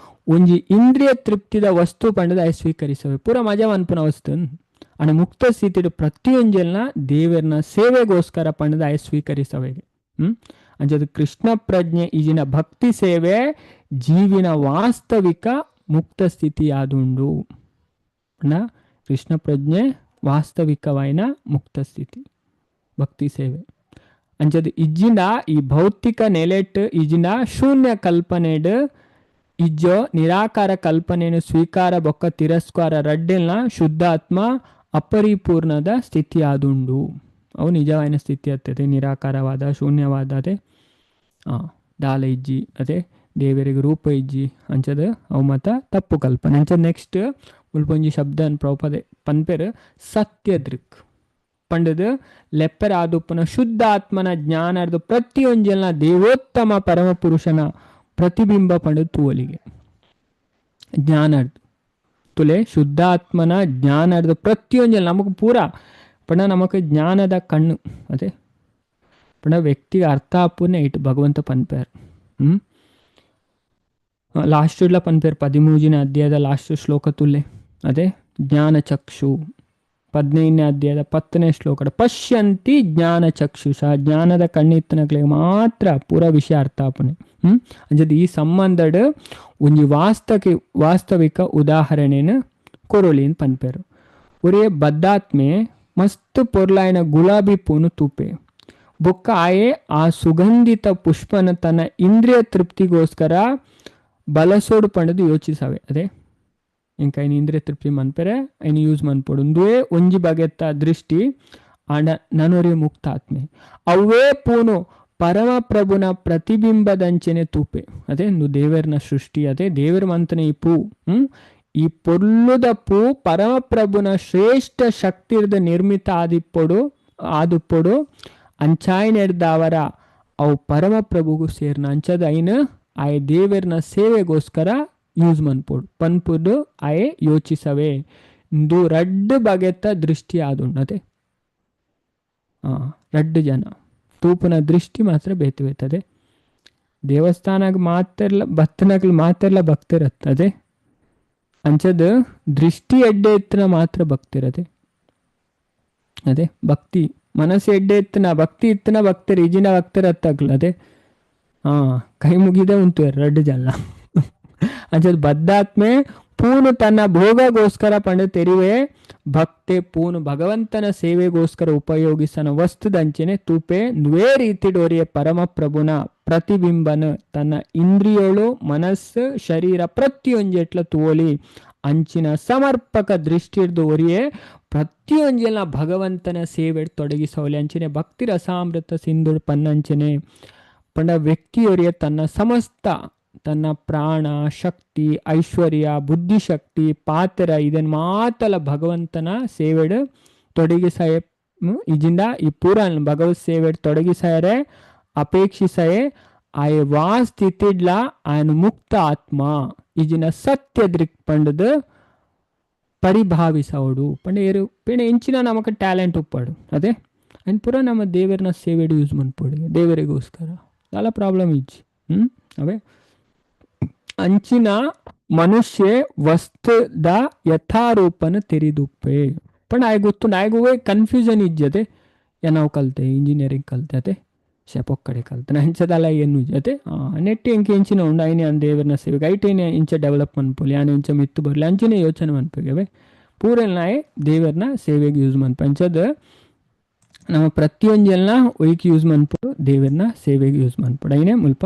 ಒಂಜಿ ಇಂದ್ರಿಯ ತೃಪ್ತಿದ ವಸ್ತು ಪಂಡದ ಆಯ್ ಸ್ವೀಕರಿಸವೆ ಪೂರ ಮಜಾ ಮನ್ಪುನ ವಸ್ತು. ಅಣ ಮುಕ್ತ ಸ್ಥಿತಿಡ್ ಪ್ರತಿಯೊಂಜೆಲ್ನ ದೇವರ್ನ ಸೇವೆಗೋಸ್ಕರ ಪಂಡದ ಆಯ್ ಸ್ವೀಕರಿಸವೆ. ಅಂಚದ ಕೃಷ್ಣ ಪ್ರಜ್ಞೆ ಈಜಿನ ಭಕ್ತಿ ಸೇವೆ ಜೀವಿನ ವಾಸ್ತವಿಕ ಮುಕ್ತ ಸ್ಥಿತಿ ಆದುಂಡು. ಕೃಷ್ಣ ಪ್ರಜ್ಞೆ ವಾಸ್ತವಿಕವಾಯಿನ ಮುಕ್ತ ಸ್ಥಿತಿ ಭಕ್ತಿ ಸೇವೆ. ಅಂಚದ ಇಜ್ಜಿನ ಈ ಭೌತಿಕ ನೆಲೆಟ್ ಇಜ್ಜಿನ ಶೂನ್ಯ ಕಲ್ಪನೆಡ್ ಇಜ್ಜೋ ನಿರಾಕಾರ ಕಲ್ಪನೆಯನ್ನು ಸ್ವೀಕಾರ ಬೊಕ್ಕ ತಿರಸ್ಕಾರ ರಡ್ಡೆಲ್ನ ಶುದ್ಧಾತ್ಮ ಅಪರಿಪೂರ್ಣದ ಸ್ಥಿತಿ ಆದುಂಡು. ಅವು ನಿಜವಾಯಿನ ಸ್ಥಿತಿ ಆಗ್ತದೆ ನಿರಾಕಾರವಾದ ಶೂನ್ಯವಾದ ಅದೇ ದಾಲ ಇಜ್ಜಿ ಅದೇ ದೇವರಿಗೆ ರೂಪ ಇಜ್ಜಿ ಅಂಚದ ಅವು ಮತ ತಪ್ಪು ಕಲ್ಪನೆ. ಅಂಚ ನೆಕ್ಸ್ಟ್ ಮುಲ್ಪೊಂಜಿ ಶಬ್ದ ಪ್ರಭುಪಾದೆ ಪನ್ಪೆರ್ ಸತ್ಯದೃಕ್ ಪಂಡದು ಲೆಪ್ಪರ ಆದುಪ್ಪನ ಶುದ್ಧ ಆತ್ಮನ ಜ್ಞಾನರ್ದು ಪ್ರತಿಯೊಂಜಲ್ನ ದೇವೋತ್ತಮ ಪರಮಪುರುಷನ ಪ್ರತಿಬಿಂಬ ಪಂಡದು ತೂವಲಿಗೆ ಜ್ಞಾನರ್ದು ತುಲೆ ಶುದ್ಧಾತ್ಮನ ಜ್ಞಾನರ್ದು ಪ್ರತಿಯೊಂಜಲ್ ನಮಗ್ ಪೂರ ಪಂಡ ನಮಕ್ ಜ್ಞಾನದ ಕಣ್ಣು ಅದೇ ಪಂಡ ವ್ಯಕ್ತಿಗೆ ಅರ್ಥ ಆಪುನೆ ಇಟ್ಟು ಭಗವಂತ ಪನ್ಪೇರ್. ಲಾಸ್ಟ್ ಇಡ್ಲ ಪನ್ಪೇರ್ 13ನೇ ಅಧ್ಯಾಯದ ಲಾಸ್ಟ್ ಶ್ಲೋಕ ತುಲೆ ಅದೇ ಜ್ಞಾನಚಕ್ಷು 15ನೇ ಅಧ್ಯಾಯದ 10ನೇ ಶ್ಲೋಕ ಪಶ್ಯಂತಿ ಜ್ಞಾನಚಕ್ಷುಷ ಜ್ಞಾನದ ಕಣ್ಣಿತ್ತನಕ್ಲೆಗ್ ಮಾತ್ರ ಪೂರ ವಿಷಯ ಅರ್ಥ ಆಪುನೆ. ಅಂಚದ ಈ ಸಂಬಂಧಡ್ ಒಂಜಿ ವಾಸ್ತವಿಕ ಉದಾಹರಣೆನ ಕೊರೊಲಿ ಪನ್ಪೇರು. ಒರೇ ಬದ್ಧಾತ್ಮೆ ಮಸ್ತ್ ಪೊರ್ಲಾಯಿನ ಗುಲಾಬಿ ಪೂನು ತೂಪೆ ಬೊಕ್ಕ ಆಯೆ ಆ ಸುಗಂಧಿತ ಪುಷ್ಪನ ತನ್ನ ಇಂದ್ರಿಯ ತೃಪ್ತಿಗೋಸ್ಕರ ಬಲಸೋಡು ಪಂಡದು ಯೋಚಿಸವೆ. ಅದೇ ಇಂಕ ಐನ ಇಂದ್ರಿಯ ತೃಪ್ತಿ ಮನ್ಪೆರೆ ಐನ ಯೂಸ್ ಮನ್ಪೊಡು ಒಂದುವೇ ಒಂಜಿ ಬಗೆತ್ತ ದೃಷ್ಟಿ ಆಂಡ ನನೊರಿ ಮುಕ್ತ ಆತ್ಮೆ ಅವೇ ಪೂನು ಪರಮ ಪ್ರಭುನ ಪ್ರತಿಬಿಂಬದಂಚೆನೆ ತೂಪೆ. ಅದೇ ಒಂದು ದೇವರ್ನ ಸೃಷ್ಟಿ ಅದೇ ದೇವರ ಮಂತನೆ ಈ ಪೂ ಈ ಪೊರ್ಲುದ ಪೂ ಪರಮಪ್ರಭುನ ಶ್ರೇಷ್ಠ ಶಕ್ತಿರ್ದ ನಿರ್ಮಿತ ಆದಿಪ್ಪೊಡು ಅಂಚಾಯಿನೆಡ್ದಾವರ ಅವು ಪರಮಪ್ರಭುಗೂ ಸೇರ್ನ ಅಂಚದ ಐನ ಆಯ ದೇವರ್ನ ಸೇವೆಗೋಸ್ಕರ ಯೂಸ್ ಮನ್ಪೊಡು ಪನ್ಪುದು ಆಯೆ ಯೋಚಿಸವೆ. ಇಂದು ರಡ್ಡು ಬಗೆತ್ತ ದೃಷ್ಟಿ ಆದುಂಡು. ಅದೇ ರಡ್ಡು ಜನ ತೂಪುನ ದೃಷ್ಟಿ ಮಾತ್ರ ಬೇತೆ ಬೇತದೆ. ದೇವಸ್ಥಾನಗ್ ಮಾತೆರ್ಲ ಭಕ್ತನಗ್ಲು ಮಾತೆರ್ಲ ಭಕ್ತಿರತ್ತದೆ. ಅಂಚದ ದೃಷ್ಟಿ ಎಡ್ಡೆ ಎತ್ತನ ಮಾತ್ರ ಭಕ್ತಿರದೆ. ಅದೇ ಭಕ್ತಿ ಮನಸ್ಸು ಎಡ್ಡೆ ಎತ್ತನ ಭಕ್ತಿ ಇತ್ತನ ಭಕ್ತರು ಈಜಿನ ಭಕ್ತರತ್ತಾಗ್ಲ ಅದೇ ಕೈ ಮುಗಿದೆ ಉಂಟು ರಡ್ಡು ಜನ. ಅಂಚದ ಬದ್ಧಾತ್ಮೆ ಪೂನು ತನ್ನ ಭೋಗಗೋಸ್ಕರ ಪಂಡ ತೆರಿವೆ. ಭಕ್ತೆ ಪೂನು ಭಗವಂತನ ಸೇವೆಗೋಸ್ಕರ ಉಪಯೋಗಿಸನ ವಸ್ತುದಂಚನೆ ತೂಪೆ. ದ್ವೇ ರೀತಿಡೋರಿಯ ಪರಮಪ್ರಭುನ ಪ್ರತಿಬಿಂಬನ ತನ್ನ ಇಂದ್ರಿಯೋಳು ಮನಸ್ಸು ಶರೀರ ಪ್ರತಿಯೊಂಜೆಟ್ಲ ತೋಲಿ. ಅಂಚಿನ ಸಮರ್ಪಕ ದೃಷ್ಟಿರ್ದು ಒರಿಯೇ ಪ್ರತಿಯೊಂಜೆಲ ಭಗವಂತನ ಸೇವೆ ತೊಡಗಿಸೋಲಿ. ಅಂಚಿನ ಭಕ್ತಿ ರಸಾಮೃತ ಸಿಂಧು ಪನ್ನಂಚನೆ ಪಂಡ ವ್ಯಕ್ತಿಯೊರಿಯ ತನ್ನ ಸಮಸ್ತ ತನ್ನ ಪ್ರಾಣ ಶಕ್ತಿ ಐಶ್ವರ್ಯ ಬುದ್ಧಿಶಕ್ತಿ ಪಾತ್ರ ಇದನ್ ಮಾತಲ ಭಗವಂತನ ಸೇವೆಡ್ ತೊಡಗಿಸಾಯ. ಇಜಿಂದ ಈ ಪೂರ ಭಗವತ್ ಸೇವೆಡ್ ತೊಡಗಿಸಾಯರೆ ಅಪೇಕ್ಷಿಸಯೇ ಆಯ ವಾ ಸ್ಥಿತಿಡ್ಲ ಆಯನ ಮುಕ್ತ ಆತ್ಮ ಇಜಿನ ಸತ್ಯ ದೃಕ್ ಪಂಡದ ಪರಿಭಾವಿಸವಡು. ಪಂಡ ಏರು ಪೇಣ ಎಂಚಿನ ನಮಕ್ ಟ್ಯಾಲೆಂಟ್ ಉಪ್ಪಾಡು ಅದೇ ಅಂಡ್ ಪೂರ ನಮ್ಮ ದೇವರನ್ನ ಸೇವೆಡ್ ಯೂಸ್ ಮನ್ಪೊಡು ದೇವರಿಗೋಸ್ಕರ ದಾಲ ಪ್ರಾಬ್ಲಮ್ ಇಜ್ಜಿ. ಅವೇ ಅಂಚಿನ ಮನುಷ್ಯ ವಸ್ತುದ ಯಥಾರೂಪನ ತೆರಿದುಪ್ಪೆ. ಪಂಡ ಆಯ್ ಗೊತ್ತು ಆಯ್ಗುವೆ ಕನ್ಫ್ಯೂಷನ್ ಇಜ್ಜತೆ. ನಾವು ಕಲ್ತೆ ಇಂಜಿನಿಯರಿಂಗ್ ಕಲ್ತೆ ಅತೆ ಶೆಪೊಕ್ಕಡೆ ಕಲ್ತೆ ಅಂಚದಲ್ಲ ಏನು ಅತೆ ನೆಟ್ಟಿ ಎಂಕೆ ಎಂಚಿನ ಉಂಡು ಐನೆ ಅನ್ ದೇವರನ ಸೇವೆಗೆ ಐಟೇನೆ ಇಂಚ ಡೆವಲಪ್ ಮನ್ಪೊಲಿ ಆನೆ ಇಂಚ ಮಿತ್ತು ಬರಲಿ ಅಂಚಿನ ಯೋಚನೆ ಮನ್ಪುಗೆ ಪೂರೆಲ್ನಾಯೆ ದೇವರನ ಸೇವೆಗೆ ಯೂಸ್ ಮನ್ಪ. ಅಂಚದ ನಮ್ಮ ಪ್ರತಿಯೊಂಜೆಲ್ನ ಒಯ್ಕ್ ಯೂಸ್ ಮನ್ಪೊಡು ದೇವರನ ಸೇವೆಗೆ ಯೂಸ್ ಮನ್ಪೊಡು ಐನೆ ಮುಲ್ಪ.